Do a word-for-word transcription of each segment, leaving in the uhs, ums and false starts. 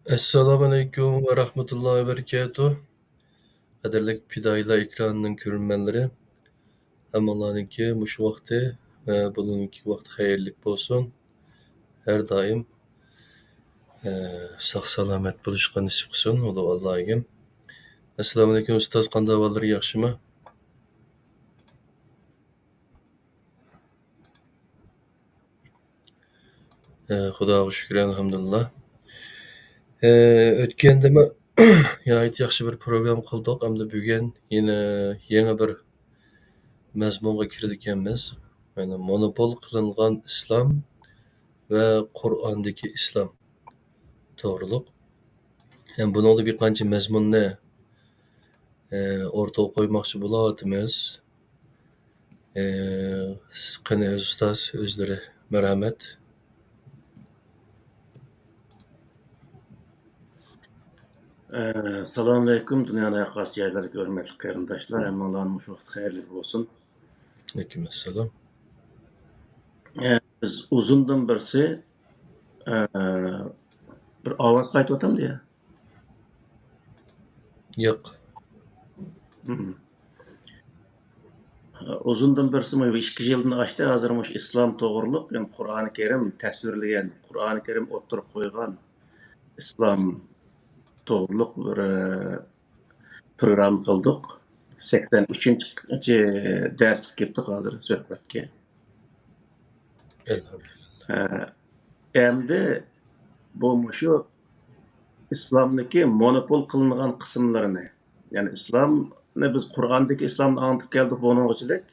ئەسسالامۇئەلەيكۇم ۋە رەھمەتۇللاھى ۋە بەرىكاتۇھ. قەدىرلىك پىدائىيلار ئېكرانىنىڭ كۆرۈرمەنلىرى، ھەممىڭلارنىڭكى مۇشۇ ۋاقتى ۋە بۇرۇنقى ۋاقتى خەيرلىك بولسۇن. ھەر دائىم، ئە، ساق-سالامەت بولۇشقا نېسىپ قىلسۇن ئۇلۇغ ئاللاھىم. ئەسسالامۇئەلەيكۇم ئۇستاز، قانداق ئەھۋاللىرى، ياخشىمۇ؟ ئە، خۇداغا شۈكۈر، ئەلھەمدۇلىللا. ئە، ئۆتكەندىمۇ ناھايىتى ياخشى بىر پروگرامما قىلدۇق. ئەمدى بۈگۈن يەنە يېڭى بىر مەزمۇنغا كىرىدىكەنمىز. يەنى مونوپول قىلىنغان ئىسلام ۋە قۇرئاندىكى ئىسلام توغرۇلۇق. ھەم بۇنىڭدا بىر قانچە مەزمۇننى، ئە، ئوتتۇرىغا قويماقچى بولۇۋاتىمىز. ئە، قېنى ئۆز ئۇستاز ئۆزلىرى، مەرھەمەت. ئە، سالام ئەلەيكۇم، دۇنيانىڭ ھەر قايسى يەرلىرىدىكى ھۆرمەتلىك قېرىنداشلار، ھەممىڭلارنىڭ مۇشۇ ۋاقتى خەيرلىك بولسۇن. ئەلەيكۇم ئەسسالام. ئە، بىز ئۇزۇندىن بىرسى، ئە، بىر ئاۋاز قايتىۋاتامدۇ يا؟ ياق. مم. ئۇزۇندىن بىرسى مۇ-، ئىككى يىلدىن ئاشتى، ھازىر مۇشۇ ئىسلام توغرۇلۇق، يەنى قۇرئانى كەرىم تەسۋىرلىگەن، قۇرئانى كەرىم ئوتتۇرىغا قويغان ئىسلام توغرۇلۇق بىر، ئە، پروگرامما قىلدۇق. سەكسەن ئۈچىنچى دەرسكە كەپتۇق ھازىر سۆھبەتكە. ئەلھەمدۇلىللا. ئە، ئەمدى بۇ مۇشۇ ئىسلامدىكى مونوپول قىلىنغان قىسىملىرىنى، يەنى ئىسلامنى بىز قۇرئاندىكى ئىسلامنى ئاڭلىتىپ كەلدۇق بۇنىڭغىچىلىك.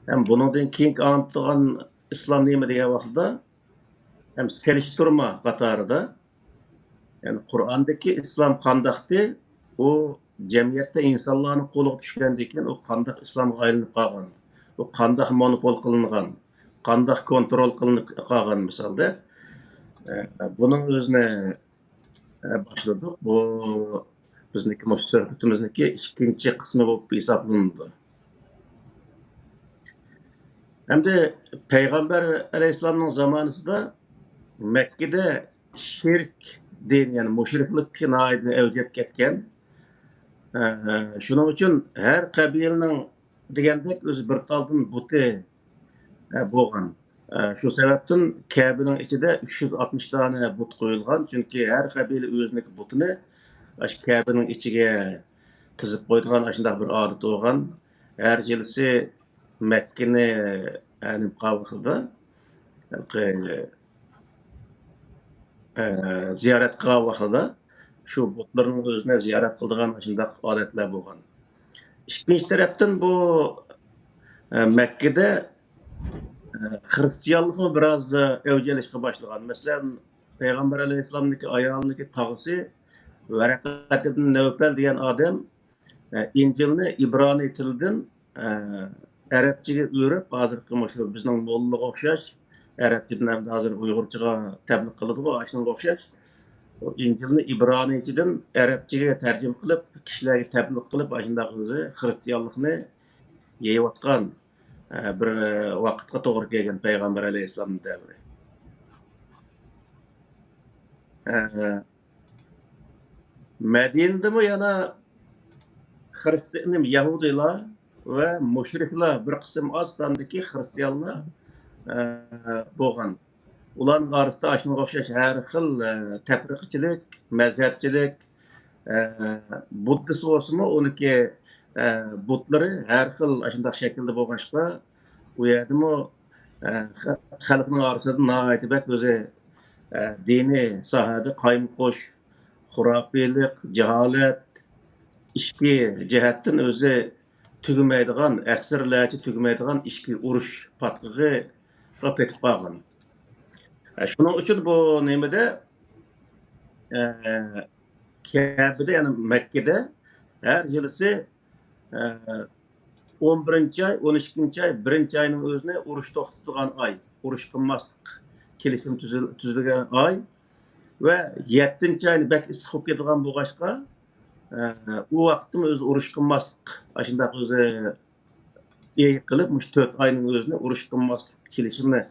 ھەم بۇنىڭدىن كېيىنكى ئاڭلىتىدىغان ئىسلام نېمە دېگەن ۋاقتىدا، ھەم سېلىشتۇرما قاتارىدا، يەنى قۇرئاندىكى ئىسلام قانداقتى، ئۇ جەمئىيەتتە ئىنسانلارنىڭ قولىغا چۈشكەندىن كېيىن ئۇ قانداق ئىسلامغا ئايلىنىپ قالغان، ئۇ قانداق مونوپول قىلىنغان، قانداق كونترول قىلىنىپ قالغان مىسالدا، ئە، بۇنىڭ ئۆزىنى، ئە، باشلىدۇق. بۇ بىزنىڭكى مۇشۇ سۆھبىتىمىزنىڭكى ئىككىنچى قىسمى بولۇپ ھېسابلىنىدۇ. ئەمدى پەيغەمبەر ئەلەيھىسسالامنىڭ زامانىسىدا مەككىدە شىرك دىنى، يەنى مۇشرىكلىق ناھايىتى ئەۋج ئېلىپ كەتكەن. ئە، شۇنىڭ ئۈچۈن ھەر قەبىلىنىڭ دېگەندەك ئۆزى بىر تالدىن بۇتى، ئە، بولغان. ئە، شۇ سەۋەبتىن كەبىنىڭ ئىچىدە ئۈچ يۈز ئاتمىش دانە بۇت قويۇلغان. چۈنكى ھەر قەبىلە ئۆزىنىڭكى بۇتىنى ئاشۇ كەبىنىڭ ئىچىگە تىزىپ قويىدىغان ئاشۇنداق بىر ئادىتى بولغان. ھەر يىلىسى مەككىنى، ئە، نېمە قىلغان ۋاقتىدا، ھېلىقى، ئە، زىيارەت قىلغان ۋاقتىدا شۇ بۇتلىرىنىڭ ئۆزىنى زىيارەت قىلىدىغان ئاشۇنداق ئادەتلەر بولغان. ئىككىنچى تەرەپتىن بۇ، ئە، مەككىدە، ئە، خىرىستىيانلىقمۇ بىراز، ئە، ئەۋج ئېلىشقا باشلىغان. مەسىلەن، پەيغەمبەر ئەلەيھىسسالامنىڭكى ئايالىنىڭكى تاغىسى ۋەرەقەت ئىبن نەۋپەل دېگەن ئادەم ئە، ئىنجىلنى ئىبرانىي تىلىدىن، ئە، ئەرەبچىگە ئۆرۈپ، ھازىرقى مۇشۇ بىزنىڭ موللىغا ئوخشاش، ئەرەبچىدىن ئەمدى ھازىر ئۇيغۇرچىغا تەبلىغ قىلىدىغۇ، ئاشۇنىڭغا ئوخشاش. ئۇ ئىنجىلنى ئىبرانىيچىدىن ئەرەبچىگە تەرجىمە قىلىپ، كىشىلەرگە تەبلىغ قىلىپ، ئاشۇنداق ئۆزى خىرىستىيانلىقنى يېيىۋاتقان، ئە، بىر، ئە، ۋاقىتقا توغرا كەلگەن پەيغەمبەر ئەلەيھىسسالامنىڭ دەۋرى. ئە، مەدىنىدىمۇ يەنە خىرىستىيان، نېمە، يەھۇدىيلار ۋە مۇشرىكلار، بىر قىسىم ئاز ساندىكى خىرىستىيانلار، ئە، بولغان. ئۇلارنىڭ ئارىسىدا ئاشۇنىڭغا ئوخشاش ھەر خىل، ئە، تەپرىقىچىلىك، مەزھەپچىلىك، ئە، بۇددىست بولسىمۇ، ئۇنىڭكى، ئە، بۇتلىرى ھەر خىل ئاشۇنداق شەكىلدە بولغاچقا، ئۇ يەردىمۇ، ئە، خە-، خەلقنىڭ ئارىسىدا ناھايىتى بەك ئۆزى، ئە، دىنىي ساھەدە قايمۇقۇش، خۇراپىيلىق، جاھالەت، ئىچكى جەھەتتىن ئۆزى تۈگىمەيدىغان، ئەسىرلەرچە تۈگىمەيدىغان ئىچكى ئۇرۇش پاتقىقىغا پېتىپ قالغان. ئە، شۇنىڭ ئۈچۈن بۇ نېمىدە، ئە، كەبىدە، يەنى مەككىدە ھەر يىلىسى، ئە، ئون بىرىنچى ئاي، ئون ئىككىنچى ئاي، بىرىنچى ئاينىڭ ئۆزىنى ئۇرۇش توختىتىدىغان ئاي، ئۇرۇش قىلماسلىق كېلىشىم تۈزۈل-، تۈزۈلگەن ئاي ۋە يەتتىنچى ئاينى بەك ئىسسىق بولۇپ كېتىدىغان بولغاچقا، ئە، ئۇ ۋاقىتتىمۇ ئۆزى ئۇرۇش قىلماسلىق، ئاشۇنداق ئۆزى ئېيىق قىلىپ، مۇشۇ تۆت ئاينىڭ ئۆزىنى ئۇرۇش قىلماسلىق كېلىشىمى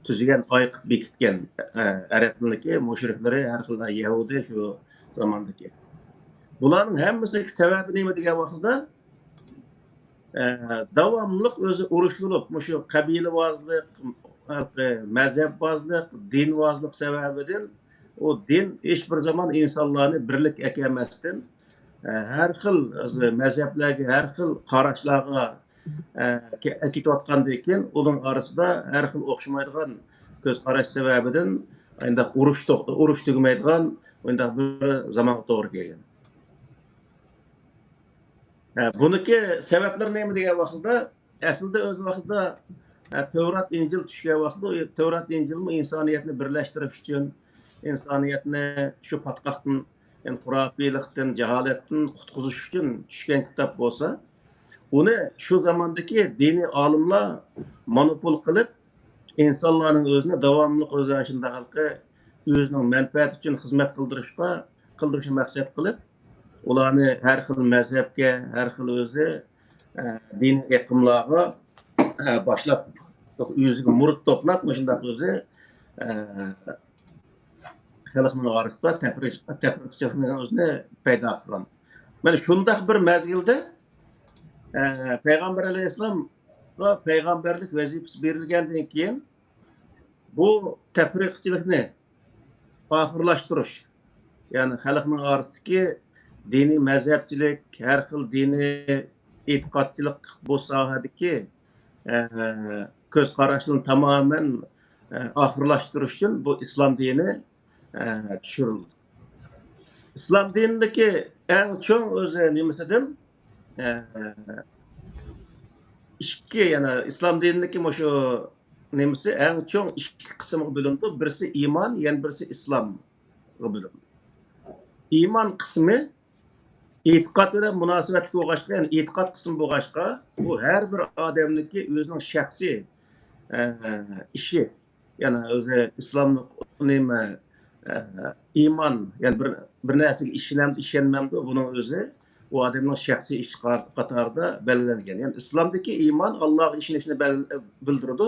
تۈزگەن، ئاي قىلىپ بېكىتكەن، ئە، ئەرەب تىلىنىڭكى مۇشرىكلىرى، ھەر خىل يەھۇدىي شۇ زاماندىكى. بۇلارنىڭ ھەممىسىنىڭ سەۋەبى نېمە دېگەن ۋاقتىدا، ئە، داۋاملىق ئۆزى ئۇرۇش بولۇپ، مۇشۇ قەبىلىۋازلىق، مەزھەپۋازلىق، دىنۋازلىق سەۋەبىدىن ئۇ دىن ھېچ بىر زامان ئىنسانلارنى بىرلىككە ئەكەلمەستىن، ئە، ھەر خىل مەزھەپلەرگە، ھەر خىل قاراشلارغا، ئە، كە-، ئەكېتىۋاتقاندىن كېيىن، ئۇنىڭ ئارىسىدا ھەر خىل ئوخشىمايدىغان كۆز قاراش سەۋەبىدىن ئانداق ئۇرۇش توخ-، ئۇرۇش تۈگىمەيدىغان ئۇنداق بىر زامانغا توغرا كەلگەن. ھە، بۇنىڭكى سەۋەبلىرى نېمە دېگەن ۋاقتىدا، ئەسلىدە ئۆز ۋاقتىدا، ھە، تەۋرات، ئىنجىل چۈشكەن ۋاقتىدا، ئۇ تەۋرات، ئىنجىلمۇ ئىنسانىيەتنى بىرلەشتۈرۈش ئۈچۈن، ئىنسانىيەتنى شۇ پاتقاقتىن، يەنى خۇراپىيلىقتىن، جاھالەتتىن قۇتقۇزۇش ئۈچۈن چۈشكەن كىتاب بولسا، ئۇنى شۇ زاماندىكى دىنىي ئالىملار مونوپول قىلىپ، ئىنسانلارنىڭ ئۆزىنى داۋاملىق ئۆزى ئاشۇنداق ھالقى ئۆزىنىڭ مەنپەئەتى ئۈچۈن خىزمەت قىلدۇرۇشقا، قىلدۇرۇشنى مەقسەت قىلىپ، ئۇلارنى ھەر خىل مەزھەپكە، ھەر خىل ئۆزى، ئە، دىنىي ئېقىملارغا، ئە، باشلاپ، ئۆزىگە مۇرىت توپلاپ، مۇشۇنداق ئۆزى، ئە، خەلقنىڭ ئارىسىدا تەپرىق-، تەپرىقىچىلىكنى ئۆزىنى پەيدا قىلغان. مانا شۇنداق بىر مەزگىلدە، ئە، پەيغەمبەر ئەلەيھىسسالامغا پەيغەمبەرلىك ۋەزىپىسى بېرىلگەندىن كېيىن، بۇ تەپرىقىچىلىكنى ئاخىرلاشتۇرۇش، يەنى خەلقنىڭ ئارىسىدىكى دىنىي مەزھەپچىلىك، ھەر خىل دىنىي ئېتىقادچىلىق بۇ ساھەدىكى، ئە، كۆز قاراشنى تامامەن، ئە، ئاخىرلاشتۇرۇش ئۈچۈن بۇ ئىسلام دىنى، ئە، چۈشۈرۈلدى. ئىسلام دىنىدىكى ئەڭ چوڭ ئۆزى نېمىسىدىن، ئە، ئىككى، يەنى ئىسلام دىنىدىكى مۇشۇ نېمىسى، ئەڭ چوڭ ئىككى قىسىمغا بۆلۈنىدۇ. بىرسى ئىمان، يەنە بىرسى ئىسلامغا بۆلۈنىدۇ. ئىمان قىسمى ئېتىقاد بىلەن مۇناسىۋەتلىك بولغاچقا، يەنى ئېتىقاد قىسمى بولغاچقا، بۇ ھەر بىر ئادەمنىڭكى ئۆزىنىڭ شەخسىي، ئە، ئىشى. يەنى ئۆزى ئىسلاملىق نېمە، ئە، ئىمان، يەنى بىر، بىر نەرسىگە ئىشىنەمدۇ، ئىشەنمەمدۇ، بۇنىڭ ئۆزى ئۇ ئادەمنىڭ شەخسىي ئىشى قاتارىدا بەلگىلەنگەن. يەنى ئىسلامدىكى ئىمان ئاللاغا ئىشىنىشنى بەل-، بىلدۈرىدۇ.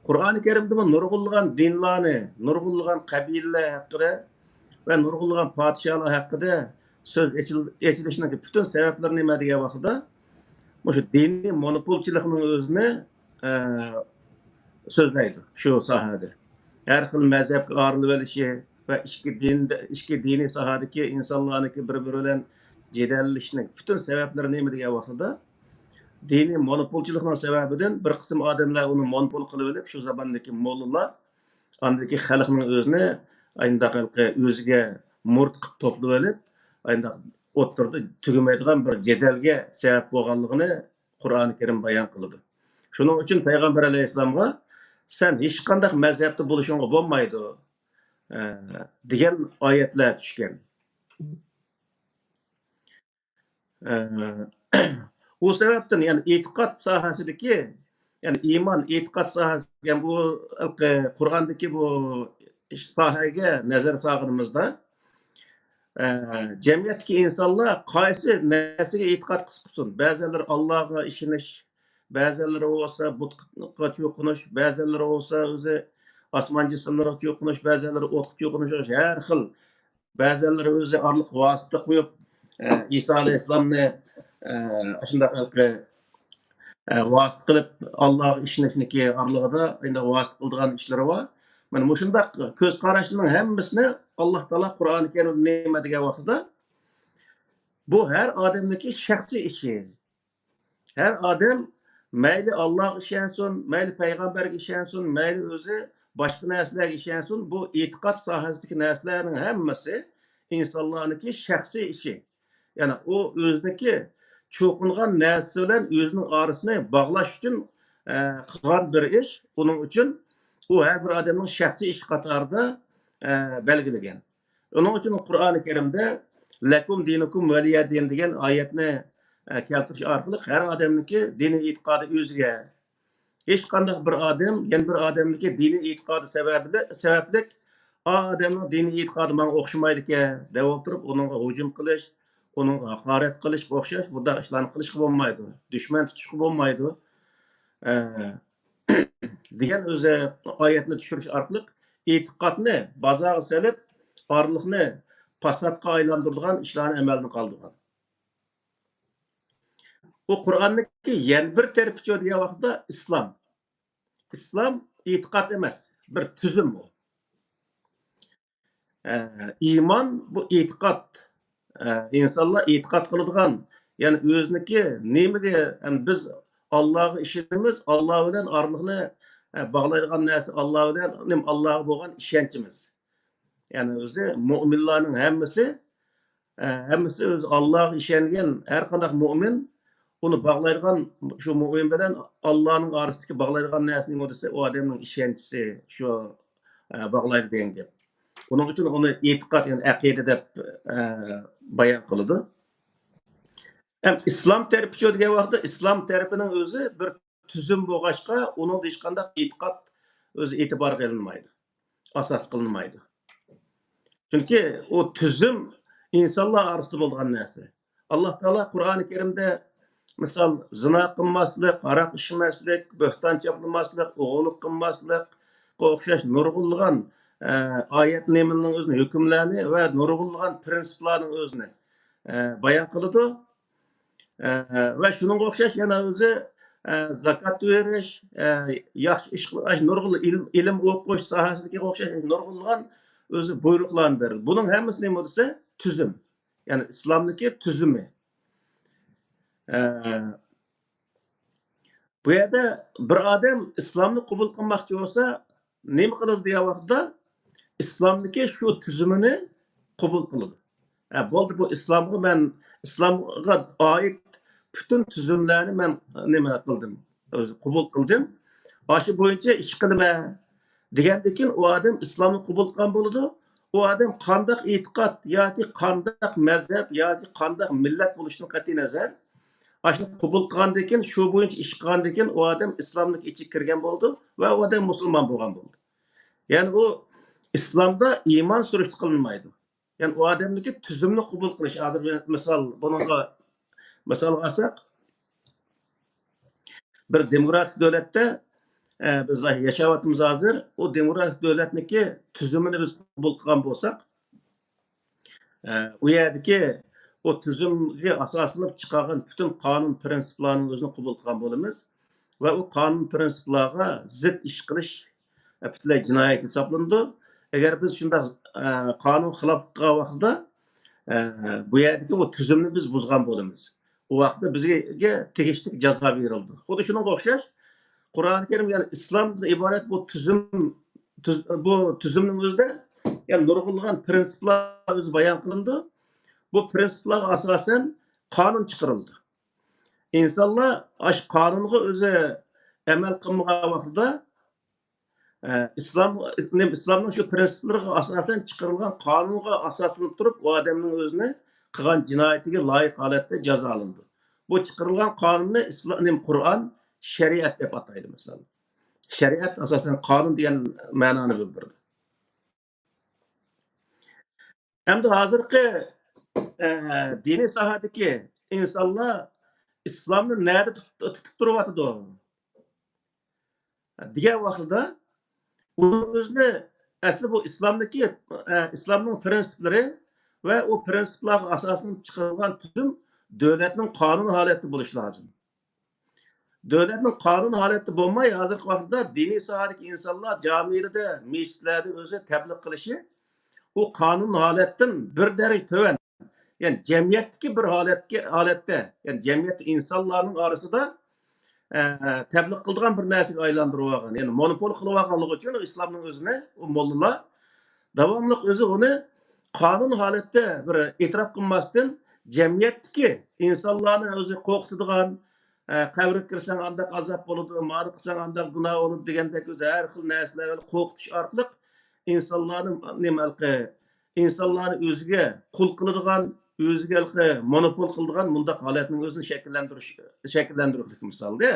قۇرئانى كەرىمدىمۇ نۇرغۇنلىغان دىنلارنى، نۇرغۇنلىغان قەبىلىلەر ھەققىدە ۋە نۇرغۇنلىغان پادىشاھلار ھەققىدە سۆز ئېچىل-، ئېچىلىشنىڭ پۈتۈن سەۋەبلىرى نېمە دېگەن ۋاقتىدا، مۇشۇ دىنىي مونوپولچىلىقنىڭ ئۆزىنى، ئە، سۆزلەيدۇ شۇ ساھەدە. ھەر خىل مەزھەپكە ئايرىلىۋېلىشى ۋە ئىچكى دىندا، ئىچكى دىنىي ساھەدىكى ئىنسانلارنىڭكى بىر-بىرى بىلەن جېدەللىشىشنىڭ پۈتۈن سەۋەبلىرى نېمە دېگەن ۋاقتىدا، دىنىي مونوپولچىلىقنىڭ سەۋەبىدىن بىر قىسىم ئادەملەر ئۇنى مونوپول قىلىۋېلىپ، شۇ زاماندىكى موللىلار ئاندىكى خەلقنىڭ ئۆزىنى ئاينداق ئۆزىگە مۇرىت قىلىپ توپلىۋېلىپ، ئاينداق ئوتتۇرىدا تۈگىمەيدىغان بىر جېدەلگە سەۋەب بولغانلىقىنى قۇرئانى كەرىم بايان قىلىدۇ. شۇنىڭ ئۈچۈن پەيغەمبەر ئەلەيھىسسالامغا، «سەن ھېچقانداق مەزھەپتە بولۇشۇڭغا بولمايدۇ» ئە، دېگەن ئايەتلەر چۈشكەن. ئە، ئۇ سەۋەبتىن، يەنى ئېتىقاد ساھەسىدىكى، يەنى ئىمان، ئېتىقاد ساھەسى دېگەن بۇ ھېلىقى قۇرئاندىكى بۇ ساھەگە نەزەر سالغىنىمىزدا، ئە، جەمئىيەتتىكى ئىنسانلار قايسى نەرسىگە ئېتىقاد قىلسۇن، بەزىلىرى ئاللاغا ئىشىنىش، بەزىلىرى بولسا بۇتقا چوقۇنۇش، بەزىلىرى بولسا ئۆزى ئاسمان جىسىملىرىغا چوقۇنۇش، بەزىلىرى ئوتقا چوقۇنۇش، ھەر خىل. بەزىلىرى ئۆزى ئارىلىققا ۋاسىتە قويۇپ، ئە، ئىسا ئەلەيھىسسالامنى، ئە، ئاشۇنداق ھېلىقى، ئە، ۋاسىتە قىلىپ، ئاللاغا ئىشىنىشنىكى ئارىلىقىدا ئەندى ۋاسىتە قىلىدىغان ئىشلىرى بار. مانا مۇشۇنداق كۆز قاراشنىڭ ھەممىسىنى ئاللا تائالا قۇرئانى كەرىمدە نېمە دېگەن ۋاقتىدا، بۇ ھەر ئادەمنىڭكى شەخسىي ئىشى. ھەر ئادەم مەيلى ئاللاغا ئىشەنسۇن، مەيلى پەيغەمبەرگە ئىشەنسۇن، مەيلى ئۆزى باشقا نەرسىلەرگە ئىشەنسۇن، بۇ ئېتىقاد ساھەسىدىكى نەرسىلەرنىڭ ھەممىسى ئىنسانلارنىڭكى شەخسىي ئىشى. يەنى ئۇ ئۆزىنىڭكى چوقۇنغان نەرسىسى بىلەن ئۆزىنىڭ ئارىسىنى باغلاش ئۈچۈن، ئە، قىلغان بىر ئىش. ئۇنىڭ ئۈچۈن ئۇ ھەر بىر ئادەمنىڭ شەخسىي ئىشى قاتارىدا، ئە، بەلگىلىگەن. ئۇنىڭ ئۈچۈن قۇرئانى كەرىمدە «لەكۇم دىنۇكۇم ۋەلىيە دىن» دېگەن ئايەتنى، ئە، كەلتۈرۈش ئارقىلىق ھەر ئادەمنىڭكى دىنىي ئېتىقادى ئۆزىگە. ھېچقانداق بىر ئادەم يەنە بىر ئادەمنىڭكى دىنىي ئېتىقادى سەۋەبلىك، سەۋەبلىك، «ئا ئادەمنىڭ دىنىي ئېتىقادى ماڭا ئوخشىمايدىكەن» دەپ ئولتۇرۇپ، ئۇنىڭغا ھۇجۇم قىلىش، ئۇنىڭغا ھاقارەت قىلىشقا ئوخشاش بۇنداق ئىشلارنى قىلىشقا بولمايدۇ. دۈشمەن تۇتۇشقا بولمايدۇ. ئە، دېگەن ئۆزى ئايەتنى چۈشۈرۈش ئارقىلىق ئېتىقادنى بازارغا سېلىپ، ئارىلىقنى پاساتقا ئايلاندۇرىدىغان ئىشلارنى ئەمەلدىن قالدۇرغان. ئۇ قۇرئاننىڭكى يەنە بىر تەرىپىچۇ دېگەن ۋاقىتتا ئىسلام. ئىسلام ئېتىقاد ئەمەس، بىر تۈزۈم ئۇ. ئە، ئىمان بۇ ئېتىقاد. ئە، ئىنسانلار ئېتىقاد قىلىدىغان، يەنى ئۆزىنىڭكى نېمىگە، يەنى بىز ئاللاغا ئىشىنىمىز، ئاللا بىلەن ئارىلىقنى، ئە، باغلايدىغان نەرسە ئاللا بىلەن، نېمە، ئاللاغا بولغان ئىشەنچىمىز. يەنى ئۆزى مۆمىنلارنىڭ ھەممىسى، ئە، ھەممىسى ئۆزى ئاللاغا ئىشەنگەن ھەر قانداق مۆمىن، ئۇنى باغلايدىغان، شۇ مۆمىن بىلەن ئاللانىڭ ئارىسىدىكى باغلايدىغان نەرسە نېمە دېسە، ئۇ ئادەمنىڭ ئىشەنچىسى شۇ، ئە، باغلايدۇ دېگەن گەپ. ئۇنىڭ ئۈچۈن ئۇنى ئېتىقاد، يەنى ئەقىدە دەپ، ئە، بايان قىلىدۇ. ھەم ئىسلام تەرىپىچۇ دېگەن ۋاقىتتا ئىسلام تەرىپىنىڭ ئۆزى بىر تۈزۈم بولغاچقا، ئۇنىڭدا ھېچقانداق ئېتىقاد ئۆزى ئېتىبارغا ئېلىنمايدۇ، ئاساس قىلىنمايدۇ. چۈنكى ئۇ تۈزۈم ئىنسانلار ئارىسىدا بولىدىغان نەرسە. ئاللا تائالا قۇرئانى كەرىمدە، مىسال، زىنا قىلماسلىق، ھاراق ئىچمەسلىك، بۆھتان چاپلىماسلىق، ئوغرىلىق قىلماسلىققا ئوخشاش نۇرغۇنلىغان، ئە، ئايەت نېمىنىڭ ئۆزىنى، ھۆكۈملەرنى ۋە نۇرغۇنلىغان پىرىنسىپلارنىڭ ئۆزىنى، ئە، بايان قىلىدۇ. ئە، ۋە شۇنىڭغا ئوخشاش يەنە ئۆزى، ئە، زاكات بېرىش، ئە، ياخشى ئىش قىلىش، نۇرغۇن ئىلىم، ئىلىم ئوقۇش ساھەسىدىكى ئوخشاش نۇرغۇنلىغان ئۆزى بۇيرۇقلارنى بېرىدۇ. بۇنىڭ ھەممىسى نېمە دېسە، تۈزۈم. يەنى ئىسلامدىكى تۈزۈمى. ئە، بۇ يەردە بىر ئادەم ئىسلامنى قوبۇل قىلماقچى بولسا، نېمە قىلىدۇ دېگەن ۋاقىتتا، ئىسلامدىكى شۇ تۈزۈمىنى قوبۇل قىلىدۇ. ھە، بولدى، بۇ ئىسلامغا مەن، ئىسلامغا ئائىت پۈتۈن تۈزۈملەرنى مەن نېمە قىلدىم، ئۆزى قوبۇل قىلدىم. ئاشۇ بويىچە ئىش قىلىمەن دېگەندىن كېيىن، ئۇ ئادەم ئىسلامنى قوبۇل قىلغان بولىدۇ. ئۇ ئادەم قانداق ئېتىقاد ياكى قانداق مەزھەپ ياكى قانداق مىللەت بولۇشىدىن قەتئىينەزەر، ئاشۇنى قوبۇل قىلغاندىن كېيىن، شۇ بويىچە ئىش قىلغاندىن كېيىن، ئۇ ئادەم ئىسلامنىڭ ئىچىگە كىرگەن بولىدۇ ۋە ئۇ ئادەم مۇسۇلمان بولغان بولىدۇ. يەنى ئۇ ئىسلامدا ئىمان سۈرۈشتە قىلىنمايدۇ. يەنى ئۇ ئادەمدىكى تۈزۈمنى قوبۇل قىلىش. ھازىر بىر مىسال، بۇنىڭغا مىسالغا ئالساق، بىر دېموكراتىك دۆلەتتە، ئە، بىز ياشاۋاتىمىز ھازىر. ئۇ دېموكراتىك دۆلەتنىڭكى تۈزۈمىنى بىز قوبۇل قىلغان بولساق، ئە، ئۇ يەردىكى ئۇ تۈزۈمگە ئاساسلىنىپ چىقارغان پۈتۈن قانۇن پىرىنسىپلارنىڭ ئۆزىنى قوبۇل قىلغان بولىمىز ۋە ئۇ قانۇن پىرىنسىپلارغا زىت ئىش قىلىش، ئە، پۈتۈنلەي جىنايەت ھېسابلىنىدۇ. ئەگەر بىز شۇنداق، ئە، قانۇن خىلاپلىق قىلغان ۋاقتىدا، ئە، بۇ يەردىكى ئۇ تۈزۈمنى بىز بۇزغان بولىمىز. ئۇ ۋاقىتتا بىزگە تېگىشلىك جازا بېرىلىدۇ. خۇددى شۇنىڭغا ئوخشاش، قۇرئانى كەرىم، يەنى ئىسلامدىن ئىبارەت بۇ تۈزۈم، تۈز-، بۇ تۈزۈمنىڭ ئۆزىدە، يەنى نۇرغۇنلىغان پىرىنسىپلار ئۆزى بايان قىلىنىدۇ. بۇ پىرىنسىپلارغا ئاساسەن قانۇن چىقىرىلىدۇ. ئىنسانلار ئاشۇ قانۇنغا ئۆزى ئەمەل قىلمىغان ۋاقتىدا، ئە، ئىسلام، نېمە، ئىسلامنىڭ شۇ پىرىنسىپلىرىغا ئاساسەن چىقىرىلغان قانۇنغا ئاساسلىنىپ تۇرۇپ، ئۇ ئادەمنىڭ ئۆزىنى قىلغان جىنايىتىگە لايىق ھالەتتە جازالىنىدۇ. بۇ چىقىرىلغان قانۇننى ئىسلام، نېمە، قۇرئان شەرىئەت دەپ ئاتايدۇ، مىسال. شەرىئەت ئاساسەن قانۇن دېگەن مەنانى بىلدۈرىدۇ. ئەمدى ھازىرقى، ئە، دىنىي ساھەدىكى ئىنسانلار ئىسلامنى نەدە تۇت-، تۇتۇپ تۇرۇۋاتىدۇ دېگەن ۋاقتىدا، ئۇنىڭ ئۆزىنى ئەسلى بۇ ئىسلامدىكى، ئە، ئىسلامنىڭ پىرىنسىپلىرى ۋە ئۇ پىرىنسىپلارغا ئاساسلىنىپ چىقىرىلغان تۈزۈم دۆلەتنىڭ قانۇن ھالەتتە بولۇشى لازىم. دۆلەتنىڭ قانۇن ھالەتتە بولماي، ھازىرقى ۋاقىتتا دىنىي ساھەدىكى ئىنسانلار جامىلىرىدە، مەسچىتلەردە ئۆزى تەبلىغ قىلىشى، ئۇ قانۇن ھالەتتىن بىر دەرىجە تۆۋەن. يەنى جەمئىيەتتىكى بىر ھالەتكە، ھالەتتە، يەنى جەمئىيەتتە ئىنسانلارنىڭ ئارىسىدا، ئە، تەبلىغ قىلىدىغان بىر نەرسىگە ئايلاندۇرۇۋالغان. يەنى مونوپول قىلىۋالغانلىقى ئۈچۈن ئىسلامنىڭ ئۆزىنى ئۇ موللىلار داۋاملىق ئۆزى ئۇنى قانۇن ھالەتتە بىر ئېتىراپ قىلماستىن، جەمئىيەتتىكى ئىنسانلارنى ئۆزى قورقۇتىدىغان، ئە، قەبرىگە كىرسەڭ ئانداق ئازاب بولىدۇ، مانا قىلساڭ ئانداق گۇناھ بولىدۇ دېگەندەك ئۆزى ھەر خىل نەرسىلەر بىلەن قورقۇتۇش ئارقىلىق ئىنسانلارنى، نېمە، ھېلىقى، ئىنسانلارنى ئۆزىگە قۇل قىلىدىغان، ئۆزىگە ھېلىقى مونوپول قىلىدىغان مۇنداق ھالەتنىڭ ئۆزىنى شەكىللەندۈرۈش، شەكىللەندۈرۈشلۈك مىسالدە.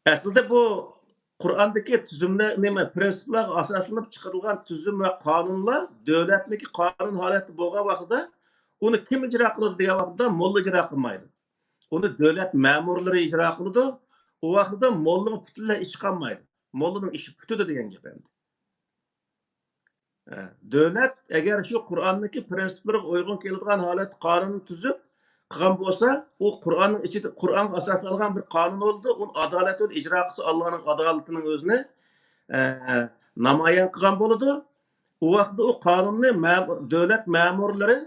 ئەسلىدە بۇ قۇرئاندىكى تۈزۈملەر، نېمە، پىرىنسىپلارغا ئاساسلىنىپ چىقىرىلغان تۈزۈم ۋە قانۇنلار دۆلەتنىڭكى قانۇن ھالەتتە بولغان ۋاقتىدا ئۇنى كىم ئىجرا قىلىدۇ دېگەن ۋاقىتتا موللا ئىجرا قىلمايدۇ. ئۇنى دۆلەت مەمۇرلىرى ئىجرا قىلىدۇ. ئۇ ۋاقىتتا موللىنىڭ پۈتۈنلەي ئىشى قالمايدۇ. موللىنىڭ ئىشى پۈتىدۇ دېگەن گەپ ئەمدى. ئە، دۆلەت ئەگەر شۇ قۇرئاننىڭكى پرىنسىپلىرىغا ئۇيغۇن كېلىدىغان ھالەتتە قانۇن تۈزۈپ قىلغان بولسا، ئۇ قۇرئاننىڭ ئىچىدە، قۇرئانغا ئاساسلانغان بىر قانۇن بولىدۇ. ئۇنى ئادالەت بىلەن ئىجرا قىلسا، ئاللانىڭ ئادالىتىنىڭ ئۆزىنى، ئە، نامايان قىلغان بولىدۇ. ئۇ ۋاقىتتا ئۇ قانۇننى مەم-، دۆلەت مەمۇرلىرى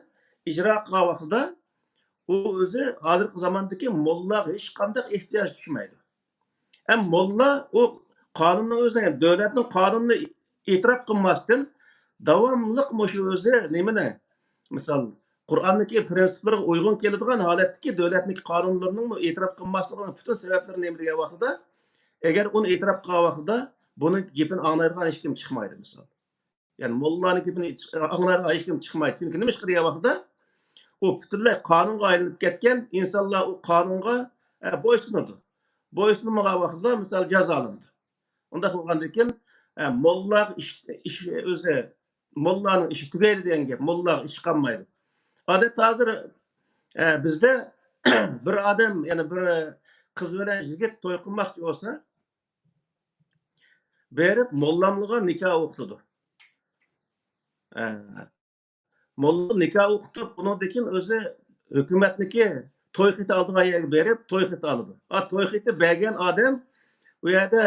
ئىجرا قىلغان ۋاقتىدا ئۇ ئۆزى ھازىرقى زاماندىكى موللاغا ھېچقانداق ئېھتىياج چۈشمەيدۇ. ھەم موللا ئۇ قانۇننىڭ ئۆزىنى، دۆلەتنىڭ قانۇنىنى ئېتىراپ قىلماستىن، داۋاملىق مۇشۇ ئۆزى نېمىنى، مىسال، قۇرئاننىڭكى پرىنسىپلىرىغا ئۇيغۇن كېلىدىغان ھالەتتىكى دۆلەتنىڭكى قانۇنلىرىنىڭمۇ ئېتىراپ قىلماسلىقىنىڭ پۈتۈن سەۋەبلىرى نېمە دېگەن ۋاقتىدا، ئەگەر ئۇنى ئېتىراپ قىلغان ۋاقتىدا بۇنىڭ گېپىنى ئاڭلايدىغان ھېچكىم چىقمايدۇ، مىسال. يەنى موللانىڭ گېپىنى ئاڭلايدىغان ھېچكىم چىقمايدۇ. چۈنكى نېمىشقا دېگەن ۋاقتىدا ئۇ پۈتۈنلەي قانۇنغا ئايلىنىپ كەتكەن، ئىنسانلار ئۇ قانۇنغا، ئە، بويسۇنىدۇ. بويسۇنمىغان ۋاقتىدا، مىسال، جازالىنىدۇ. ئۇنداق بولغاندىن كېيىن، ئە، موللا ئىش، ئىش ئۆزى، موللانىڭ ئىشى تۈگەيدۇ دېگەن گەپ، موللاغا ئىش قالمايدۇ. ئادەتتە ھازىر، ئە، بىزدە بىر ئادەم، يەنى بىر قىز بىلەن يىگىت توي قىلماقچى بولسا، بېرىپ موللاملىغا نىكاھ ئوقۇتىدۇ. ئە، موللا نىكاھ ئوقۇتۇپ، ئۇنىڭدىن كېيىن ئۆزى ھۆكۈمەتنىڭكى توي خېتى ئالىدىغان يەرگە بېرىپ، توي خېتى ئالىدۇ. ئا، توي خېتى بەرگەن ئادەم ئۇ يەردە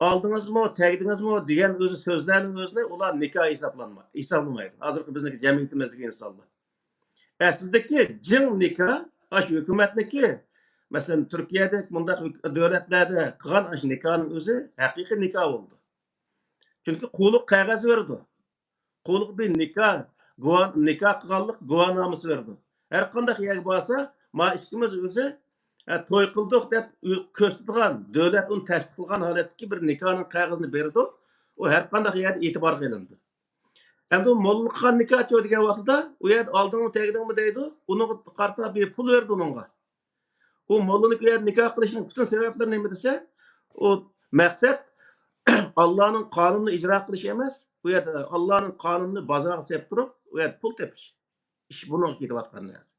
«ئالدىڭىزمۇ، تەگدىڭىزمۇ» دېگەن ئۆزى سۆزلەرنىڭ ئۆزىنى ئۇلار نىكاھ ھېسابلانما-، ھېسابلىمايدۇ. ھازىرقى بىزنىڭكى جەمئىيىتىمىزدىكى ئىنسانلار. ئەسلىدىكى جىڭ نىكاھ، ئاشۇ ھۆكۈمەتنىكى، مەسىلەن، تۈركىيەدەك مۇنداق ھۆك-، دۆلەتلەردە قىلغان ئاشۇ نىكاھنىڭ ئۆزى ھەقىقىي نىكاھ بولىدۇ. چۈنكى قۇللۇق قەغەز بېرىدۇ. قۇللۇق بىر نىكاھ، گۇۋا-، نىكاھ قىلغانلىق گۇۋاھنامىسى بېرىدۇ. ھەر قانداق يەرگە بارسا، ما ئىككىمىز ئۆزى، ئە، توي قىلدۇق دەپ ئۆ-، كۆرسىتىدىغان، دۆلەت ئۇنى تەستىقلىغان ھالەتتىكى بىر نىكاھنىڭ قەغىزىنى بېرىدۇ. ئۇ ھەر قانداق يەردە ئېتىبارغا ئېلىنىدۇ. ئەمدى ئۇ موللا قىلغان نىكاھچۇ دېگەن ۋاقتىدا، ئۇ يەردە «ئالدىڭمۇ، تەگدىڭمۇ» دەيدۇ. ئۇنىڭغا قارىتا بىر پۇل بېرىدۇ ئۇنىڭغا. ئۇ موللىنىڭكى ئۇ يەردە نىكاھ قىلىشنىڭ پۈتۈن سەۋەبلىرى نېمە دېسە، ئۇ مەقسەت ئاللانىڭ قانۇنىنى ئىجرا قىلىش ئەمەس. ئۇ يەردە ئاللانىڭ قانۇنىنى بازارغا سېلىپ تۇرۇپ، ئۇ يەردە پۇل تېپىش. ئىش بۇنىڭغا كېتىۋاتقان نەرسە.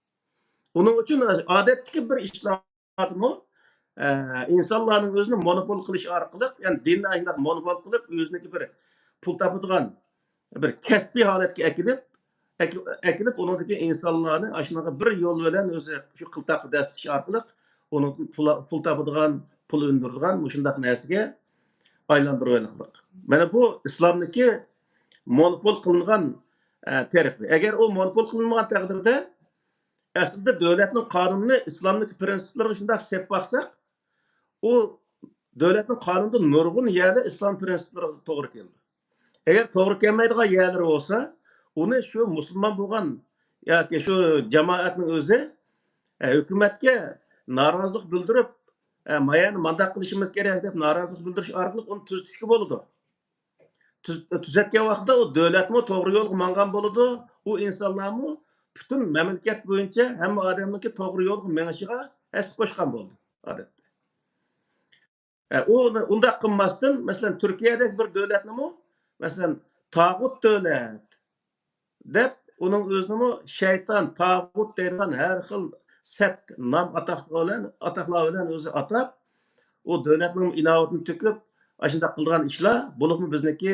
ئۇنىڭ ئۈچۈن ئادەتتىكى بىر ئىشلاردىمۇ، ئە، ئىنسانلارنىڭ ئۆزىنى مونوپول قىلىش ئارقىلىق، يەنى دىننى ئاشۇنداق مونوپول قىلىپ، ئۆزىنىڭكى بىر پۇل تاپىدىغان بىر كەسپىي ھالەتكە ئەكېلىپ، ئەك-، ئەكېلىپ، ئۇنىڭدىكى ئىنسانلارنى ئاشۇنداق بىر يول بىلەن ئۆزى شۇ قىلتاققا دەسسىتىش ئارقىلىق ئۇنىڭدىن پۇل، پۇل تاپىدىغان، پۇل ئۈندۈرىدىغان مۇشۇنداق نەرسىگە ئايلاندۇرۇۋېلىقلىق. مانا بۇ ئىسلامدىكى مونوپول قىلىنغان، ئە، تەرىپى. ئەگەر ئۇ مونوپول قىلىنمىغان تەقدىردە، ئەسلىدە دۆلەتنىڭ قانۇنىنى ئىسلامدىكى پرىنسىپلىرىغا شۇنداق سېلىپ باقساق، ئۇ دۆلەتنىڭ قانۇنىدا نۇرغۇن يەردە ئىسلام پرىنسىپلىرىغا توغرا كېلىدۇ. ئەگەر توغرا كەلمەيدىغان يەرلىرى بولسا، ئۇنى شۇ مۇسۇلمان بولغان ياكى شۇ جامائەتنىڭ ئۆزى، ئە، ھۆكۈمەتكە نارازىلىق بىلدۈرۈپ، ئە، ما يەرنى مانداق قىلىشىمىز كېرەك دەپ نارازىلىق بىلدۈرۈش ئارقىلىق ئۇنى تۈزىتىشكە بولىدۇ. تۈز-، تۈزەتكەن ۋاقىتتا ئۇ دۆلەتمۇ توغرا يولغا ماڭغان بولىدۇ، ئۇ ئىنسانلارمۇ پۈتۈن مەملىكەت بويىچە ھەممە ئادەمنىڭكى توغرا يولغا مېڭىشىغا ھەسسە قوشقان بولىدۇ، ئادەتتە. ئە، ئۇ ئۇنداق قىلماستىن، مەسىلەن، تۈركىيەدەك بىر دۆلەتنىمۇ، مەسىلەن، تاغۇت دۆلەت دەپ، ئۇنىڭ ئۆزىنىمۇ شەيتان، تاغۇت دەيدىغان ھەر خىل سەت نام ئاتاق بىلەن، ئاتاقلار بىلەن ئۆزى ئاتاپ، ئۇ دۆلەتنىڭ ئىناۋىتىنى تۆكۈپ، ئاشۇنداق قىلىدىغان ئىشلار، بولۇپمۇ بىزنىڭكى،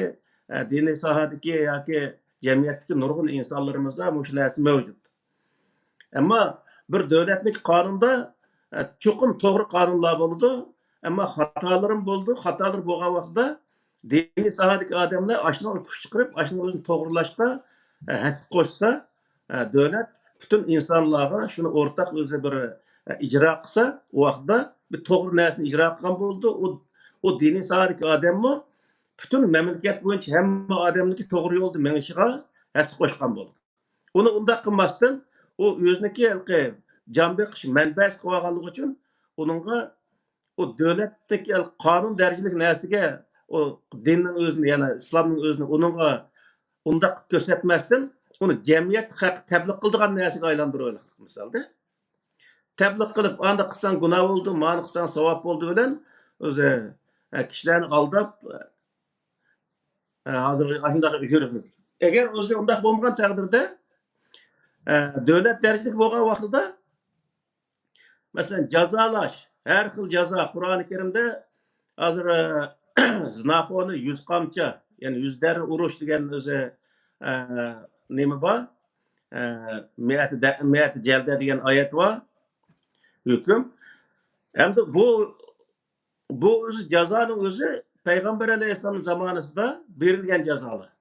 ئە، دىنىي ساھەدىكى ياكى جەمئىيەتتىكى نۇرغۇن ئىنسانلىرىمىزدا مۇشۇ نەرسە مەۋجۇت. ئەمما بىر دۆلەتنىڭكى قانۇنىدا، ئە، چوقۇم توغرا قانۇنلار بولىدۇ. ئەمما خاتالىرىمۇ بولىدۇ. خاتالىرى بولغان ۋاقتىدا دىنىي ساھەدىكى ئادەملەر ئاشۇنىڭغا كۈچ چىقىرىپ، ئاشۇنىڭ ئۆزىنى توغرىلاشقا، ئە، ھەسسە قوشسا، ئە، دۆلەت پۈتۈن ئىنسانلارغا شۇنى ئورتاق ئۆزى بىر، ئە، ئىجرا قىلسا، ئۇ ۋاقىتتا بىر توغرا نەرسىنى ئىجرا قىلغان بولىدۇ. ئۇ، ئۇ دىنىي ساھەدىكى ئادەممۇ پۈتۈن مەملىكەت بويىچە ھەممە ئادەمنىڭكى توغرا يولدا مېڭىشىغا ھەسسە قوشقان بولىدۇ. ئۇنى ئۇنداق قىلماستىن، ئۇ ئۆزىنىڭكى ھېلىقى جان بېقىش مەنبەسى قىلىۋالغانلىقى ئۈچۈن، ئۇنىڭغا ئۇ دۆلەتتىكى قانۇن دەرىجىلىك نەرسىگە، ئۇ دىننىڭ ئۆزىنى، يەنى ئىسلامنىڭ ئۆزىنى ئۇنىڭغا ئۇنداق كۆرسەتمەستىن، ئۇنى جەمئىيەت خەققە تەبلىق قىلىدىغان نەرسىگە ئايلاندۇرۇۋېلىقلىق مىسالدا. تەبلىق قىلىپ، ئانداق قىلساڭ گۇناھ بولىدۇ، مانا قىلساڭ ساۋاب بولىدۇ بىلەن ئۆزى، ئە، كىشىلەرنى ئالداپ، ئە، ھازىر ئاشۇنداق يۈرۈپ. ئەگەر ئۆزى ئۇنداق بولمىغان تەقدىردە، ئە، دۆلەت دەرىجىلىك بولغان ۋاقتىدا، مەسىلەن، جازالاش، ھەر خىل جازا قۇرئانى كەرىمدە ھازىر، ئە، زىناخورنى يۈز قامچا، يەنى يۈز دەررە ئۇرۇش دېگەن ئۆزى، ئە، نېمە بار؟ ئە، مىئەتە دە-، مىئەتە جەلدە دېگەن ئايەت بار، ھۆكۈم. ھەمدە بۇ، بۇ ئۆزى جازانىڭ ئۆزى پەيغەمبەر ئەلەيھىسسالام زامانىسىدا بېرىلگەن جازالار.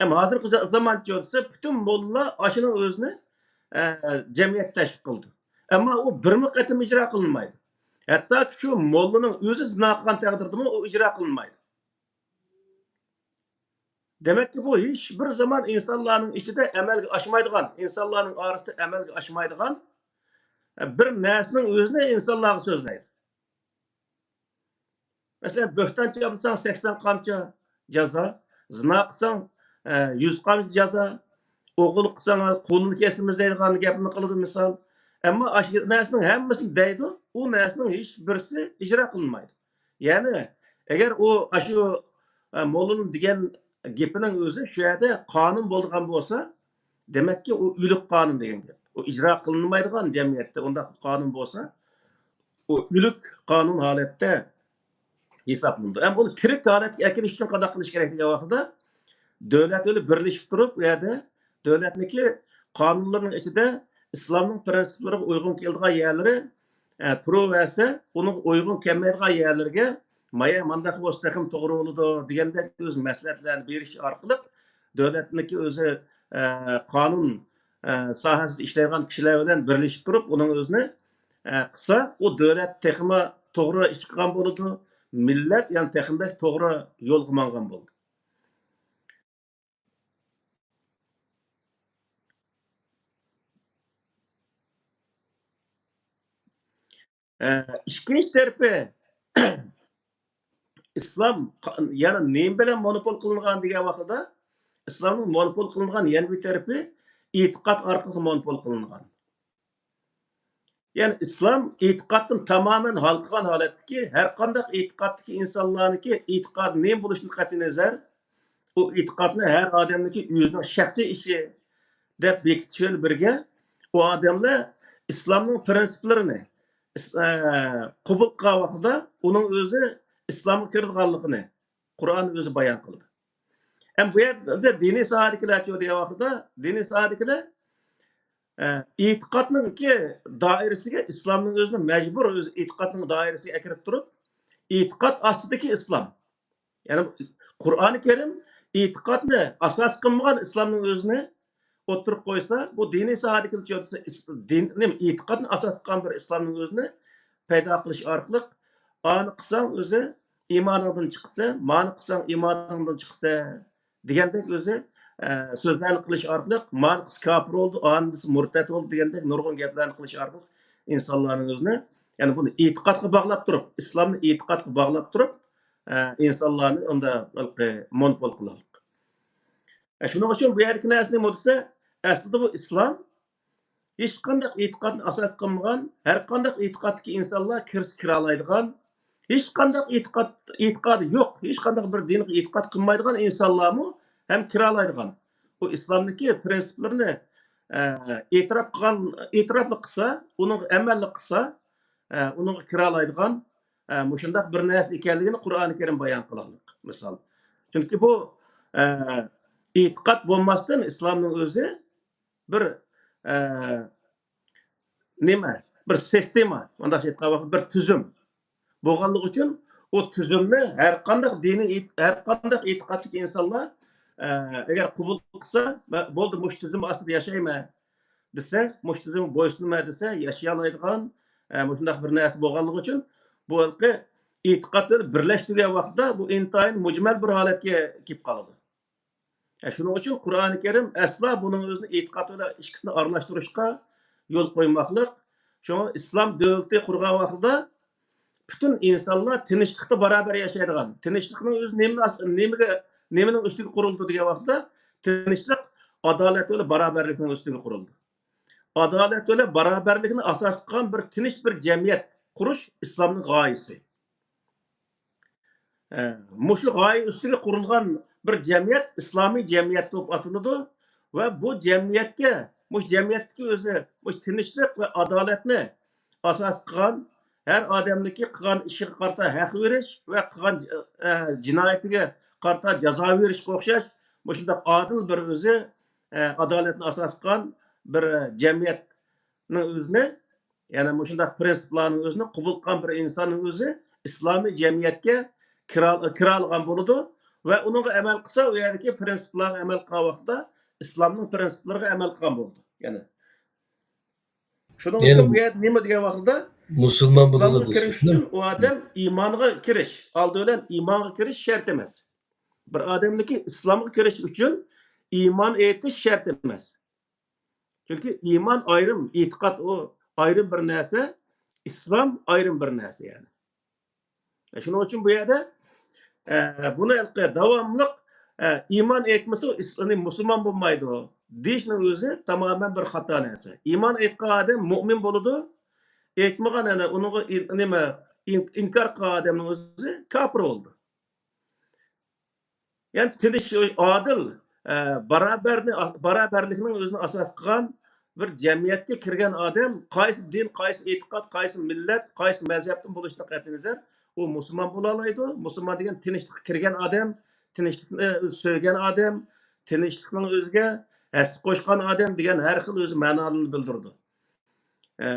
ئەمما ھازىرقى زا-، زامانچە دېسە، پۈتۈن موللا ئاشۇنىڭ ئۆزىنى، ئە، جەمئىيەت تەشۋىق قىلىدۇ. ئەمما ئۇ بىرمۇ قېتىم ئىجرا قىلىنمايدۇ. ھەتتاكى شۇ موللىنىڭ ئۆزى زىنا قىلغان تەقدىردىمۇ ئۇ ئىجرا قىلىنمايدۇ. دېمەككى، بۇ ھېچ بىر زامان ئىنسانلارنىڭ ئىچىدە ئەمەلگە ئاشمايدىغان، ئىنسانلارنىڭ ئارىسىدا ئەمەلگە ئاشمايدىغان، ئە، بىر نەرسىنىڭ ئۆزىنى ئىنسانلارغا سۆزلەيدۇ. مەسىلەن، بۆھتان چاپلىساڭ سەكسەن قامچا جازا، زىنا قىلساڭ، ئە، يۈز قامچا جازا، ئوغرىلىق قىلساڭ قولىنى كېسىمىز دەيدىغان گەپنى قىلىدۇ مىسال. ئەمما ئاشۇ نەرسىنىڭ ھەممىسىنى دەيدۇ، ئۇ نەرسىنىڭ ھېچ بىرسى ئىجرا قىلىنمايدۇ. يەنى ئەگەر ئۇ ئاشۇ، ئە، موللىنىڭ دېگەن گېپىنىڭ ئۆزى شۇ يەردە قانۇن بولىدىغان بولسا، دېمەككى، ئۇ ئۆلۈك قانۇن دېگەن گەپ. ئۇ ئىجرا قىلىنمايدىغان جەمئىيەتتە ئۇنداق قانۇن بولسا، ئۇ ئۆلۈك قانۇن ھالەتتە ھېسابلىنىدۇ. ئەمما بۇنى تىرىك ھالەتكە ئەكېلىش ئۈچۈن قانداق قىلىش كېرەك دېگەن ۋاقتىدا، دۆلەت بىلەن بىرلىشىپ تۇرۇپ، ئۇ يەردە دۆلەتنىڭكى قانۇنلىرىنىڭ ئىچىدە ئىسلامنىڭ پىرىنسىپلىرىغا ئۇيغۇن كېلىدىغان يەرلىرى، ئە، تۇرۇۋەرسە، ئۇنىڭغا ئۇيغۇن كەلمەيدىغان يەرلىرىگە، مايا مانداق بولسا تېخىمۇ توغرا بولىدۇ دېگەندەك ئۆز مەسلىھەتلەرنى بېرىش ئارقىلىق دۆلەتنىڭكى ئۆزى، ئە، قانۇن، ئە، ساھەسىدە ئىشلەيدىغان كىشىلەر بىلەن بىرلىشىپ تۇرۇپ، ئۇنىڭ ئۆزىنى، ئە، قىلسا، ئۇ دۆلەت تېخىمۇ توغرا ئىش قىلغان بولىدۇ. مىللەت يەنە تېخىمۇ بەك توغرا يولغا ماڭغان بولىدۇ. ئە، ئىككىنچى تەرىپى، ئىسلام قا-، يەنە نېمە بىلەن مونوپول قىلىنغان دېگەن ۋاقتىدا، ئىسلامنىڭ مونوپول قىلىنغان يەنە بىر تەرىپى ئېتىقاد ئارقىلىق مونوپول قىلىنغان. يەنى ئىسلام ئېتىقادتىن تامامەن ھالقىغان ھالەتتىكى، ھەر قانداق ئېتىقادتىكى ئىنسانلارنىڭكى ئېتىقادى نېمە بولۇشىدىن قەتئىينەزەر، ئۇ ئېتىقادنى ھەر ئادەمنىڭكى ئۆزىنىڭ شەخسىي ئىشى دەپ بېكىتىش بىلەن بىرگە، ئۇ ئادەملەر ئىسلامنىڭ پىرىنسىپلىرىنى، ئىس-، ئە، قوبۇل قىلغان ۋاقتىدا ئۇنىڭ ئۆزى ئىسلامغا كىرىدىغانلىقىنى قۇرئان ئۆزى بايان قىلدى. ئەمما بۇ يەردە دىنىي ساھەدىكىلەرچۇ دېگەن ۋاقتىدا، دىنىي ساھەدىكىلەر، ئە، ئېتىقادنىڭكى دائىرىسىگە ئىسلامنىڭ ئۆزىنى مەجبۇر ئۆز ئېتىقادنىڭ دائىرىسىگە ئەكىرىپ تۇرۇپ، ئېتىقاد ئاستىدىكى ئىسلام. يەنى قۇرئانى كەرىم ئېتىقادنى ئاساس قىلمىغان ئىسلامنىڭ ئۆزىنى ئوتتۇرىغا قويسا، بۇ دىنىي ساھەدىكى دىن، نېمە، ئېتىقادنى ئاساس قىلغان بىر ئىسلامنىڭ ئۆزىنى پەيدا قىلىش ئارقىلىق، ئانى قىلساڭ ئۆزى ئىمانىڭدىن چىقىسەن، مانى قىلساڭ ئىمانىڭدىن چىقىسەن دېگەندەك ئۆزى، ئە، سۆزلەرنى قىلىش ئارقىلىق، مانى قىلسا كاپىر بولدى، ئانى دېسە مۇرتەت بولدى دېگەندەك نۇرغۇن گەپلەرنى قىلىش ئارقىلىق ئىنسانلارنىڭ ئۆزىنى، يەنى بۇنى ئېتىقادقا باغلاپ تۇرۇپ، ئىسلامنى ئېتىقادقا باغلاپ تۇرۇپ، ئە، ئىنسانلارنى ئۇندا ھېلىقى مونوپول قىلالىق. ئە، شۇنىڭ ئۈچۈن بۇ يەردىكى نەرسە نېمە دېسە، ئەسلىدە بۇ ئىسلام ھېچقانداق ئېتىقادنى ئاساس قىلمىغان، ھەر قانداق ئېتىقادتىكى ئىنسانلار كىرسە كىرالايدىغان، ھېچقانداق ئېتىقاد، ئېتىقادى يوق، ھېچقانداق بىر دىنغا ئېتىقاد قىلمايدىغان ئىنسانلارمۇ ھەم كىرالايدىغان. ئۇ ئىسلامدىكى پىرىنسىپلىرىنى، ئە، ئېتىراپ قىلغان، ئېتىراپلا قىلسا، ئۇنىڭغا ئەمەللا قىلسا، ئە، ئۇنىڭغا كىرالايدىغان، ئە، مۇشۇنداق بىر نەرسە ئىكەنلىكىنى قۇرئانى كەرىم بايان قىلغانلىق. مىسال، چۈنكى بۇ، ئە، ئېتىقاد بولماستىن ئىسلامنىڭ ئۆزى بىر، ئە، نېمە، بىر سىستېما، مۇنداق ئېيتقان ۋاقىت بىر تۈزۈم بولغانلىقى ئۈچۈن، ئۇ تۈزۈمنى ھەر قانداق دىنىي ئېت-، ھەر قانداق ئېتىقادتىكى ئىنسانلار، ئە، ئەگەر قوبۇل قىلسا، بولدى، مۇشۇ تۈزۈم ئاستىدا ياشايمەن دېسە، مۇشۇ تۈزۈمگە بويسۇنىمەن دېسە، ياشىيالايدىغان، ئە، مۇشۇنداق بىر نەرسە بولغانلىقى ئۈچۈن، بۇ ھېلىقى ئېتىقاد بىلەن بىرلەشتۈرگەن ۋاقىتتا بۇ ئىنتايىن مۈجمەل بىر ھالەتكە كېلىپ قالىدۇ. ئە، شۇنىڭ ئۈچۈن قۇرئانى كەرىم ئەسلا بۇنىڭ ئۆزىنى ئېتىقاد بىلەن ئىككىسىنى ئارىلاشتۇرۇشقا يول قويماسلىق. شۇڭا ئىسلام دۆلىتى قۇرغان ۋاقتىدا پۈتۈن ئىنسانلار تىنچلىقتا باراۋەر ياشايدىغان، تىنچلىقنىڭ ئۆزى نېمىنى ئاس-، نېمىگە، نېمىنىڭ ئۈستىگە قۇرۇلىدۇ دېگەن ۋاقىتتا، تىنچلىق ئادالەت ۋە باراۋەرلىكنىڭ ئۈستىگە قۇرۇلىدۇ. ئادالەت ۋە باراۋەرلىكنى ئاساس قىلغان بىر تىنچ بىر جەمئىيەت قۇرۇش ئىسلامنىڭ غايىسى. ئە، مۇشۇ غايە ئۈستىگە قۇرۇلغان بىر جەمئىيەت ئىسلامىي جەمئىيەت بولۇپ ئاتىلىدۇ ۋە بۇ جەمئىيەتكە، مۇشۇ جەمئىيەتتىكى ئۆزى مۇشۇ تىنچلىق ۋە ئادالەتنى ئاساس قىلغان، ھەر ئادەمنىڭكى قىلغان ئىشىغا قارىتا ھەق بېرىش ۋە قىلغان، ئە، جىنايىتىگە قارىتا جازا بېرىشكە ئوخشاش مۇشۇنداق ئادىل بىر ئۆزى، ئە، ئادالەتنى ئاساس قىلغان بىر جەمئىيەتنىڭ ئۆزىنى، يەنى مۇشۇنداق پىرىنسىپلارنىڭ ئۆزىنى قوبۇل قىلغان بىر ئىنساننىڭ ئۆزى ئىسلامىي جەمئىيەتكە كىرا-، كىرالىغان بولىدۇ ۋە ئۇنىڭغا ئەمەل قىلسا، ئۇ يەردىكى پىرىنسىپلارغا ئەمەل قىلغان ۋاقتىدا ئىسلامنىڭ پىرىنسىپلىرىغا ئەمەل قىلغان بولىدۇ. يەنى شۇنىڭ يەنى ئۈچۈن بۇ يەردە نېمە دېگەن ۋاقتىدا مۇسۇلمان ئىسلامغا بولىدۇ كىرىش دېسەك، ئۈچۈن ئۇ ئادەم ئىمانغا كىرىش، ئالدى بىلەن ئىمانغا كىرىش شەرت ئەمەس. بىر ئادەمنىڭكى ئىسلامغا كىرىش ئۈچۈن ئىمان ئېيتىش شەرت ئەمەس. چۈنكى ئىمان ئايرىم، ئېتىقاد ئۇ ئايرىم بىر نەرسە، ئىسلام ئايرىم بىر نەرسە يەنى. شۇنىڭ ئۈچۈن بۇ يەردە، ئە، بۇنى ھېلىقى داۋاملىق، ئە، ئىمان ئېيتمىسا ئىسلام، مۇسۇلمان بولمايدۇ دېيىشنىڭ ئۆزى تامامەن بىر خاتا نەرسە. ئىمان ئېيتقان ئادەم مۆمىن بولىدۇ، ئېيتمىغان، يەنى ئۇنىڭغا ئىن-، نېمە، ئىن-، ئىنكار قىلغان ئادەمنىڭ ئۆزى كاپىر بولىدۇ. يەنى تىنچ، ئادىل، ئە، بارابەرنى، بارابەرلىكنىڭ ئۆزىنى ئاساس قىلغان بىر جەمئىيەتكە كىرگەن ئادەم، قايسى دىن، قايسى ئېتىقاد، قايسى مىللەت، قايسى مەزھەپتىن بولۇشىدىن قەتئىينەزەر، ئۇ مۇسۇلمان بولالايدۇ. مۇسۇلمان دېگەن تىنچلىققا كىرگەن ئادەم، تىنچلىقنى ئۆزى سۆيگەن ئادەم، تىنچلىقنىڭ ئۆزىگە ھەسسە قوشقان ئادەم دېگەن ھەر خىل ئۆزى مەنالارنى بىلدۈرىدۇ. ئە،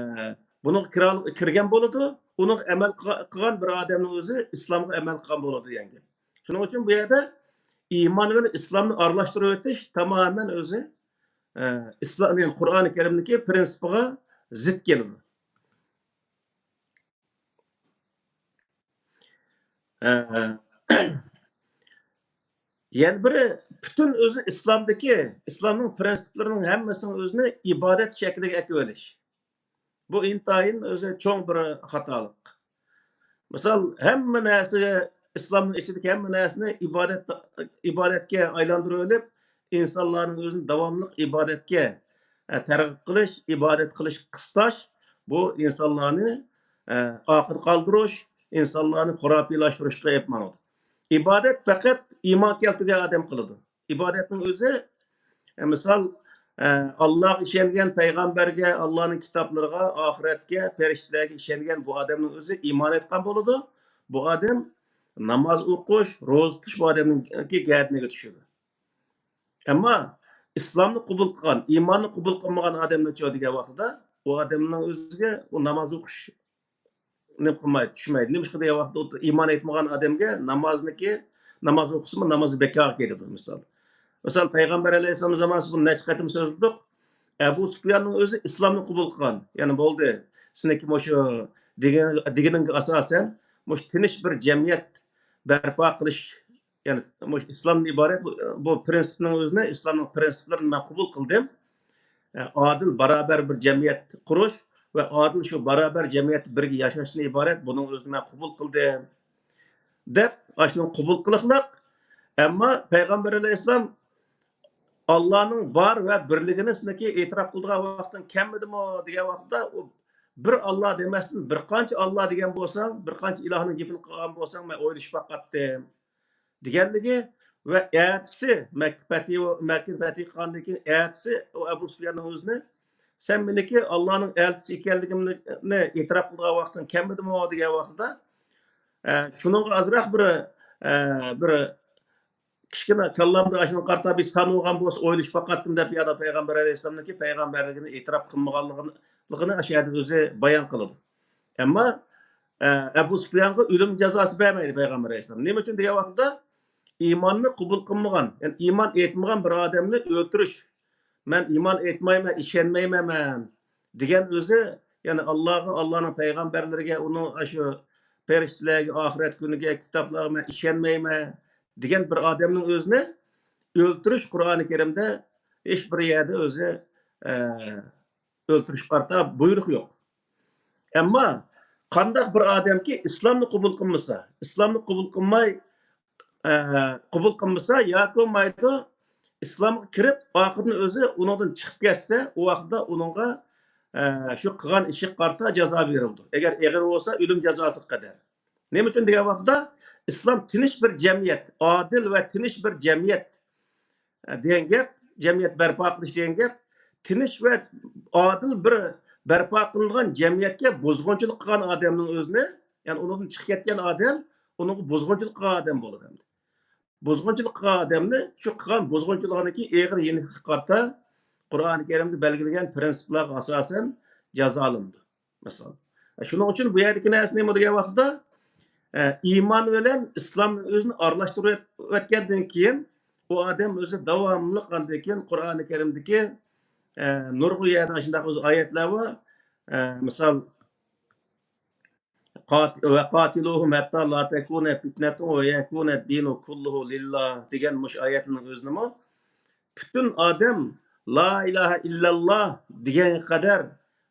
بۇنىڭغا كىرا-، كىرگەن بولىدۇ، ئۇنىڭغا ئەمەل قىلغا-، قىلغان بىر ئادەمنىڭ ئۆزى ئىسلامغا ئەمەل قىلغان بولىدۇ دېگەن گەپ. شۇنىڭ ئۈچۈن بۇ يەردە ئىمان بىلەن ئىسلامنى ئارىلاشتۇرۇۋېتىش تامامەن ئۆزى، ئە، ئىسلام، يەنى قۇرئانى كەرىمدىكى پىرىنسىپىغا زىت كېلىدۇ. ئە، يەنە بىرى، پۈتۈن ئۆزى ئىسلامدىكى، ئىسلامنىڭ پىرىنسىپلىرىنىڭ ھەممىسىنىڭ ئۆزىنى ئىبادەت شەكلىگە ئەكىۋېلىش. بۇ ئىنتايىن ئۆزى چوڭ بىر خاتالىق. مىسال، ھەممە نەرسىگە، ئىسلامنىڭ ئىچىدىكى ھەممە نەرسىنى ئىبادەت، ئىبادەتكە ئايلاندۇرۇۋېلىپ، ئىنسانلارنىڭ ئۆزىنى داۋاملىق ئىبادەتكە، ئە، تەرغىب قىلىش، ئىبادەت قىلىشقا قىستاش، بۇ ئىنسانلارنى، ئە، ئارقىدا قالدۇرۇش، ئىنسانلارنى خۇراپىيلاشتۇرۇشقا ئېلىپ ماڭىدۇ. ئىبادەت پەقەت ئىمان كەلتۈرگەن ئادەم قىلىدۇ. ئىبادەتنىڭ ئۆزى، ئە، مىسال، ئە، ئاللاغا ئىشەنگەن، پەيغەمبەرگە، ئاللانىڭ كىتابلىرىغا، ئاخىرەتكە، پەرىشتىلەرگە ئىشەنگەن بۇ ئادەمنىڭ ئۆزى ئىمان ئېيتقان بولىدۇ. بۇ ئادەم ناماز ئوقۇش، روزا تۇتۇش بۇ ئادەمنىڭكى گەدىنىگە چۈشىدۇ. ئەمما ئىسلامنى قوبۇل قىلغان، ئىماننى قوبۇل قىلمىغان ئادەمنىچۇ دېگەن ۋاقتىدا، ئۇ ئادەمنىڭ ئۆزىگە ئۇ ناماز ئوقۇش نېمە قىلمايدۇ، چۈشمەيدۇ. نېمىشقا دېگەن ۋاقىتتا ئۇ ئىمان ئېيتمىغان ئادەمگە نامازنىكى، ناماز ئوقۇسىمۇ نامازى بىكارغا كېتىدۇ، مىسال. مىسال، پەيغەمبەر ئەلەيھىسسالام زامانىسىدا بۇنى نەچچە قېتىم سۆزلىدۇق. ئەبۇ سۇپياننىڭ ئۆزى ئىسلامنى قوبۇل قىلغان. يەنى بولدى، سېنىڭكى مۇشۇ دېگەن-، دېگىنىڭگە ئاساسەن، مۇشۇ تىنچ بىر جەمئىيەت بەرپا قىلىش، يەنى مۇشۇ ئىسلامدىن ئىبارەت بۇ، بۇ پىرىنسىپنىڭ ئۆزىنى، ئىسلامنىڭ پىرىنسىپلىرىنى مەن قوبۇل قىلدىم. ئادىل، بارابەر بىر جەمئىيەت قۇرۇش ۋە ئادىل شۇ بارابەر جەمئىيەتتە بىرگە ياشاشتىن ئىبارەت، بۇنىڭ ئۆزىنى مەن قوبۇل قىلدىم، دەپ، ئاشۇنى قوبۇل قىلىقلىق. ئەمما پەيغەمبەر ئەلەيھىسسالام ئاللانىڭ بار ۋە بىرلىكىنى سىزنىڭكى ئېتىراپ قىلىدىغان ۋاقتىڭ كەلمىدىمۇ دېگەن ۋاقىتتا، ئۇ بىر ئاللا دېمەستىن، بىر قانچە ئاللا دېگەن بولساڭ، بىر قانچە ئىلاھنىڭ گېپىنى قىلغان بولساڭ، مەن ئويلىشىپ باقاتتىم. دېگەنلىكى ۋە ئەتىسى مەككە پەتھى، مەككىنى پەتھى قىلغاندىن كېيىن، ئەتىسى ئۇ ئەبۇ سۇفياننىڭ ئۆزىنى، «سەن مېنىڭكى ئاللانىڭ ئەلچىسى ئىكەنلىكىمنى ئېتىراپ قىلىدىغان ۋاقتىڭ كەلمىدىمۇ؟» دېگەن ۋاقتىدا، ئە، شۇنىڭغا ئازراق بىر، ئە، بىر كىچىككىنە كاللامدا ئاشۇنىڭغا قارىتا بىر سان بولغان بولسا ئويلىشىپ باقاتتىم دەپ، يەنە پەيغەمبەر ئەلەيھىسسالامنىڭكى پەيغەمبەرلىكىنى ئېتىراپ قىلمىغانلىقىنى، لىقىنى ئاشۇ يەردە ئۆزى بايان قىلىدۇ. ئەمما، ئە، ئەبۇ سۇپيانغا ئۆلۈم جازاسى بەرمەيدۇ پەيغەمبەر ئەلەيھىسسالام. نېمە ئۈچۈن دېگەن ۋاقىتتا، ئىماننى قوبۇل قىلمىغان، يەنى ئىمان ئېيتمىغان بىر ئادەمنى ئۆلتۈرۈش، «مەن ئىمان ئېيتمايمەن، ئىشەنمەيمەن مەن» دېگەن ئۆزى، يەنى ئاللاغا، ئاللانىڭ پەيغەمبەرلىرىگە، ئۇنىڭ ئاشۇ پەرىشتىلەرگە، ئاخىرەت كۈنىگە، كىتابلارغا «مەن ئىشەنمەيمەن» دېگەن بىر ئادەمنىڭ ئۆزىنى ئۆلتۈرۈش قۇرئانى كەرىمدە ھېچ بىر يەردە ئۆزى، ئە، ئۆلتۈرۈشكە قارىتا بۇيرۇق يوق. ئەمما قانداق بىر ئادەمكى ئىسلامنى قوبۇل قىلمىسا، ئىسلامنى قوبۇل قىلماي، ئە، قوبۇل قىلمىسا ياكى بولمايدۇ، ئىسلامغا كىرىپ، ئاخىرىدىن ئۆزى ئۇنىڭدىن چىقىپ كەتسە، ئۇ ۋاقىتتا ئۇنىڭغا، ئە، شۇ قىلغان ئىشىغا قارىتا جازا بېرىلىدۇ. ئەگەر ئېغىر بولسا، ئۆلۈم جازاسىغا قەدەر. نېمە ئۈچۈن دېگەن ۋاقىتتا، ئىسلام تىنچ بىر جەمئىيەت، ئادىل ۋە تىنچ بىر جەمئىيەت، ئە، دېگەن گەپ، جەمئىيەت بەرپا قىلىش دېگەن گەپ، تىنچ ۋە ئادىل بىر بەرپا قىلىنغان جەمئىيەتكە بۇزغۇنچىلىق قىلغان ئادەمنىڭ ئۆزىنى، يەنى ئۇنىڭدىن چىقىپ كەتكەن ئادەم، ئۇنىڭغا بۇزغۇنچىلىق قىلغان ئادەم بولىدۇ ئەمدى. بۇزغۇنچىلىق قىلغان ئادەمنى، شۇ قىلغان بۇزغۇنچىلىقىنىڭكى ئېغىر يېنىكلىكىگە قارىتا قۇرئان كەرىمدە بەلگىلىگەن پىرىنسىپلارغا ئاساسەن جازالىنىدۇ. مىسال. شۇنىڭ ئۈچۈن بۇ يەردىكى نەرسە نېمە دېگەن ۋاقىتتا، ئە، ئىمان بىلەن ئىسلامنىڭ ئۆزىنى ئارىلاشتۇرۇۋەتكەندىن كېيىن، ئۇ ئادەم ئۆزى داۋاملىق ئاندىن كېيىن قۇرئانى كەرىمدىكى، ئە، نۇرغۇن يەردە شۇنداق ئۆزى ئايەتلەر بار. ئە، مىسال، قات-، «ۋەقاتىلۇھۇم ھەتتا لا تەكۇنە پىتنەتۇن ۋە يەكۇنە دىنۇ كۇللۇھۇ لىللا» دېگەن مۇشۇ ئايەتنىڭ ئۆزىنىمۇ پۈتۈن ئادەم لا ئىلاھە ئىللاللا دېگەنگە قەدەر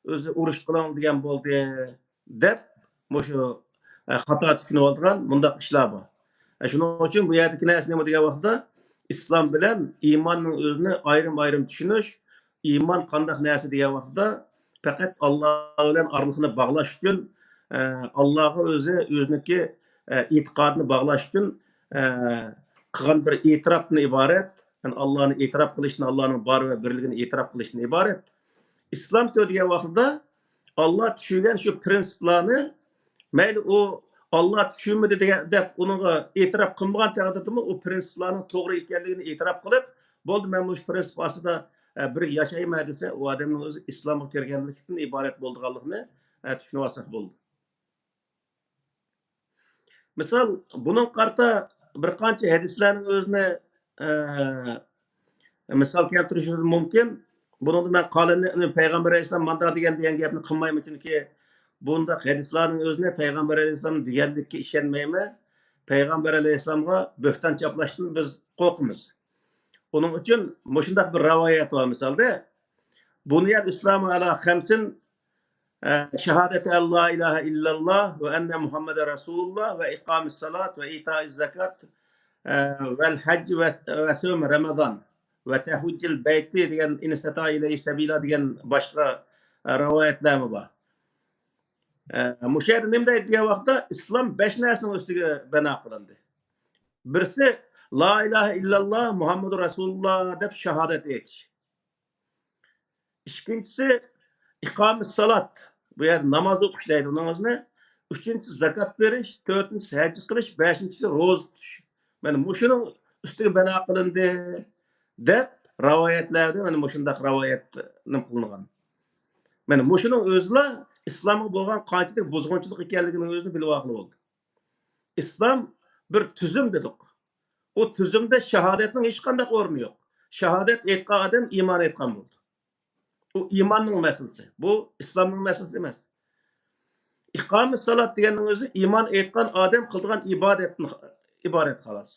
ئۆزى ئۇرۇش قىلىڭ دېگەن بولدى دەپ، مۇشۇ، ئە، خاتا چۈشىنىۋالىدىغان مۇنداق ئىشلار بار. ئە، شۇنىڭ ئۈچۈن بۇ يەردىكى نەرسە نېمە دېگەن ۋاقىتتا، ئىسلام بىلەن ئىماننىڭ ئۆزىنى ئايرىم-ئايرىم چۈشىنىش، ئىمان قانداق نەرسە دېگەن ۋاقىتتا، پەقەت ئاللا بىلەن ئارىلىقنى باغلاش ئۈچۈن، ئە، ئاللاغا ئۆزى، ئۆزىنىڭكى، ئە، ئېتىقادىنى باغلاش ئۈچۈن، ئە، قىلغان بىر ئېتىراپتىن ئىبارەت، يەنى ئاللانى ئېتىراپ قىلىشتىن، ئاللانىڭ بار ۋە بىرلىكىنى ئېتىراپ قىلىشتىن ئىبارەت. ئىسلامچە دېگەن ۋاقتىدا ئاللا چۈشۈرگەن شۇ پىرىنسىپلارنى، مەيلى ئۇ ئاللا چۈشۈرمىدى دېگەن، دەپ ئۇنىڭغا ئېتىراپ قىلمىغان تەقدىردىمۇ ئۇ پىرىنسىپلارنىڭ توغرا ئىكەنلىكىنى ئېتىراپ قىلىپ، بولدى، مەن مۇشۇ پىرىنسىپ ئاستىدا، ئە، بىر ياشايمەن دېسە، ئۇ ئادەمنىڭ ئۆزى ئىسلامغا كىرگەنلىكتىن ئىبارەت بولىدىغانلىقىنى، ئە، چۈشىنىۋالساق بولدى. مىسال، بۇنىڭغا قارىتا بىر قانچە ھەدىسلەرنىڭ ئۆزىنى، ئە، مىسال كەلتۈرۈشىمىز مۇمكىن. بۇنىڭدا مەن قالىنى، پەيغەمبەر ئەلەيھىسسالام مانداق دېگەن، دېگەن گەپنى قىلمايمەن، چۈنكى بۇنداق ھەدىسلەرنىڭ ئۆزىنى پەيغەمبەر ئەلەيھىسسالام دېگەنلىككە ئىشەنمەيمەن. پەيغەمبەر ئەلەيھىسسالامغا بۆھتان چاپلاشتىن بىز قورقىمىز. ئۇنىڭ ئۈچۈن مۇشۇنداق بىر رىۋايەت بار، مىسالدا، بۇنىيەل ئىسلامۇ ئەلا خەمسىن، ئە، شاھادەتى ئەن لا ئىلاھە ئىللاللا ۋە ئەننە مۇھەممەدەن رەسۇلۇللا ۋە ئىقامىس سالات ۋە ئىتائىز زاكات، ئە، ۋەل ھەج ۋە، ۋە سوم رەمەزان ۋە تەھۇججىل بەيتى دېگەن، ئىن ئىستەتاء ئىلەيھى سەبىلا دېگەن باشقا، ئە، رىۋايەتلەرمۇ بار. ئە، مۇشۇ يەردە نېمە دەيدۇ دېگەن ۋاقىتتا، ئىسلام بەش نەرسىنىڭ ئۈستىگە بىنا قىلىندى. بىرسى، لا ئىلاھە ئىللاللا مۇھەممەدۇر رەسۇلۇللا دەپ شاھادەت ئېيتىش. ئىككىنچىسى، ئىقامىس سالات. بۇ يەردە ناماز ئوقۇش دەيدۇ ئۇنىڭ ئۆزىنى. ئۈچىنچىسى، زاكات بېرىش. تۆتىنچىسى، ھەج قىلىش. بەشىنچىسى، روزا تۇتۇش. مانا مۇشۇنىڭ ئۈستىگە بىنا قىلىندى دەپ رىۋايەتلەردە مانا مۇشۇنداق رىۋايەت نېمە قىلىنغان. مانا مۇشۇنىڭ ئۆزىلا ئىسلامغا بولغان قانچىلىك بۇزغۇنچىلىق ئىكەنلىكىنىڭ ئۆزىنى بىلىۋالغىلى بولدى. ئىسلام بىر تۈزۈم دېدۇق. ئۇ تۈزۈمدە شاھادەتنىڭ ھېچقانداق ئورنى يوق. شاھادەت ئېيتقان ئادەم ئىمان ئېيتقان بولىدۇ. ئۇ ئىماننىڭ مەسىلىسى. بۇ ئىسلامنىڭ مەسىلىسى ئەمەس. ئىقامە سالات دېگەننىڭ ئۆزى ئىمان ئېيتقان ئادەم قىلىدىغان ئىبادەتتىن ئىبارەت، خالاس.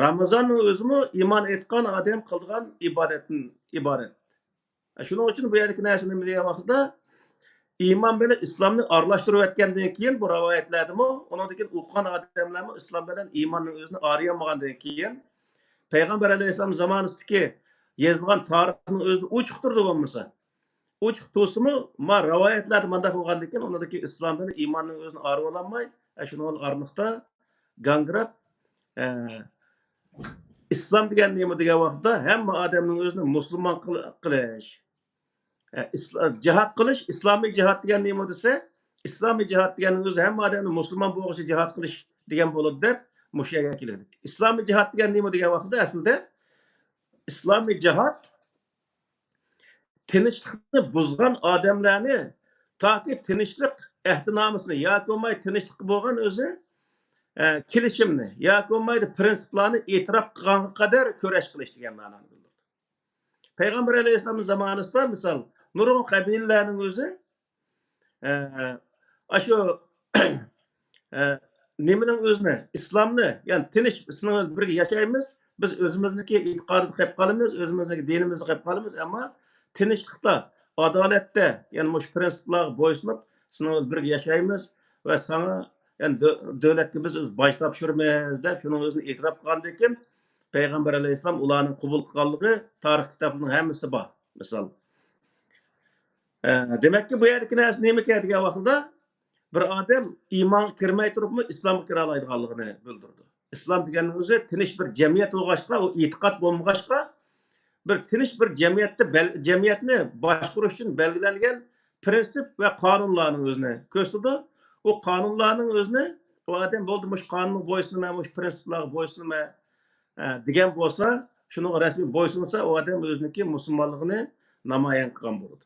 رامىزاننىڭ ئۆزىمۇ ئىمان ئېيتقان ئادەم قىلىدىغان ئىبادەتتىن ئىبارەت. شۇنىڭ ئۈچۈن بۇ يەردىكى نەرسە نېمە دېگەن ۋاقىتتا، ئىمان بىلەن ئىسلامنى ئارىلاشتۇرۇۋەتكەندىن كېيىن، بۇ رىۋايەتلەردىمۇ، ئۇنىڭدىن كېيىن ئوقۇغان ئادەملەرمۇ ئىسلام بىلەن ئىماننىڭ ئۆزىنى ئايرىيالمىغاندىن كېيىن، پەيغەمبەر ئەلەيھىسسالام زامانىسىدىكى يېزىلغان تارىخنىڭ ئۆزىنى ئوچۇقتۇردى بولمىسا. ئوچۇق تۇرسىمۇ، ما رىۋايەتلەردە مانداق بولغاندىن كېيىن، ئۇنىڭدىكى ئىسلام بىلەن ئىماننىڭ ئۆزىنى ئايرىۋالالماي، ئە، شۇنىڭ ئارىلىقتا گاڭگىراپ، ئە، ئىسلام دېگەن نېمە دېگەن ۋاقىتتا، ھەممە ئادەمنىڭ ئۆزىنى مۇسۇلمان قىل-، قىلىش. ئە، ئىسلا-، جىھاد قىلىش، ئىسلامىي جىھاد دېگەن نېمە دېسە، ئىسلامىي جىھاد دېگەننىڭ ئۆزى ھەممە ئادەمنى مۇسۇلمان بولغۇچە جىھاد قىلىش دېگەن بولىدۇ دەپ، مۇشۇ يەرگە كېلىدۇ. ئىسلامىي جىھاد دېگەن نېمە دېگەن ۋاقىتتا، ئەسلىدە ئىسلامىي جىھاد تىنچلىقنى بۇزغان ئادەملەرنى تاكى تىنچلىق ئەھدىنامىسىنى ياكى بولماي تىنچلىققا بولغان ئۆزى، ئە، كېلىشىمنى ياكى بولمايدۇ پىرىنسىپلارنى ئېتىراپ قىلغانغا قەدەر كۈرەش قىلىش دېگەن مەنانى بىلدۈرىدۇ. پەيغەمبەر ئەلەيھىسسالامنىڭ زامانىسىدا، مىسال، نۇرغۇن قەبىلىلەرنىڭ ئۆزى، ئە، ئاشۇ، ئە، نېمىنىڭ ئۆزىنى، ئىسلامنى، يەنى تىنچ، سېنىڭ بىلەن بىرگە ياشايمىز، بىز ئۆزىمىزنىڭكى ئېتىقادىنى قىلىپ قالىمىز، ئۆزىمىزنىڭكى دىنىمىزنى قىلىپ قالىمىز، ئەمما تىنچلىقتا، ئادالەتتە، يەنى مۇشۇ پىرىنسىپلارغا بويسۇنۇپ، سېنىڭ بىلەن بىرگە ياشايمىز ۋە ساڭا، يەنى دۆ-، دۆلەتكە بىز ئۆز باج تاپشۇرىمىز دەپ، شۇنىڭ ئۆزىنى ئېتىراپ قىلغاندىن كېيىن، پەيغەمبەر ئەلەيھىسسالام ئۇلارنىڭ قوبۇل قىلغانلىقى تارىخ كىتابلىرىنىڭ ھەممىسىدە بار، مىسال. ئە، دېمەككى، بۇ يەردىكى نەرسە نېمىكەن دېگەن ۋاقتىدا، بىر ئادەم ئىمانغا كىرمەي تۇرۇپمۇ ئىسلامغا كىرالايدىغانلىقىنى بىلدۈرىدۇ. ئىسلام دېگەننىڭ ئۆزى تىنچ بىر جەمئىيەت بولغاچقا، ئۇ ئېتىقاد بولمىغاچقا، بىر تىنچ بىر جەمئىيەتتە بەل-، جەمئىيەتنى باشقۇرۇش ئۈچۈن بەلگىلەنگەن پىرىنسىپ ۋە قانۇنلارنىڭ ئۆزىنى كۆرسىتىدۇ. ئۇ قانۇنلارنىڭ ئۆزىنى ئۇ ئادەم بولدى، مۇشۇ قانۇنغا بويسۇنىمەن، مۇشۇ پىرىنسىپلارغا بويسۇنىمەن، ئە، دېگەن بولسا، شۇنىڭغا رەسمىي بويسۇنسا، ئۇ ئادەم ئۆزىنىڭكى مۇسۇلمانلىقىنى نامايان قىلغان بولىدۇ.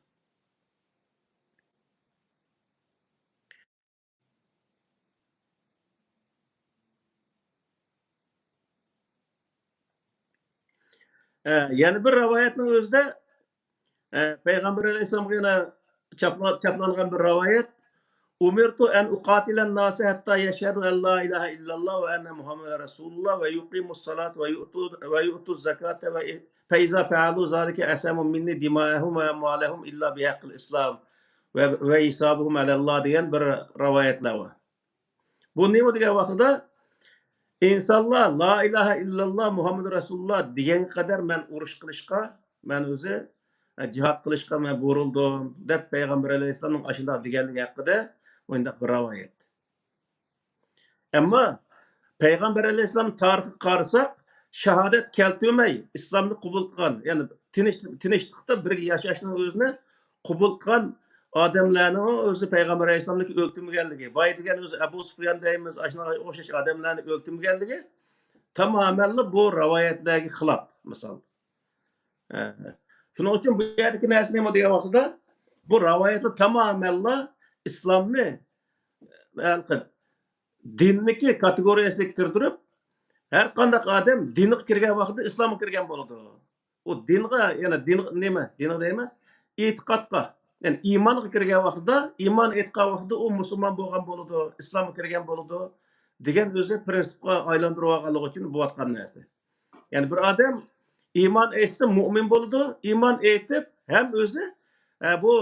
ئە، يەنە بىر رىۋايەتنىڭ ئۆزىدە، ئە، پەيغەمبەر ئەلەيھىسسالامغا يەنە چاپلا-، چاپلانغان بىر رىۋايەت. «ئۇمىرتۇ ئەن ئۇقاتىلەن ناسە ھەتتا يەشھەدۇ ئەن لا ئىلاھە ئىللاللا ۋە ئەننە مۇھەممەدەن رەسۇلۇللا ۋە يۇقىمۇس سالات ۋە يۇئتۇ، ۋە يۇئتۇز زاكاتە ۋە فەئىزا فەئەلۇ زالىكە ئەسەمۇ مىننى دىمائەھۇم ۋە ئەمۋالەھۇم ئىللا بىھەققىل ئىسلام ۋە، ۋە ھىسابۇھۇم ئەلەللا» دېگەن بىر رىۋايەتلەر بار. بۇ نېمە دېگەن ۋاقتىدا، ئىنسانلار «لا ئىلاھە ئىللاللا مۇھەممەدۇر رەسۇلۇللا» دېگەنگە قەدەر مەن ئۇرۇش قىلىشقا، مەن ئۆزى، ئە، جىھاد قىلىشقا مەن بۇيرۇلدۇم، دەپ پەيغەمبەر ئەلەيھىسسالامنىڭ ئاشۇنداق دېگەنلىكى ھەققىدە مۇنداق بىر رىۋايەت. ئەمما پەيغەمبەر ئەلەيھىسسالام تارىخىغا قارىساق، شاھادەت كەلتۈرمەي ئىسلامنى قوبۇل قىلغان، يەنى تىنچ-، تىنچلىقتا بىرگە ياشاشنىڭ ئۆزىنى قوبۇل قىلغان ئادەملەرنىڭ ئۆزى پەيغەمبەر ئەلەيھىسسالامنىڭكى ئۆلتۈرمىگەنلىكى، بايا دېگەن ئۆزى ئەبۇ سۇفيان دەيمىز، ئاشۇنىڭغا ئوخشاش ئادەملەرنى ئۆلتۈرمىگەنلىكى تامامەنلا بۇ رىۋايەتلەرگە خىلاپ، مىسال. ئە، شۇنىڭ ئۈچۈن بۇ يەردىكى نەرسە نېمە دېگەن ۋاقتىدا، بۇ رىۋايەتلەر تامامەنلا ئىسلامنى، ھېلىقى دىننىكى كاتېگورىيەسىگە كىردۈرۈپ، ھەر قانداق ئادەم دىنغا كىرگەن ۋاقتىدا ئىسلامغا كىرگەن بولىدۇ. ئۇ دىنغا، يەنى دىن نېمە؟ دىنغا دەيمەن، ئېتىقادقا، يەنى ئىمانغا كىرگەن ۋاقتىدا، ئىمان ئېيتقان ۋاقتىدا ئۇ مۇسۇلمان بولغان بولىدۇ، ئىسلامغا كىرگەن بولىدۇ دېگەن ئۆزى پىرىنسىپقا ئايلاندۇرۇۋالغانلىقى ئۈچۈن بولۇۋاتقان نەرسە. يەنى بىر ئادەم ئىمان ئېيتسا مۇئمىن بولىدۇ، ئىمان ئېيتىپ ھەم ئۆزى، ئە، بۇ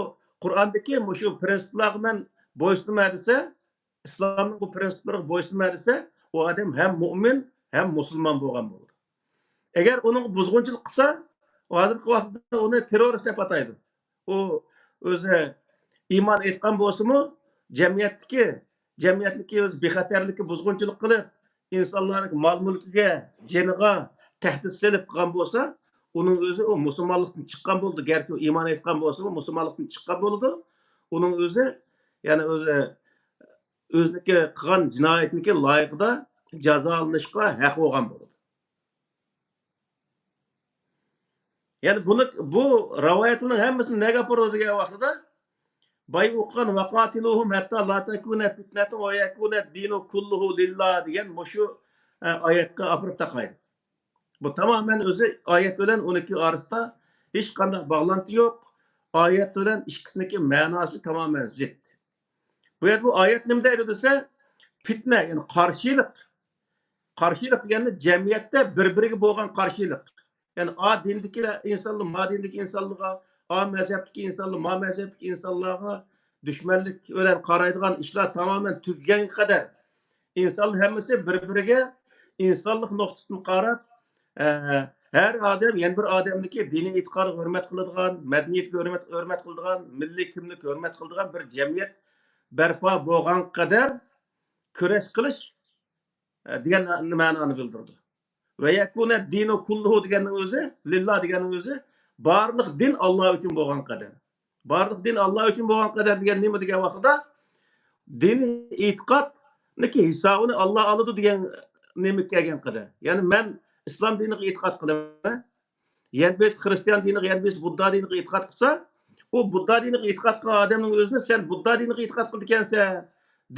قۇرئاندىكى مۇشۇ پىرىنسىپلارغا مەن بويسۇنىمەن دېسە، ئىسلامنىڭ بۇ پىرىنسىپلىرىغا بويسۇنىمەن دېسە، ئۇ ئادەم ھەم مۇئمىن، ھەم مۇسۇلمان بولغان بولىدۇ. ئەگەر ئۇنىڭغا بۇزغۇنچىلىق قىلسا، ھازىرقى ۋاقىتتا ئۇنى تېررورىست دەپ ئاتايدۇ. ئۇ ئۆزى ئىمان ئېيتقان بولسىمۇ، جەمئىيەتتىكى، جەمئىيەتتىكى ئۆزى بىخەتەرلىككە بۇزغۇنچىلىق قىلىپ، ئىنسانلارنىڭ مال-مۈلكىگە، جېنىغا تەھدىت سېلىپ قىلغان بولسا، ئۇنىڭ ئۆزى ئۇ مۇسۇلمانلىقتىن چىققان بولىدۇ. گەرچە ئۇ ئىمان ئېيتقان بولسىمۇ، مۇسۇلمانلىقتىن چىققان بولىدۇ. ئۇنىڭ ئۆزى، يەنى ئۆزى، ئۆزىنىڭكى قىلغان جىنايىتىنىڭكى لايىقىدا جازالىنىشقا ھەق بولغان بولىدۇ. يەنى بۇنى، بۇ رىۋايەتلەرنىڭ ھەممىسىنى نەگە ئاپىرىدۇ دېگەن ۋاقتىدا، بايا ئوقۇغان «ۋەقاتىلۇھۇم ھەتتا لا تەكۇنە پىتنەتۇن ۋە يەكۇنە دىنۇ كۇللۇھۇ لىللا» دېگەن مۇشۇ، ئە، ئايەتكە ئاپىرىپ تاقايدۇ. بۇ تامامەن ئۆزى ئايەت بىلەن ئۇنىڭكى ئارىسىدا ھېچقانداق باغلانتى يوق. ئايەت بىلەن ئىككىسىنىڭكى مەناسى تامامەن زىت. بۇ يەردە بۇ ئايەت نېمە دەيدۇ دېسە، پىتنە، يەنى قارشىلىق. قارشىلىق دېگەندە جەمئىيەتتە بىر-بىرىگە بولغان قارشىلىق. يەنى ئا دىندىكى ئىنسانلار ما دىندىكى ئىنسانلارغا، ئا مەزھەپتىكى ئىنسانلار ما مەزھەپتىكى ئىنسانلارغا دۈشمەنلىك بىلەن قارايدىغان ئىشلار تامامەن تۈگىگەنگە قەدەر ئىنسانلار ھەممىسى بىر-بىرىگە ئىنسانلىق نۇقتىسىدىن قاراپ، ئە، ھەر ئادەم يەنە بىر ئادەمنىڭكى دىنىي ئېتىقادىغا ھۆرمەت قىلىدىغان، مەدەنىيىتىگە ھۆرمەت، ھۆرمەت قىلىدىغان، مىللىي كىملىككە ھۆرمەت قىلىدىغان بىر جەمئىيەت بەرپا بولغانغا قەدەر كۈرەش قىلىش، ئە، دېگەن مەنانى بىلدۈرىدۇ. «ۋە يەكۇنە دىنۇ كۇللۇھۇ» دېگەننىڭ ئۆزى، لىللا دېگەننىڭ ئۆزى بارلىق دىن ئاللا ئۈچۈن بولغان قەدەر. بارلىق دىن ئاللا ئۈچۈن بولغان قەدەر دېگەن نېمە دېگەن ۋاقتىدا، دىن ئېتىقادنىڭكى ھېسابىنى ئاللا ئالىدۇ دېگەن نېمە كەلگەن قەدەر. يەنى مەن ئىسلام دىنىغا ئېتىقاد قىلىمەن، يەنە بىرسى خىرىستىيان دىنىغا، يەنە بىرسى بۇددا دىنىغا ئېتىقاد قىلسا، ئۇ بۇددا دىنىغا ئېتىقاد قىلغان ئادەمنىڭ ئۆزىنى «سەن بۇددا دىنىغا ئېتىقاد قىلىدىكەنسەن»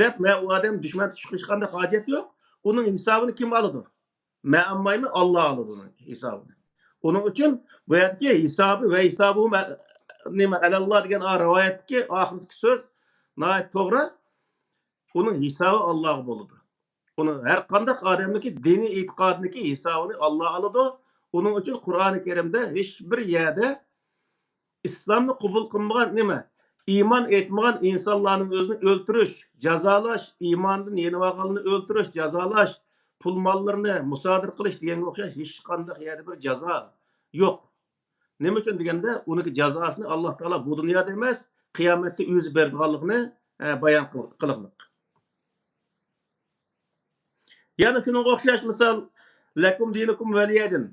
دەپ، مەن ئۇ ئادەم دۈشمەن تۇتۇشقا ھېچقانداق ھاجەت يوق. ئۇنىڭ ھېسابىنى كىم ئالىدۇ؟ مەن ئالمايمەن، ئاللا ئالىدۇ ئۇنىڭ ھېسابىنى. ئۇنىڭ ئۈچۈن بۇ يەردىكى ھېسابى ۋە ھېسابى نېمە، ئەلەللا دېگەن رىۋايەتتىكى ئاخىرىدىكى سۆز ناھايىتى توغرا. ئۇنىڭ ھېسابى ئاللاغا بولىدۇ. ئۇنىڭ ھەر قانداق ئادەمنىڭكى دىنىي ئېتىقادىنىڭكى ھېسابىنى ئاللا ئالىدۇ. ئۇنىڭ ئۈچۈن قۇرئانى كەرىمدە ھېچ بىر يەردە ئىسلامنى قوبۇل قىلمىغان نېمە؟ ئىمان ئېيتمىغان ئىنسانلارنىڭ ئۆزىنى ئۆلتۈرۈش، جازالاش، ئىماندىن يېنىۋالغانلارنى ئۆلتۈرۈش، جازالاش، پۇل ماللىرىنى مۇسادىرە قىلىش دېگەنگە ئوخشاش ھېچقانداق يەردە بىر جازا يوق. نېمە ئۈچۈن دېگەندە، ئۇنىڭكى جازاسىنى ئاللا تائالا بۇ دۇنيادا ئەمەس، قىيامەتتە ئۆزى بېرىدىغانلىقىنى، ئە، بايان قىل-، قىلغانلىق. يەنە شۇنىڭغا ئوخشاش مىسال، «لەكۇم دىنۇكۇم ۋەلىيەدىن»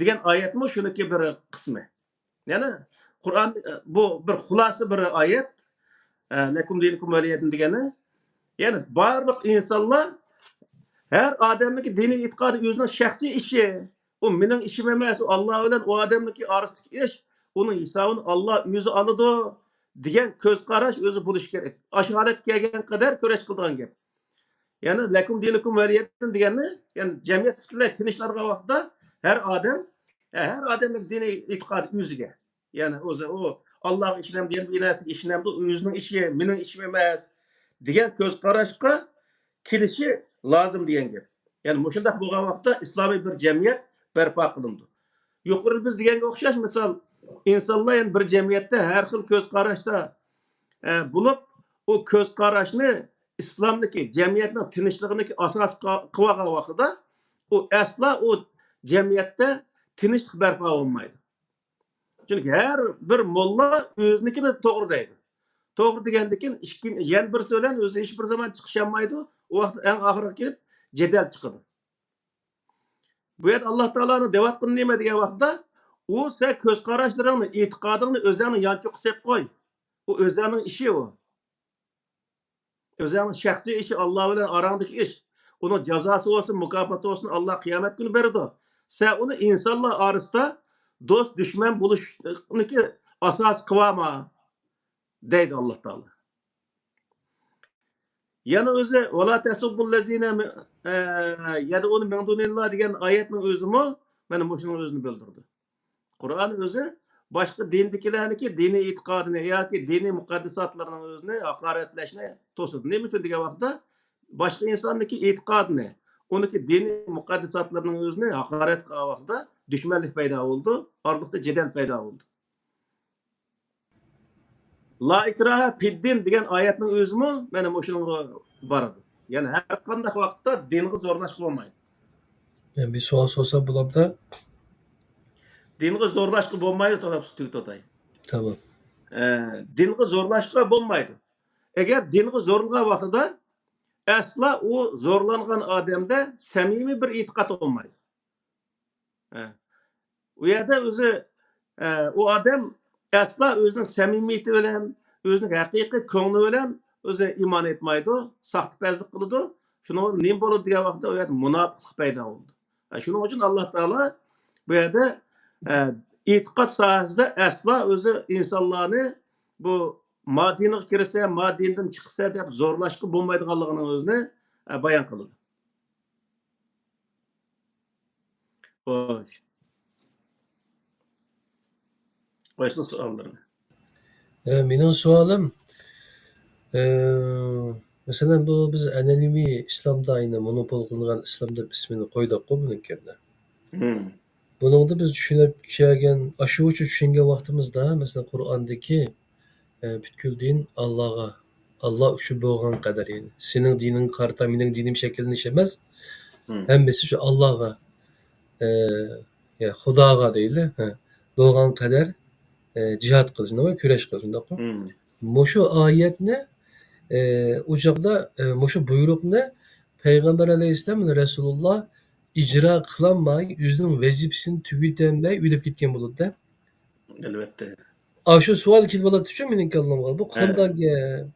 دېگەن ئايەتمۇ شۇنىڭكى بىر قىسمى. يەنى قۇرئان، بۇ بىر خۇلاسە بىر ئايەت. ئە، لەكۇم دىنۇكۇم ۋەلىيەدىن دېگەنى، يەنى بارلىق ئىنسانلار، ھەر ئادەمنىڭكى دىنىي ئېتىقادى ئۆزىنىڭ شەخسىي ئىشى. ئۇ مېنىڭ ئىشىم ئەمەس، ئۇ ئاللا بىلەن ئۇ ئادەمنىڭكى ئارىسىدىكى ئىش، ئۇنىڭ ھېسابىنى ئاللا ئۆزى ئالىدۇ، دېگەن كۆز قاراش ئۆزى بولۇشى كېرەك. ئاشۇ ھالەتكە كەلگەن قەدەر كۈرەش قىلىدىغان گەپ. يەنى لەكۇم دىنۇكۇم ۋەلىيەدىن دېگەننى، يەنى جەمئىيەت پۈتۈنلەي تىنچلانغان ۋاقتىدا ھەر ئادەم، ھە، ھەر ئادەمنىڭ دىنىي ئېتىقادى ئۆزىگە. يەنى ئۆزى ئۇ ئاللاغا ئىشىنەمدۇ، يەنە بىر نەرسىگە ئىشىنەمدۇ، ئۆزىنىڭ ئىشى، مېنىڭ ئىشىم ئەمەس، دېگەن كۆز قاراشقا كېلىشى لازىم دېگەن گەپ. يەنى مۇشۇنداق بولغان ۋاقىتتا ئىسلامىي بىر جەمئىيەت بەرپا قىلىنىدۇ. يۇقىرىدا بىز دېگەنگە ئوخشاش، مىسال، ئىنسانلار يەنە بىر جەمئىيەتتە ھەر خىل كۆز قاراشتا، ئە، بولۇپ، ئۇ كۆز قاراشنى ئىسلامدىكى، جەمئىيەتنىڭ تىنچلىقىنىڭكى ئاساسى قا-، قىلىۋالغان ۋاقتىدا، ئۇ ئەسلا ئۇ جەمئىيەتتە تىنچلىق بەرپا بولمايدۇ. چۈنكى ھەر بىر موللا ئۆزىنىڭكىنى توغرا دەيدۇ. توغرا دېگەندىن كېيىن ئىككى، يەنە بىرسى بىلەن ئۆزى ھېچ بىر زامان چىقىشالمايدۇ. ئۇ ۋاقىت ئەڭ ئاخىرىغا كېلىپ جېدەل چىقىدۇ. بۇ يەردە ئاللا تائالانىڭ دەۋاتقىنى نېمە دېگەن ۋاقىتتا، ئۇ سەن كۆز قاراشلىرىڭنى، ئېتىقادىڭنى ئۆزۈڭنىڭ يانچۇققا سېلىپ قوي. ئۇ ئۆزۈڭنىڭ ئىشى ئۇ. ئۆزۈڭنىڭ شەخسىي ئىشى، ئاللا بىلەن ئاراڭدىكى ئىش. ئۇنىڭ جازاسى بولسۇن، مۇكاپاتى بولسۇن، ئاللا قىيامەت كۈنى بېرىدۇ. سەن ئۇنى ئىنسانلار ئارىسىدا دوست، دۈشمەن بولۇشنىكى ئاساس قىلىۋالما، دەيدۇ ئاللا تائالا. يەنە ئۆزى، «ۋەلا تەسۇببۇللەزىنە مە-، ئە، يەدئۇنە مىن دۇنىللا» دېگەن ئايەتنىڭ ئۆزىمۇ مانا مۇشۇنىڭ ئۆزىنى بىلدۈرىدۇ. قۇرئان ئۆزى باشقا دىندىكىلەرنىڭكى دىنىي ئېتىقادىنى ياكى دىنىي مۇقەددىساتلىرىنىڭ ئۆزىنى ھاقارەتلەشنى توسىدۇ. نېمە ئۈچۈن دېگەن ۋاقىتتا، باشقا ئىنساننىڭكى ئېتىقادىنى، ئۇنىڭكى دىنىي مۇقەددىساتلىرىنىڭ ئۆزىنى ھاقارەت قىلغان ۋاقتىدا دۈشمەنلىك پەيدا بولىدۇ، ئارىلىقتا جېدەل پەيدا بولىدۇ. «لا ئىكراھە فىددىن» دېگەن ئايەتنىڭ ئۆزىمۇ مانا مۇشۇنىڭغا بارىدۇ. يەنى ھەر قانداق ۋاقىتتا دىنغا زورلاشقا بولمايدۇ. مەن بىر سوئال سورىسام بولامدا؟ دىنغا زورلاشقا بولمايدۇ، توختاپ تۈگىتىۋاتاي. تامام. ئە، دىنغا زورلاشقا بولمايدۇ. ئەگەر دىنغا زورلىغان ۋاقتىدا ئەسلا ئۇ زورلانغان ئادەمدە سەمىمىي بىر ئېتىقاد بولمايدۇ. ئە، ئۇ يەردە ئۆزى، ئە، ئۇ ئادەم ئەسلا ئۆزىنىڭ سەمىمىيىتى بىلەن، ئۆزىنىڭ ھەقىقىي كۆڭلى بىلەن ئۆزى ئىمان ئېيتمايدۇ، ساختىپەزلىك قىلىدۇ. شۇنىڭ بىلەن نېمە بولىدۇ دېگەن ۋاقىتتا ئۇ يەردە مۇناپىقلىق پەيدا بولىدۇ. ئە، شۇنىڭ ئۈچۈن ئاللا تائالا بۇ يەردە، ئە، ئېتىقاد ساھەسىدە ئەسلا ئۆزى ئىنسانلارنى بۇ ما دىنغا كىرسە، ما دىندىن چىقسا دەپ زورلاشقا بولمايدىغانلىقىنىڭ ئۆزىنى، ئە، بايان قىلىدۇ. خوش. باشقا سوئاللىرىڭ؟ ئە، مېنىڭ سوئالىم، ئە، مەسىلەن، بۇ بىز ئەنئەنىۋى ئىسلامدا، يەنى مونوپول قىلىنغان ئىسلام دەپ ئىسمىنى قويدۇققۇ بۇنىڭكىنى. مم. بۇنىڭدا بىز چۈشىنىپ كەلگەن، ئاشۇ چۈشەنگەن ۋاقتىمىزدا، مەسىلەن، قۇرئاندىكى، ئە، پۈتكۈل دىن ئاللاغا، ئاللا ئۈچۈن بولغان قەدەر، يەنى سېنىڭ دىنىڭغا قارىتا مېنىڭ دىنىم شەكىللىنىش ئەمەس، مم، ھەممىسى شۇ ئاللاغا، ئە، يا خۇداغا دەيلى، ھە، بولغان قەدەر، ئە، جىھاد قىلىش، نېمە، كۈرەش قىلىش، شۇنداققۇ؟ مم. مۇشۇ ئايەتنى، ئە، ئۇ چاغدا، ئە، مۇشۇ بۇيرۇقنى پەيغەمبەر ئەلەيھىسسالام، رەسۇلۇللا ئىجرا قىلالماي، ئۆزىنىڭ ۋەزىپىسىنى تۈگىتەلمەي ئۆلۈپ كەتكەن بولىدۇ-دە. ئەلۋەتتە. ئاشۇ سوئال كېلىپ قالاتتىچۇ مېنىڭ كاللامغا. بۇ، ھە، قانداق گەپ؟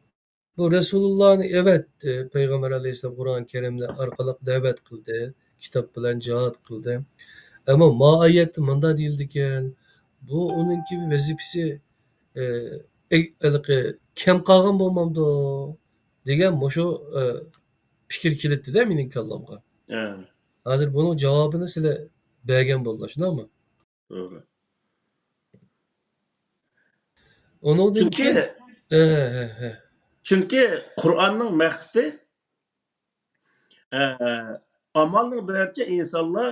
بۇ رەسۇلۇللانى ئەۋەتتى، پەيغەمبەر ئەلەيھىسسالام قۇرئان كەرىملەر ئارقىلىق دەۋەت قىلدى، كىتاب بىلەن جىھاد قىلدى. ئەمما ما ئايەتتە مۇنداق دېيىلىدىكەن، بۇ ئۇنىڭكى ۋەزىپىسى، ئە، ئە، ھېلىقى كەم قالغان بولمامدۇ؟ دېگەن مۇشۇ، ئە، پىكىر كېلەتتى-دە مېنىڭ كاللامغا. ھە. ھازىر بۇنىڭ جاۋابىنى سىلەر بەرگەن بولدىلا، شۇنداقمۇ؟ توغرا. ئۇنىڭدىن چۈنكى، كېيىن، ھە، ھە، ھە. چۈنكى قۇرئاننىڭ مەقسىتى، ئە، ئامالنىڭ بارىچە ئىنسانلار،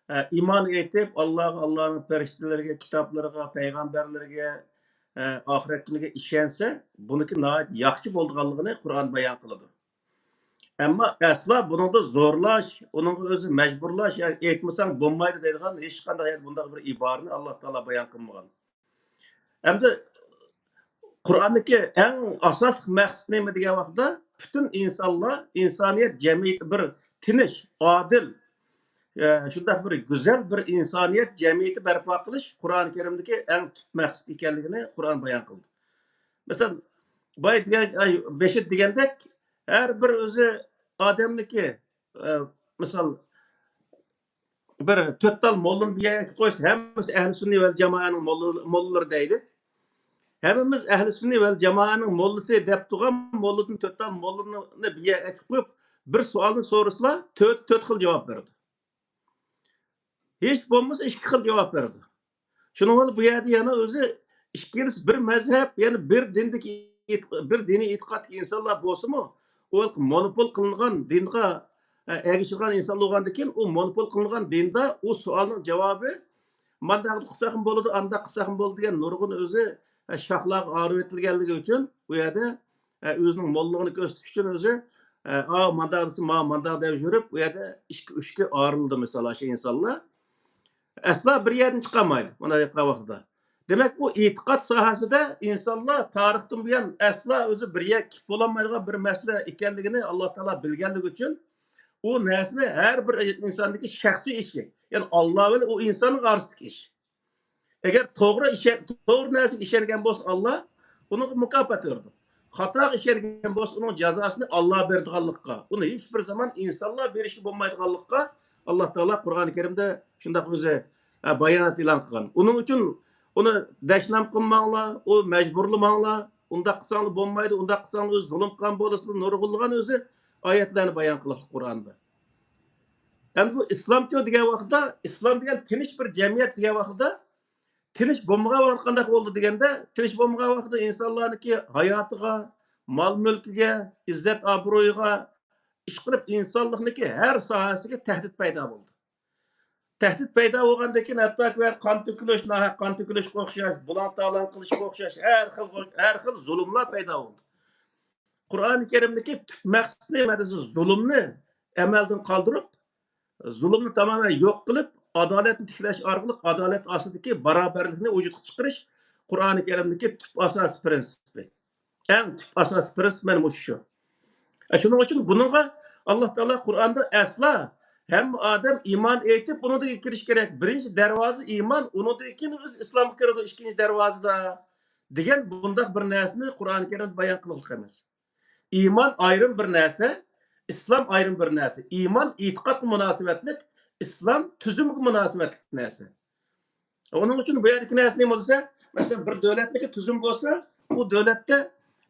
ئە، ئىمان ئېيتىپ، ئاللاغا، ئاللانىڭ پەرىشتىلىرىگە، كىتابلىرىغا، پەيغەمبەرلىرىگە، ئە، ئاخىرەت كۈنىگە ئىشەنسە، بۇنىڭكى ناھايىتى ياخشى بولىدىغانلىقىنى قۇرئان بايان قىلىدۇ. ئەمما ئەسلا بۇنىڭدا زورلاش، ئۇنىڭغا ئۆزى مەجبۇرلاش ياكى ئېيتمىساڭ بولمايدۇ دەيدىغان ھېچقانداق يەردە بۇنداق بىر ئىبارىنى ئاللا تائالا بايان قىلمىغان. ئەمدى قۇرئاندىكى ئەڭ ئاساسلىق مەقسەت نېمە دېگەن ۋاقىتتا، پۈتۈن ئىنسانلار، ئىنسانىيەت جەمئىيىتى بىر تىنچ، ئادىل، ئە، شۇنداق بىر گۈزەل بىر ئىنسانىيەت جەمئىيىتى بەرپا قىلىش قۇرئان كەرىمدىكى ئەڭ تۈپ مەقسەت ئىكەنلىكىنى قۇرئان بايان قىلدى. مەسىلەن، باي دېگەن، ئاي، بېشى دېگەندەك، ھەر بىر ئۆزى ئادەمنىكى، ئە، مىسال، بىر تۆت تال موللىنى بىر يەرگە قويسا، ھەممىسى ئەھلى سۈننە ۋەل جامائەنىڭ موللا-، موللىلىرى دەيلى. ھەممىمىز ئەھلى سۈننە ۋەل جامائەنىڭ موللىسى دەپ تۇرغان موللىدىن تۆت تال موللىنى بىر يەرگە ئەكىپ قويۇپ، بىر سوئالنى سورىسىلا، تۆت، تۆت خىل جاۋاب بېرىدۇ. ھېچ بولمىسا ئىككى خىل جاۋاب بېرىدۇ. شۇنىڭ بىلەن بۇ يەردە يەنە ئۆزى ئىككىلىسى بىر مەزھەپ، يەنە بىر دىندىكى ئېتىق-، بىر دىنىي ئېتىقادتىكى ئىنسانلار بولسىمۇ، ئۇ مونوپول قىلىنغان دىنغا، ئە، ئەگىشىدىغان ئىنسان بولغاندىكىن، ئۇ مونوپول قىلىنغان دىندا ئۇ سوئالنىڭ جاۋابى مانداق قىلساقمۇ بولىدۇ، ئانداق قىلساقمۇ بولىدۇ دېگەن نۇرغۇن ئۆزى، ئە، شاخلارغا ئايرىۋېتىلگەنلىكى ئۈچۈن، ئۇ يەردە، ئە، ئۆزىنىڭ موللىلىقىنى كۆرسىتىش ئۈچۈن ئۆزى، ئە، ئاۋۇ مانداق دېسە، ماۋۇ مانداق دەپ يۈرۈپ، ئۇ يەردە ئىككى، ئۈچكە ئايرىلىدۇ، مىسال، ئاشۇ ئىنسانلار. ئەسلا بىر يەردىن چىقالمايدۇ، مۇنداق ئېيتقان ۋاقتىدا. دېمەك، بۇ ئېتىقاد ساھەسىدە ئىنسانلار تارىختىن بۇيان ئەسلا ئۆزى بىر يەرگە كېلىپ بولالمايدىغان بىر مەسىلە ئىكەنلىكىنى ئاللا تائالا بىلگەنلىكى ئۈچۈن، ئۇ نەرسىنى ھەر بىر ئىنساندىكى شەخسىي ئىشى، يەنى ئاللا بىلەن ئۇ ئىنساننىڭ ئارىسىدىكى ئىش. ئەگەر توغرا ئىشەن-، توغرا نەرسىگە ئىشەنگەن بولسا ئاللا ئۇنىڭغا مۇكاپات بېرىدۇ. خاتاغا ئىشەنگەن بولسا ئۇنىڭ جازاسىنى ئاللا بېرىدىغانلىققا، ئۇنى ھېچ بىر زامان ئىنسانلار بېرىشكە بولمايدىغانلىققا ئاللا تائالا قۇرئانى كەرىمدە شۇنداق ئۆزى، ئە، بايانات ئېلان قىلغان. ئۇنىڭ ئۈچۈن ئۇنى دەشنام قىلماڭلار، ئۇ مەجبۇرلىماڭلار، ئۇنداق قىلساڭلار بولمايدۇ، ئۇنداق قىلساڭلار ئۆزى زۇلۇم قىلغان بولىسىلەر، نۇرغۇنلىغان ئۆزى ئايەتلەرنى بايان قىلغان قۇرئاندا. ئەمدى بۇ ئىسلامچۇ دېگەن ۋاقىتتا، ئىسلام دېگەن تىنچ بىر جەمئىيەت دېگەن ۋاقىتتا، تىنچ بولمىغان ۋاقىت قانداق بولدى دېگەندە، تىنچ بولمىغان ۋاقىتتا ئىنسانلارنىڭكى ھاياتىغا، مال-مۈلكىگە، ئىززەت-ئابرۇيىغا، ئىشقىلىپ ئىنسانلىقنىڭكى ھەر ساھەسىگە تەھدىت پەيدا بولدى. تەھدىت پەيدا بولغاندىن كېيىن ھەتتاكى قان تۆكۈلۈش، ناھەق قان تۆكۈلۈشكە ئوخشاش، بۇلاڭ-تالاڭ قىلىشقا ئوخشاش ھەر خىل، ھەر خىل زۇلۇملار پەيدا بولدى. قۇرئانى كەرىمدىكى تۈپ مەقسىتى نېمە دېسە، زۇلۇمنى ئەمەلدىن قالدۇرۇپ، زۇلۇمنى تامامەن يوق قىلىپ، ئادالەتنى تىكلەش ئارقىلىق ئادالەت ئاستىدىكى باراۋەرلىكنى ۋۇجۇدقا چىقىرىش قۇرئانى كەرىمدىكى تۈپ ئاساسىي پىرىنسىپى. ئەڭ تۈپ ئاساسىي پىرىنسىپ مانا مۇشۇ شۇ. ئە، شۇنىڭ ئۈچۈن بۇنىڭغا ئاللا تائالا قۇرئاندا ئەسلا ھەممە ئادەم ئىمان ئېيتىپ، ئۇنىڭدىن كىرىش كېرەك. بىرىنچى دەرۋازا ئىمان، ئۇنىڭدىن كېيىن ئۆزى ئىسلامغا كىرىدۇ ئىككىنچى دەرۋازىدا، دېگەن بۇنداق بىر نەرسىنى قۇرئانى كەرىمدە بايان قىلغۇلۇق ئەمەس. ئىمان ئايرىم بىر نەرسە، ئىسلام ئايرىم بىر نەرسە. ئىمان ئېتىقادقا مۇناسىۋەتلىك، ئىسلام تۈزۈمگە مۇناسىۋەتلىك نەرسە. ئۇنىڭ ئۈچۈن بۇ يەردىكى نەرسە نېمە دېسە، مەسىلەن، بىر دۆلەتنىڭكى تۈزۈم بولسا، ئۇ دۆلەتتە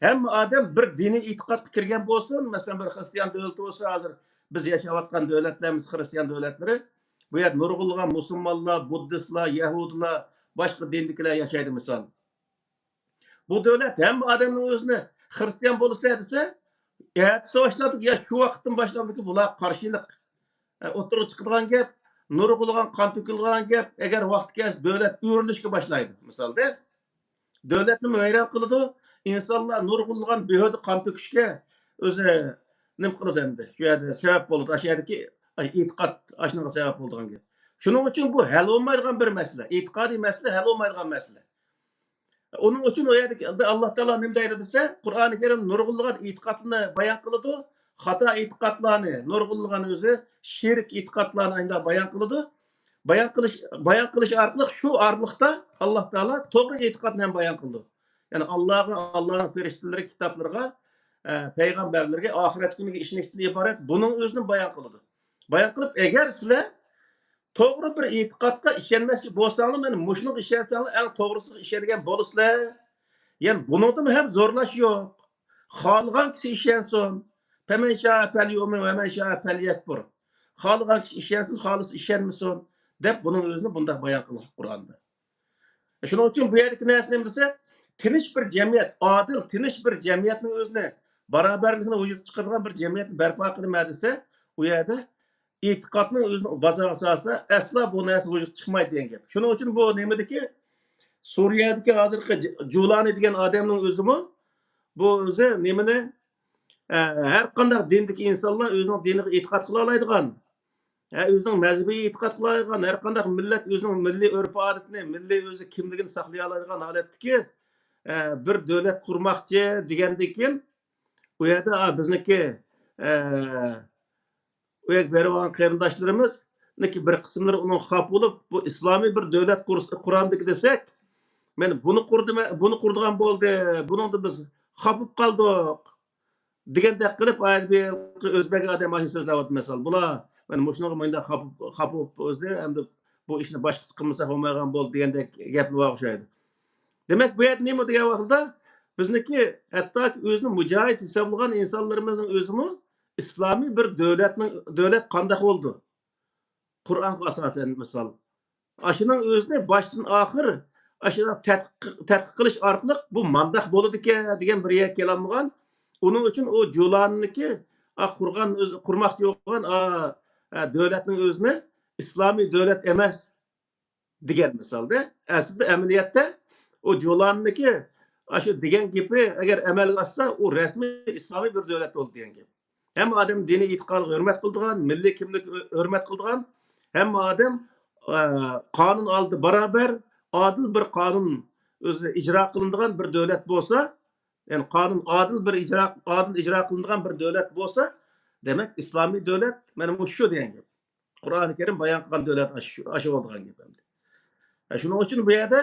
ھەممە ئادەم بىر دىنىي ئېتىقادقا كىرگەن بولسۇن. مەسىلەن، بىر خرىستىيان دۆلىتى بولسا، ھازىر بىز ياشاۋاتقان دۆلەتلىرىمىز خرىستىيان دۆلەتلىرى. بۇ يەردە نۇرغۇنلىغان مۇسۇلمانلار، بۇددىستلار، يەھۇدىيلار، باشقا دىندىكىلەر ياشايدۇ، مىسال. بۇ دۆلەت ھەممە ئادەمنىڭ ئۆزىنى خرىستىيان بولىسىلەر دېسە، ئەتىسى باشلاپ، يا شۇ ۋاقىتتىن باشلاپتىكى بۇلارغا قارشىلىق، ئە، ئوتتۇرىغا چىقىدىغان گەپ، نۇرغۇنلىغان قان تۆكۈلىدىغان گەپ، ئەگەر ۋاقتى كەلسە دۆلەت ئۆرۈلۈشكە باشلايدۇ، مىسالدا. دۆلەتنى ۋەيران قىلىدۇ، ئىنسانلار نۇرغۇنلىغان بىھۇدە قان تۆكۈشكە ئۆزى نېمە قىلىدۇ ئەمدى، شۇ يەردە سەۋەب بولىدۇ، ئاشۇ يەردىكى، ئاي، ئېتىقاد ئاشۇنىڭغا سەۋەب بولىدىغان گەپ. شۇنىڭ ئۈچۈن بۇ ھەل بولمايدىغان بىر مەسىلە، ئېتىقادىي مەسىلە، ھەل بولمايدىغان مەسىلە. ئۇنىڭ ئۈچۈن ئۇ يەردىكى ئاللا تائالا نېمە دەيدۇ دېسە، قۇرئانى كەرىم نۇرغۇنلىغان ئېتىقادلارنى بايان قىلىدۇ، خاتا ئېتىقادلارنى، نۇرغۇنلىغان ئۆزى شېرىك ئېتىقادلارنى ئاينىدا بايان قىلىدۇ. بايان قىلىش، بايان قىلىش ئارقىلىق شۇ ئارىلىقتا ئاللا تائالا توغرا ئېتىقادنى ھەم بايان قىلىدۇ. يەنى ئاللاغا، ئاللانىڭ پەرىشتىلىرى، كىتابلىرىغا، ئە، پەيغەمبەرلىرىگە، ئاخىرەت كۈنىگە ئىشىنىشتىن ئىبارەت بۇنىڭ ئۆزىنى بايان قىلىدۇ. بايان قىلىپ، ئەگەر سىلەر توغرا بىر ئېتىقادقا ئىشەنمەكچى بولساڭلار، مانا مۇشۇنىڭغا ئىشەنسەڭلار، ئەڭ توغرىسىغا ئىشەنگەن بولىسىلەر. يەنى بۇنىڭدىمۇ ھەم زورلاش يوق. خالىغان كىشى ئىشەنسۇن. فَمَنْ شَاءَ فَلْيُؤْمِنْ وَمَنْ شَاءَ فَلْيَكْفُرْ. خالىغان كىشى ئىشەنسۇن، خالىسا ئىشەنمىسۇن، دەپ بۇنىڭ ئۆزىنى بۇنداق بايان قىلغان قۇرئاندا. شۇنىڭ ئۈچۈن بۇ يەردىكى نەرسە نېمە دېسە، تىنچ بىر جەمئىيەت، ئادىل، تىنچ بىر جەمئىيەتنىڭ ئۆزىنى، باراۋەرلىكنى ۋۇجۇدقا چىقىرىدىغان بىر جەمئىيەتنى بەرپا قىلىمەن دېسە، ئۇ يەردە ئېتىقادنىڭ ئۆزىنى بازارغا سالسا، ئەسلا بۇ نەرسە ۋۇجۇدقا چىقمايدۇ دېگەن گەپ. شۇنىڭ ئۈچۈن بۇ نېمىدىكى، سۈرىيەدىكى ھازىرقى ج-، جۇلانى دېگەن ئادەمنىڭ ئۆزىمۇ بۇ ئۆزى نېمىنى، ئە، ھەر قانداق دىندىكى ئىنسانلار ئۆزىنىڭ دىنىغا ئېتىقاد قىلالايدىغان، ھە، ئۆزىنىڭ مەزھىپىگە ئېتىقاد قىلالايدىغان، ھەر قانداق مىللەت ئۆزىنىڭ مىللىي ئۆرپ-ئادىتىنى، مىللىي ئۆزى كىملىكىنى ساقلىيالايدىغان ھالەتتىكى، ئە، بىر دۆلەت قۇرماقچى دېگەندىن كېيىن، ئۇ يەردە، ئا، بىزنىڭكى، ئە، ئۇ يەرگە بېرىۋالغان قېرىنداشلىرىمىزنىڭكى بىر قىسىملىرى ئۇنىڭغا خاپا بولۇپ، بۇ ئىسلامىي بىر دۆلەت قۇرس-، قۇرامدىكى دېسەك، مانا بۇنى قۇردى، بۇنى قۇرىدىغان بولدى، بۇنىڭدىن بىز خاپا بولۇپ قالدۇق دېگەندەك قىلىپ، ھېلىقى ئۆزبەك ئادەم ئاشۇنى سۆزلەۋاتىدۇ، مىسال. بۇلار مانا مۇشۇنىڭغا مۇنداق خاپا، خاپا بولۇپ ئۆزى، ئەمدى بۇ ئىشنى باشقىچە قىلمىساق بولمايدىغان بولدى دېگەندەك گەپلەر بار ئوخشايدۇ. دېمەك، بۇ يەردە نېمە دېگەن ۋاقىتتا، بىزنىڭكى ھەتتاكى ئۆزىنى مۇجاھىد ھېسابلىغان ئىنسانلىرىمىزنىڭ ئۆزىمۇ ئىسلامىي بىر دۆلەتنىڭ، دۆلەت قانداق بولىدۇ؟ قۇرئانغا ئاساسەن، مىسال. ئاشۇنىڭ ئۆزىنى باشتىن ئاخىر ئاشۇ تەتقىق، تەتقىق قىلىش ئارقىلىق بۇ مانداق بولىدىكەن دېگەن بىر يەرگە كېلەلمىگەن. ئۇنىڭ ئۈچۈن ئۇ جۇلانىنىڭكى، ئا، قۇرغان، ئۆزى قۇرماقچى بولغان، ئا، ئا، دۆلەتنىڭ ئۆزىنى ئىسلامىي دۆلەت ئەمەس دېگەن مىسالدا. ئەسلىدە ئەمەلىيەتتە ئۇ جۇلانىنىڭكى ئاشۇ دېگەن گېپى ئەگەر ئەمەلگە ئاشسا، ئۇ رەسمىي ئىسلامىي بىر دۆلەت بولىدۇ دېگەن گەپ. ھەممە ئادەم دىنىي ئېتىقادىغا ھۆرمەت قىلىدىغان، مىللىي كىملىككە ھۆ-، ھۆرمەت قىلىدىغان، ھەممە ئادەم، ئە، قانۇن ئالدىدا باراۋەر، ئادىل بىر قانۇن ئۆزى ئىجرا قىلىنىدىغان بىر دۆلەت بولسا، يەنى قانۇن ئادىل بىر ئىجرا، ئادىل ئىجرا قىلىنىدىغان بىر دۆلەت بولسا، دېمەك، ئىسلامىي دۆلەت مانا مۇشۇ دېگەن گەپ. قۇرئانى كەرىم بايان قىلغان دۆلەت ئاشۇ، ئاشۇ بولىدىغان گەپ ئەمدى. ئە، شۇنىڭ ئۈچۈن بۇ يەردە،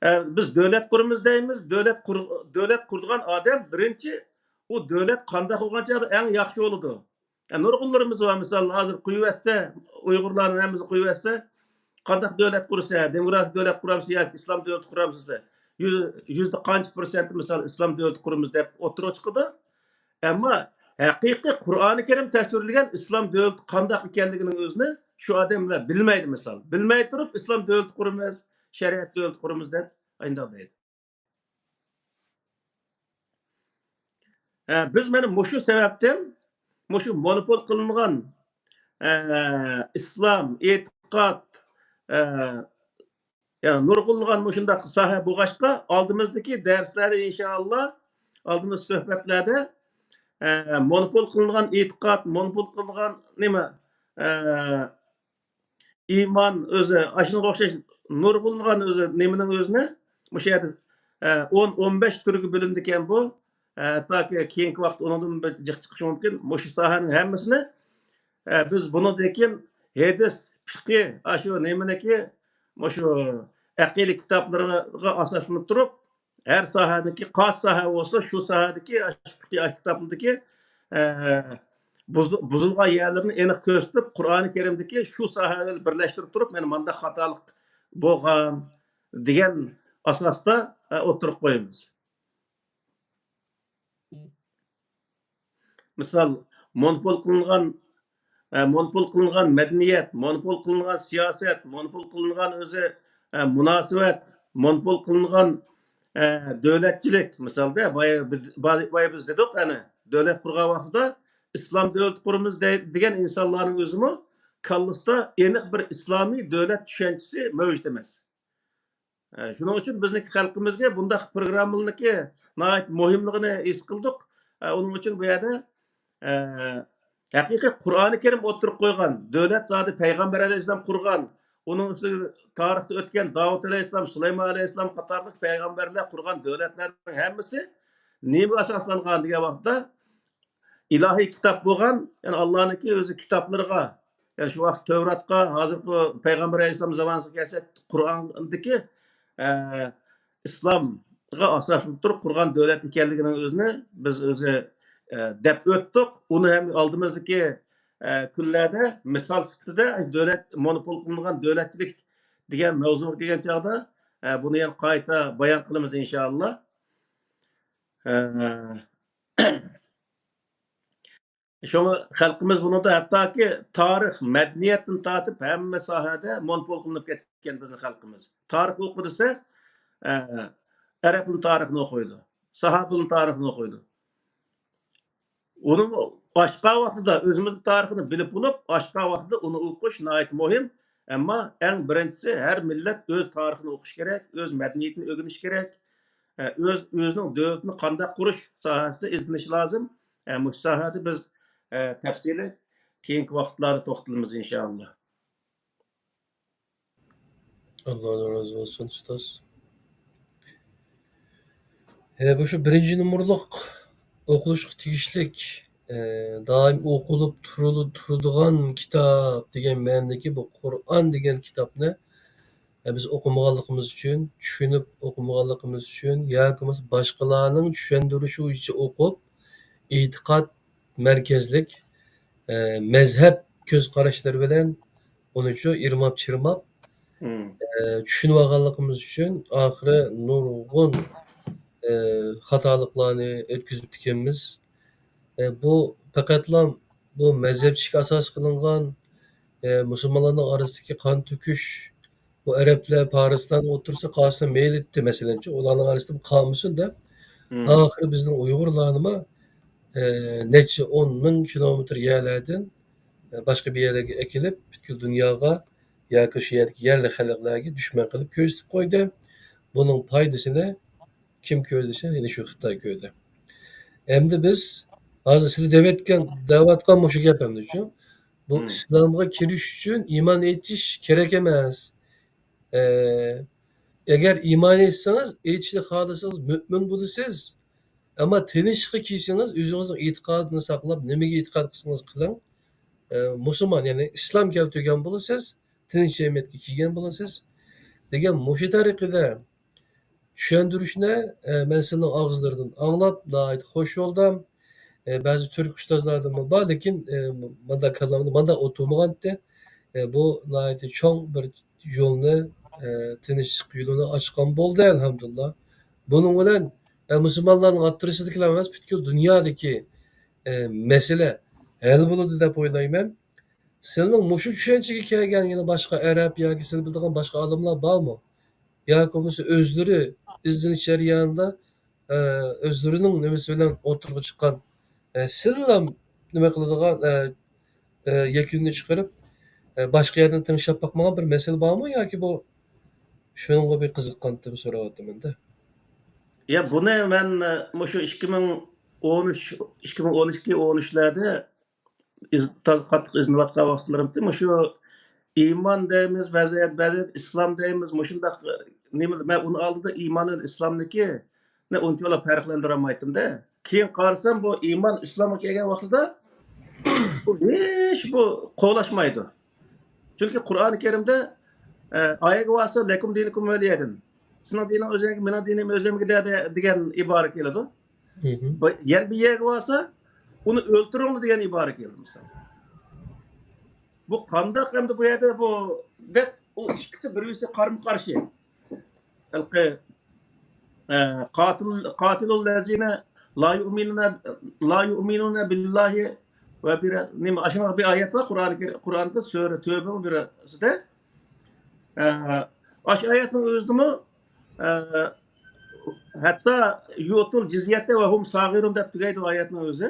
ئە، بىز دۆلەت قۇرىمىز دەيمىز، دۆلەت قۇر-، دۆلەت قۇرىدىغان ئادەم بىرىنچى ئۇ دۆلەت قانداق بولغان چاغدا ئەڭ ياخشى بولىدۇ. ئە، نۇرغۇنلىرىمىز بار، مىسال، ھازىر قويۇۋەتسە، ئۇيغۇرلارنىڭ ھەممىسىنى قويۇۋەتسە، قانداق دۆلەت قۇرسا، دېموكراتىك دۆلەت قۇرامسىز ياكى ئىسلام دۆلىتى قۇرامسىز دېسە، يۈز، يۈزدە قانچە پىرسەنتى، مىسال، ئىسلام دۆلىتى قۇرىمىز دەپ ئوتتۇرىغا چىقىدۇ. ئەمما ھەقىقىي قۇرئانى كەرىم تەسۋىرلىگەن ئىسلام دۆلىتى قانداق ئىكەنلىكىنىڭ ئۆزىنى شۇ ئادەملەر بىلمەيدۇ، مىسال. بىلمەي تۇرۇپ ئىسلام دۆلىتى قۇرىمىز، شەرىئەت دۆلىتى قۇرىمىز دەپ ئاينداق دەيدۇ. ھە، بىز مانا مۇشۇ سەۋەبتىن مۇشۇ مونوپول قىلىنغان، ئە، ئىسلام، ئېتىقاد، ئە، يەنى نۇرغۇنلىغان مۇشۇنداق ساھە بولغاچقا، ئالدىمىزدىكى دەرسلەردە ئىنشائاللا، ئالدىمىزدىكى سۆھبەتلەردە، ئە، مونوپول قىلىنغان ئېتىقاد، مونوپول قىلىنغان نېمە، ئە، ئىمان ئۆزى، ئاشۇنىڭغا ئوخشاش نۇرغۇنلىغان ئۆزى نېمىنىڭ ئۆزىنى مۇشۇ يەردە، ئە، ئون، ئون بەش تۈرگە بۆلۈنىدىكەن بۇ. ئە، تاكى كېيىنكى ۋاقىتتا ئۇنىڭدىن بىر جىق چىقىشى مۇمكىن. مۇشۇ ساھەنىڭ ھەممىسىنى، ئە، بىز بۇنىڭدىن كېيىن ھەدىس، پىقى، ئاشۇ نېمىنىكى، مۇشۇ ئەقىدە كىتابلىرىغا ئاساسلىنىپ تۇرۇپ، ھەر ساھەدىكى، قايسى ساھە بولسا، شۇ ساھەدىكى، ئاشۇ پىقىھ كىتابلىرىدىكى، ئە، بۇز-، بۇزۇلغان يەرلىرىنى ئېنىق كۆرسىتىپ، قۇرئانى كەرىمدىكى شۇ ساھەلەرنى بىرلەشتۈرۈپ تۇرۇپ، مانا مانداق خاتالىق بولغان دېگەن ئاساستا، ئە، ئوتتۇرىغا قويىمىز. مىسال، مونوپول قىلىنغان، ئە، مونوپول قىلىنغان مەدەنىيەت، مونوپول قىلىنغان سىياسەت، مونوپول قىلىنغان ئۆزى، ئە، مۇناسىۋەت، مونوپول قىلىنغان، ئە، دۆلەتچىلىك. مىسالدا، بايا، بايا بىز دېدۇق، ئەنە، دۆلەت قۇرغان ۋاقتىدا ئىسلام دۆلىتى قۇرىمىز دەي-، دېگەن ئىنسانلارنىڭ ئۆزىمۇ كاللىسىدا ئېنىق بىر ئىسلامىي دۆلەت چۈشەنچىسى مەۋجۇت ئەمەس. ئە، شۇنىڭ ئۈچۈن بىزنىڭكى خەلقىمىزگە بۇنداق پروگراممىلارنىڭكى ناھايىتى مۇھىملىقىنى ھېس قىلدۇق. ئە، ئۇنىڭ ئۈچۈن بۇ يەردە، ئە، ھەقىقىي قۇرئانى كەرىم ئوتتۇرىغا قويغان، دۆلەت زادى پەيغەمبەر ئەلەيھىسسالام قۇرغان، ئۇنىڭ ئۈستىگە تارىختا ئۆتكەن داۋۇت ئەلەيھىسسالام، سۇلايمان ئەلەيھىسسالام قاتارلىق پەيغەمبەرلەر قۇرغان دۆلەتلەرنىڭ ھەممىسى نېمىگە ئاساسلانغان دېگەن ۋاقىتتا، ئىلاھىي كىتاب بولغان، يەنى ئاللانىڭكى ئۆزى كىتابلىرىغا، يەنى شۇ ۋاقىت تەۋراتقا، ھازىرقى پەيغەمبەر ئەلەيھىسسالام زامانىسىغا كەلسەك، قۇرئاندىكى، ئە، ئىسلامغا ئاساسلىنىپ تۇرۇپ قۇرغان دۆلەت ئىكەنلىكىنىڭ ئۆزىنى بىز ئۆزى، ئە، دەپ ئۆتتۇق. ئۇنى ھەم ئالدىمىزدىكى، ئە، كۈنلەردە مىسال سۈپىتىدە دۆلەت، مونوپول قىلىنغان دۆلەتچىلىك دېگەن مەۋزۇغا كەلگەن چاغدا، ئە، بۇنى يەنە قايتا بايان قىلىمىز ئىنشائاللا. ئە، شۇڭا خەلقىمىز بۇنىڭدا ھەتتاكى تارىخ، مەدەنىيەتتىن تارتىپ ھەممە ساھەدە مونوپول قىلىنىپ كەتكەن بىزنىڭ خەلقىمىز. تارىخ ئوقۇ دېسە، ئە، ئەرەبنىڭ تارىخىنى ئوقۇيدۇ، ساھابىنىڭ تارىخىنى ئوقۇيدۇ. ئۇنىڭ باشقا ۋاقتىدا ئۆزىمىزنىڭ تارىخىنى بىلىپ بولۇپ، باشقا ۋاقتىدا ئۇنى ئوقۇش ناھايىتى مۇھىم. ئەمما ئەڭ بىرىنچىسى ھەر مىللەت ئۆز تارىخىنى ئوقۇشى كېرەك، ئۆز مەدەنىيىتىنى ئۆگىنىشى كېرەك، ئە، ئۆز، ئۆزىنىڭ دۆلىتىنى قانداق قۇرۇش ساھەسىدە ئىزدىنىشى لازىم. ئە، مۇشۇ ساھەدە بىز، ئە، تەپسىلىي كېيىنكى ۋاقىتلاردا توختىلىمىز ئىنشائاللا. ئاللا رازى بولسۇن، ئۇستاز. ھە، بۇ شۇ بىرىنچى نومۇرلۇق ئوقۇلۇشقا تېگىشلىك، ئە، دائىم ئوقۇلۇپ تۇرۇلۇ-، تۇرىدىغان كىتاب دېگەن مەنىدىكى بۇ قۇرئان دېگەن كىتابنى ئە، بىز ئوقۇمىغانلىقىمىز ئۈچۈن، چۈشىنىپ ئوقۇمىغانلىقىمىز ئۈچۈن ياكى بولمىسا باشقىلارنىڭ چۈشەندۈرۈشى بويىچە ئوقۇپ، ئېتىقاد مەركەزلىك، ئە، مەزھەپ كۆز قاراشلىرى بىلەن ئۇنى شۇ ئىرماپ-چىرماپ، ئە، چۈشىنىۋالغانلىقىمىز ئۈچۈن ئاخىرى نۇرغۇن، ئە، خاتالىقلارنى ئۆتكۈزۈپتىكەنمىز. ئە، بۇ پەقەتلا بۇ مەزھەپچىلىككە ئاساس قىلىنغان، ئە، مۇسۇلمانلارنىڭ ئارىسىدىكى قان تۆكۈش، بۇ ئەرەبلەر، پارسلارنىڭ ئوتتۇرىسىدا قالسا مەيلى ئىدى، مەسىلەن، ئۇلارنىڭ ئارىسىدا بۇ قالمىسۇن دەپ، ئاخىرى بىزنىڭ ئۇيغۇرلارنىمۇ، ئە، نەچچە ئون مىڭ كىلومېتىر يەرلەردىن، ئە، باشقا بىر يەرلەرگە ئەكېلىپ، پۈتكۈل دۇنياغا ياكى شۇ يەردىكى يەرلىك خەلقلەرگە دۈشمەن قىلىپ كۆرسىتىپ قويدى. بۇنىڭ پايدىسىنى كىم كۆردى دېسە، يەنە شۇ خىتاي كۆردى. ئەمدى بىز ھازىر سىلەر دەۋەتكەن، دەۋاتقان مۇشۇ گەپ ئەمدى شۇ. بۇ ئىسلامغا كىرىش ئۈچۈن ئىمان ئېيتىش كېرەك ئەمەس. ئە، ئەگەر ئىمان ئېيتسىڭىز، ئېيتىشنى خالىسىڭىز مۆمىن بولىسىز. ئەمما تىنچلىققا كىرسىڭىز، ئۆزىڭىزنىڭ ئېتىقادىنى ساقلاپ، نېمىگە ئېتىقاد قىلسىڭىز قىلىڭ. ئە، مۇسۇلمان، يەنى ئىسلام كەلتۈرگەن بولىسىز، تىنچ جەمئىيەتكە كىرگەن بولىسىز، دېگەن مۇشۇ تەرىقىدە چۈشەندۈرۈشنى، ئە، مەن سىلىنىڭ ئاغزىلىرىدىن ئاڭلاپ، ناھايىتى خوش بولدۇم. ئە، بەزى تۈرك ئۇستازلاردىمۇ بار، لېكىن، ئە، مانداق كاللامدا مانداق ئولتۇرمىغانتى. ئە، بۇ ناھايىتى چوڭ بىر يولنى، ئە، تىنچلىق يولىنى ئاچقان بولدى، ئەلھەمدۇلىللا. بۇنىڭ بىلەن، ئە، مۇسۇلمانلارنىڭ ئوتتۇرىسىدىكىلا ئەمەس، پۈتكۈل دۇنيادىكى، ئە، مەسىلە ھەل بولىدۇ دەپ ئويلايمەن. سىلىنىڭ مۇشۇ چۈشەنچىگە كەلگەن يەنە باشقا ئەرەب ياكى سىلى بىلىدىغان باشقا ئالىملار بارمۇ؟ ياكى بولمىسا ئۆزلىرى ئىزدىنىش جەريانىدا، ئە، ئۆزلىرىنىڭ نېمىسى بىلەن ئوتتۇرىغا چىققان، ئە، سىلىلا نېمە قىلىدىغان، ئە، ئە، يەكۈننى چىقىرىپ، ئە، باشقا يەردىن تىڭشاپ باقمىغان بىر مەسىلە بارمۇ ياكى بۇ شۇنىڭغا بىر قىزىققانتىم سوراۋاتىمەن-دە. يا، بۇنى مەن، ئە، مۇشۇ ئىككى مىڭ ئون ئۈچ، ئىككى مىڭ ئون ئىككى، ئون ئۈچلەردە ئىز-، تازا قاتتىق ئىزدىنىۋاتقان ۋاقىتلىرىمدى. مۇشۇ ئىمان دەيمىز، بەزى، بەزى ئىسلام دەيمىز، مۇشۇنداق نېمە، مەن ئۇنى ئالدىدا ئىمان بىلەن ئىسلامنىڭكىنى ئۇنچىۋالا پەرقلەندۈرەلمەيتتىم-دە. كېيىن قارىسام، بۇ ئىمان ئىسلامغا كەلگەن ۋاقتىدا بۇ ھېچ بۇ قولاشمايدۇ. چۈنكى قۇرئانى كەرىمدە، ئە، ئايەتكە بارسا، «لەكۇم دىنۇكۇم ۋەلىيە دىن.» سېنىڭ دىنىڭ ئۆزۈڭگە، مېنىڭ دىنىم ئۆزۈمگە دە، دە، دېگەن ئىبارە كېلىدۇ. بۇ، يەنە بىر يەرگە بارسا، «ئۇنى ئۆلتۈرۈڭلار» دېگەن ئىبارە كېلىدۇ، مىسال. بۇ قانداق ئەمدى بۇ يەردە بۇ دەپ، ئۇ ئىككىسى بىر-بىرسىگە قارمۇ-قارشى. ھېلىقى، ئە، قاتىل، قاتىلۇل لەزىنە لا يۇئمىنۇنە، لا يۇئمىنۇنە بىللاھى ۋە بىر، نېمە، ئاشۇنداق بىر ئايەت بار قۇرئان، قۇرئاندا سۈرە تۆبىنىڭ بىرسىدە. ئە، ئاشۇ ئايەتنىڭ ئۆزىدىمۇ، ئە، ھەتتا يۇئتۇل جىزيەتە ۋە ھۇم ساغىرۇن دەپ تۈگەيدۇ ئايەتنىڭ ئۆزى.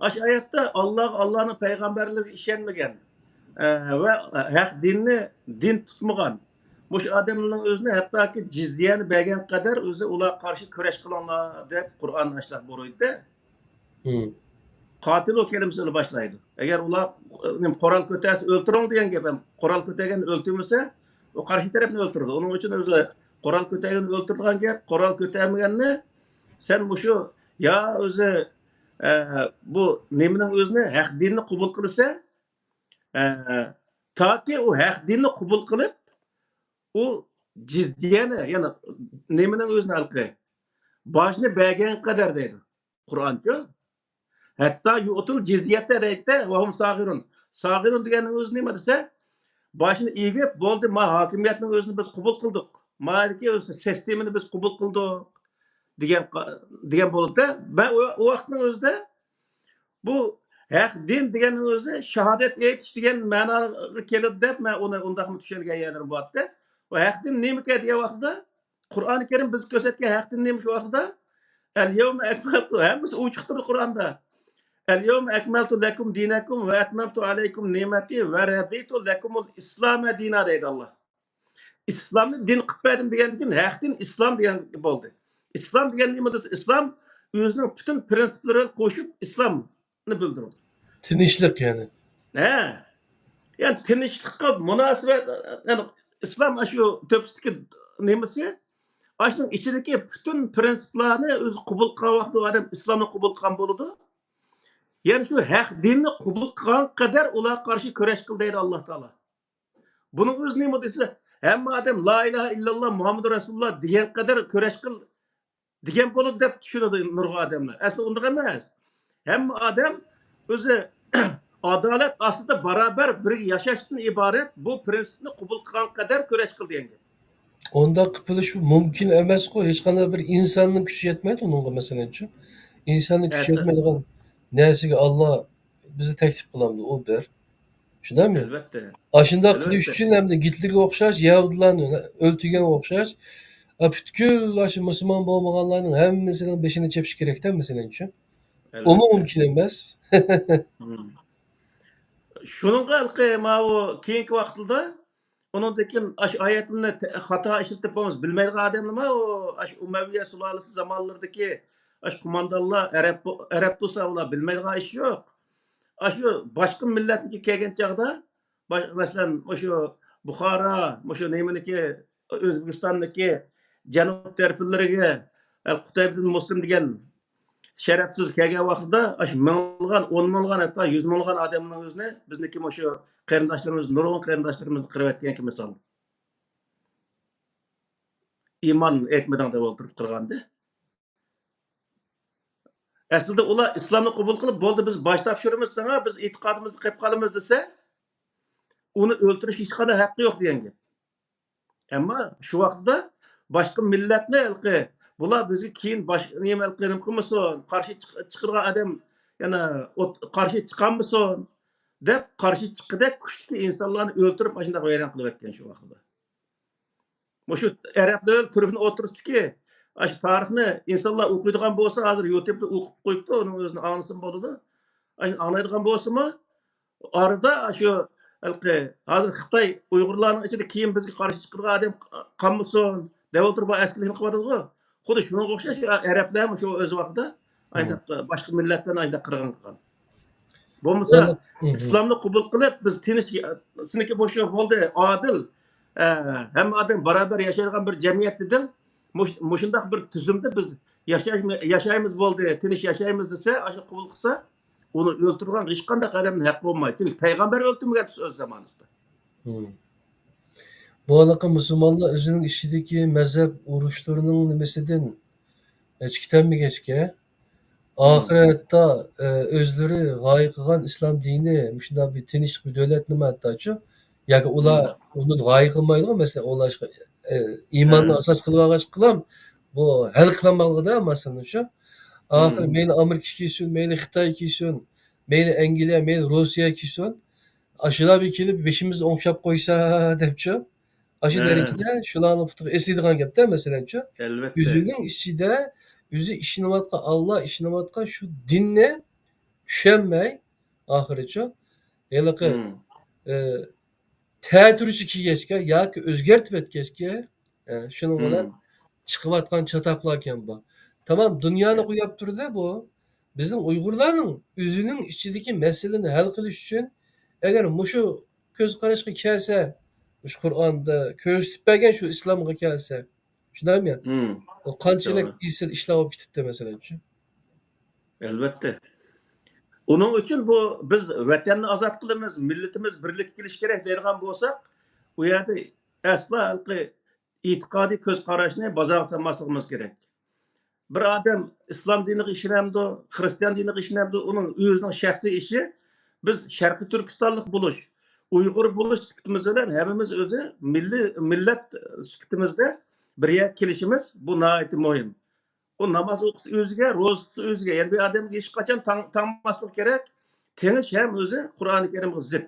ئاشۇ ئايەتتە ئاللاغا، ئاللانىڭ پەيغەمبەرلىرىگە ئىشەنمىگەن، ئە، ۋە ھەق دىننى دىن تۇتمىغان مۇشۇ ئادەمنىڭ ئۆزىنى ھەتتاكى جىزيەنى بەرگەن قەدەر ئۆزى ئۇلارغا قارشى كۈرەش قىلىڭلار دەپ قۇرئان ئاشۇنداق بۇيرۇيدۇ. قاتىلۇ كەلىمىسى بىلەن باشلايدۇ. ئەگەر ئۇلار، نېمە، قورال كۆتەرسە ئۆلتۈرۈڭ دېگەن گەپ ھەم. قورال كۆتەرگەن ئۆلتۈرمىسە، ئۇ قارشى تەرەپنى ئۆلتۈرىدۇ. ئۇنىڭ ئۈچۈن ئۆزى قورال كۆتەرگەن ئۆلتۈرىدىغان گەپ، قورال كۆتەرمىگەننى سەن مۇشۇ يا ئۆزى، ئە، بۇ نېمىنىڭ ئۆزىنى، ھەق دىننى قوبۇل قىلسا، ئە، تاكى ئۇ ھەق دىننى قوبۇل قىلىپ، ئۇ جىزيەنى، يەنى نېمىنىڭ ئۆزىنى ھېلىقى، باجنى بەرگەن قەدەر دەيدۇ قۇرئانچۇ. ھەتتا يۇئتۇل جىزيەتە دەيدۇ، ۋە ھۇم ساغىرۇن. ساغىرۇن دېگەننىڭ ئۆزى نېمە دېسە، باشنى ئېگىپ، بولدى، ما ھاكىمىيەتنىڭ ئۆزىنى بىز قوبۇل قىلدۇق. مايدىكى ئۆزى سىستېمىنى بىز قوبۇل قىلدۇق دېگەن، دېگەن بولىدۇ. مەن ئۇ، ئۇ ۋاقىتنىڭ ئۆزىدە بۇ ھەق دىن دېگەننىڭ ئۆزى شاھادەت ئېيتىش دېگەن مەناغا كېلىدۇ دەپ، مەن ئۇنى ئۇنداقمۇ چۈشەنگەن يەرلىرىم بارتتى. بۇ ھەق دىن نېمىكەن دېگەن ۋاقتىدا، قۇرئانى كەرىم بىزگە كۆرسەتكەن ھەق دىن نېمە شۇ ۋاقتىدا؟ ئەل يەۋمە ئەكمەلتۇ، ھەممىسى ئوچۇق تۇرىدۇ قۇرئاندا. ئەل يەۋمە ئەكمەلتۇ لەكۇم دىنەكۇم ۋە ئەتمەمتۇ ئەلەيكۇم نىئمەتى ۋە رەزىتۇ لەكۇمۇل ئىسلامە دىنا دەيدۇ ئاللا. ئىسلامنى دىن قىلىپ بەردىم دېگەندىن كېيىن ھەق دىن ئىسلام دېگەن بولدى. ئىسلام دېگەن نېمە دېسە، ئىسلام ئۆزىنىڭ پۈتۈن پرىنسىپلىرىنى قوشۇپ ئىسلامنى بىلدۈرىدۇ. تىنچلىق يەنى. ھە. يەنى تىنچلىققا مۇناسىۋەت، يەنى ئىسلام شۇ تۆپىسىدىكى نېمىسى، ئاشۇنىڭ ئىچىدىكى پۈتۈن پرىنسىپلارنى ئۆزى قوبۇل قىلغان ۋاقتىدا ئادەم ئىسلامنى قوبۇل قىلغان بولىدۇ. يەنى شۇ ھەق دىننى قوبۇل قىلغان قەدەر ئۇلارغا قارشى كۈرەش قىل دەيدۇ ئاللا تائالا. بۇنىڭ ئۆزى نېمە دېسە، ھەممە ئادەم لا ئىلاھە ئىللاللا مۇھەممەدۇر رەسۇلۇللا دېگەن قەدەر كۈرەش قىل دېگەن بولىدۇ دەپ چۈشىنىدۇ نۇرغۇن ئادەملەر. ئەسلى ئۇنداق ئەمەس. ھەممە ئادەم ئۆزى ئادالەت ئاستىدا باراۋەر بىرگە ياشاشتىن ئىبارەت بۇ پىرىنسىپنى قوبۇل قىلغان قەدەر كۈرەش قىل دېگەن گەپ. ئۇنداق قىلىش مۇمكىن ئەمەسقۇ، ھېچقانداق بىر ئىنساننىڭ كۈچى يەتمەيدۇ ئۇنىڭغا، مەسىلەنچۇ. ئىنساننىڭ كۈچى يەتمەيدىغان نەرسىگە ئاللا بىزنى تەكلىپ قىلامدۇ، ئۇ بىر. شۇنداقمۇ؟ ئەلۋەتتە. ئاشۇنداق قىلىش ئۈچۈن ئەمدى گىتلېرگە ئوخشاش، يەھۇدىيلارنى ئۆلتۈرگەنگە ئوخشاش، ئا، پۈتكۈل ئاشۇ مۇسۇلمان بولمىغانلارنىڭ ھەممىسىنىڭ بېشىنى چېپىش كېرەكتە، مەسىلەنچۇ. ئۇمۇ مۇمكىن ئەمەس. شۇنىڭغا ھېلىقى ماۋۇ كېيىنكى ۋاقىتلىدا ئۇنىڭدىن كېيىن ئاشۇ ئايەتلەرنى خاتا ئىشلىتىپ بولمىسا بىلمەيدىغان ئادەملەرمۇ ئۇ ئاشۇ ئۇمەۋىيە سۇلالىسى زامانلىرىدىكى ئاشۇ قوماندانلار ئەرەب، ئەرەب تۇرسا ئۇلار بىلمەيدىغان ئىش يوق. ئاشۇ باشقا مىللەتنىڭكى كەلگەن چاغدا، باش-، مەسىلەن، مۇشۇ بۇخارا، مۇشۇ نېمىنىكى، ئۆزبېكىستاننىكى جەنۇب تەرەپلىرىگە، ئە، قۇتەيبىدىن مۇسلىم دېگەن شەرەپسىز كەلگەن ۋاقتىدا، ئاشۇ مىڭلىغان، ئون مىڭلىغان، ھەتتا يۈز مىڭلىغان ئادەمنىڭ ئۆزىنى بىزنىڭكى مۇشۇ قېرىنداشلىرىمىز، نۇرغۇن قېرىنداشلىرىمىزنى قىرىۋەتكەنكى مىسال. ئىمان ئېيتمىدىڭ دەپ ئولتۇرۇپ قىرغانىدى. ئەسلىدە ئۇلار ئىسلامنى قوبۇل قىلىپ، بولدى، بىز باش تاپشۇرىمىز ساڭا، بىز ئېتىقادىمىزنى قىلىپ قالىمىز دېسە، ئۇنى ئۆلتۈرۈشكە ھېچقانداق ھەققى يوق دېگەن گەپ. ئەمما شۇ ۋاقىتتا باشقا مىللەتنى ھېلىقى، بۇلار بىزگە كېيىن باش-، نېمە ھېلىقى نېمە قىلمىسۇن، قارشى چىق-، چىقىدىغان ئادەم، يەنە ئوت-، قارشى چىقالمىسۇن دەپ، قارشى چىققۇدەك كۈچلۈك ئىنسانلارنى ئۆلتۈرۈپ، ئاشۇنداق ۋەيران قىلىۋەتكەن شۇ ۋاقىتتا. مۇشۇ ئەرەبلەر بىلەن تۈركنىڭ ئوتتۇرىسىدىكى ئاشۇ تارىخنى ئىنسانلار ئوقۇيدىغان بولسا، ھازىر يۇتۇبتا ئوقۇپ قويۇپتۇ، ئۇنىڭ ئۆزىنى ئاڭلىسىمۇ بولىدۇ. ئاشۇنى ئاڭلايدىغان بولسىمۇ، ئارىدا شۇ ھېلىقى ھازىر خىتاي ئۇيغۇرلارنىڭ ئىچىدە كېيىن بىزگە قارشى چىقىدىغان ئادەم قالمىسۇن، دەۋاتۇرۇپ ئەسكىرلىكنى قىلىۋاتىدىغۇ. خۇددى شۇنىڭغا ئوخشاش ئەرەبلەرمۇ شۇ ئۆز ۋاقتىدا ئايداق باشقا مىللەتلەرنى ئايداق قىرغىن قىلغان. بولمىسا، ئىسلامنى قوبۇل قىلىپ، بىز تىنچ، سىنىكى بوشى بولدى، ئادىل، ئە، ھەممە ئادەم باراۋەر ياشايدىغان بىر جەمئىيەت دېدىڭ. مۇش-، مۇشۇنداق بىر تۈزۈمدە بىز ياشاش-، ياشايمىز بولدى، تىنچ ياشايمىز دېسە، ئاشۇ قوبۇل قىلسا، ئۇنى ئۆلتۈرىدىغان ھېچقانداق ئادەمنىڭ ھەققى بولمايدۇ. چۈنكى پەيغەمبەر ئۆلتۈرمىگەن ئۆز زامانىسىدا. بۇ ھېلىقى مۇسۇلمانلار ئۆزىنىڭ ئىچىدىكى مەزھەپ ئۇرۇشلىرىنىڭ نېمىسىدىن ھېچ كېتەلمىگەچكە، ئاخىرى ھەتتا، ئە، ئۆزلىرى غايە قىلغان ئىسلام دىنى مۇشۇنداق بىر تىنچلىق بىر دۆلەتنىمۇ ھەتتاچۇ، ياكى ئۇلار ئۇنى غايە قىلمايدىغۇ، مەسىلەن، ئۇلار ئە، ئىماننى ئاساس قىلىۋالغاچقىلا بۇ ھەل قىلالمايدىغۇ مەسىلىنى شۇ. ئاخىرى مەيلى ئامېرىكا كىيسۇن، مەيلى خىتاي كىيسۇن، مەيلى ئەنگلىيە، مەيلى روسىيە كىيسۇن، ئاشۇلار بىر كېلىپ بېشىمىزنى ئوڭشاپ قويسا دەپچۇ. ئاشۇ دەرىجىدە شۇلارنىڭ پۇتىغا ئېسىلىدىغان گەپتە، مەسىلەنچۇ. ئەلۋەتتە. ئۆزىنىڭ ئىچىدە ئۆزى ئىشىنىۋاتقان، ئاللا ئىشىنىۋاتقان شۇ دىننى چۈشەنمەي، ئاخىرىچۇ، ھېلىقى، ئە، تەتۈرچە كىيگەچكە ياكى ئۆزگەرتىۋەتكەچكە، ئە، شۇنىڭ بىلەن چىقىۋاتقان چاتاقلاركەن بۇ. تامام دۇنيانى قويۇپ تۇردى بۇ. بىزنىڭ ئۇيغۇرلارنىڭ ئۆزىنىڭ ئىچىدىكى مەسىلىنى ھەل قىلىش ئۈچۈن، ئەگەر مۇشۇ كۆز قاراشقا كەلسە، مۇشۇ قۇرئاندا كۆرسىتىپ بەرگەن شۇ ئىسلامغا كەلسە، شۇنداقمۇ؟ ئۇ قانچىلىك ئېسىل ئىشلار بولۇپ كېتىپتۇ، مەسىلەنچۇ. ئەلۋەتتە. ئۇنىڭ ئۈچۈن بۇ، بىز ۋەتەننى ئازاد قىلىمىز، مىللىتىمىز بىرلىككە كېلىشى كېرەك دەيدىغان بولساق، ئۇ يەردە ئەسلا ھېلىقى ئېتىقادىي كۆز قاراشنى بازارغا سالماسلىقىمىز كېرەك. بىر ئادەم ئىسلام دىنىغا ئىشىنەمدۇ، خىرىستىيان دىنىغا ئىشىنەمدۇ، ئۇنىڭ ئۆزىنىڭ شەخسىي ئىشى. بىز شەرقىي تۈركىستانلىق بولۇش، ئۇيغۇر بولۇش سۈپىتىمىز بىلەن ھەممىمىز ئۆزى مىللىي، مىللەت سۈپىتىمىزدە بىر يەرگە كېلىشىمىز، بۇ ناھايىتى مۇھىم. ئۇ ناماز ئوقۇسا ئۆزىگە، روزىسى ئۆزىگە. يەنى بىر ئادەمگە ھېچقاچان تاڭ-، تاڭماسلىق كېرەك. تېڭىش ھەم ئۆزى قۇرئانى كەرىمگە زىت.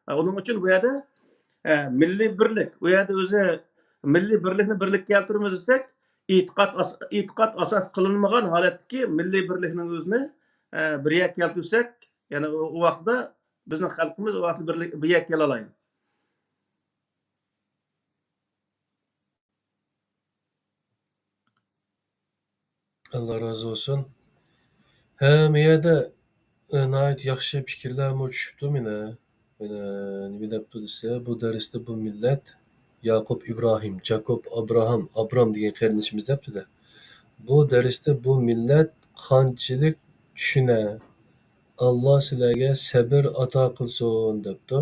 ئۇنىڭ ئۈچۈن بۇ يەردە، ئە، مىللىي بىرلىك، ئۇ يەردە ئۆزى مىللىي بىرلىكنى بىرلىككە كەلتۈرىمىز دېسەك، ئېتىقاد ئاس-، ئېتىقاد ئاساس قىلىنمىغان ھالەتتىكى مىللىي بىرلىكنىڭ ئۆزىنى، ئە، بىر يەرگە كەلتۈرسەك، يەنى ئۇ، ئۇ ۋاقىتتا بىزنىڭ خەلقىمىز ئۇ ۋاقىتتا بىرلىك، بىر يەرگە كېلەلايدۇ. ئاللا رازى بولسۇن. ھە، مەيەدە، ئە، ناھايىتى ياخشى پىكىرلەرمۇ چۈشۈپتۇ مانا. مانا نېمە دەپتۇ دېسە، بۇ دەرستە بۇ مىللەت ياقۇپ ئىبراھىم، جاكوب ئابراھام، ئابرام دېگەن قېرىندىشىمىز دەپتۇ-دە. بۇ دەرستە بۇ مىللەت قانچىلىك چۈشىنە، ئاللا سىلەرگە سەبىر ئاتا قىلسۇن دەپتۇ.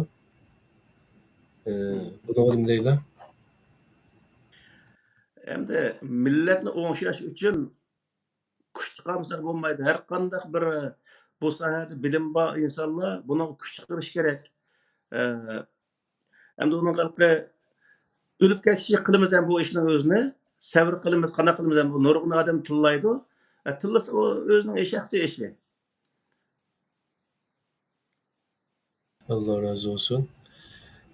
ئى، بۇنىڭغا نېمە دەيلى؟ ئەمدى مىللەتنى ئوڭشاش ئۈچۈن كۈچ چىقارمىسا بولمايدۇ. ھەر قانداق بىر بۇ ساھەدە بىلىم بار ئىنسانلار بۇنىڭغا كۈچ چىقىرىشى كېرەك. ئە، ئەمدى ئۇنىڭ ھېلىقى ئۆلۈپ كەتكۈچە قىلىمىز ھەم بۇ ئىشنىڭ ئۆزىنى. سەۋر قىلىمىز، قانداق قىلىمىز ھەم بۇ نۇرغۇن ئادەم تىللايدۇ. ئە، تىللىسا ئۇ ئۆزىنىڭ شەخسىي ئىشى. ئاللا رازى بولسۇن.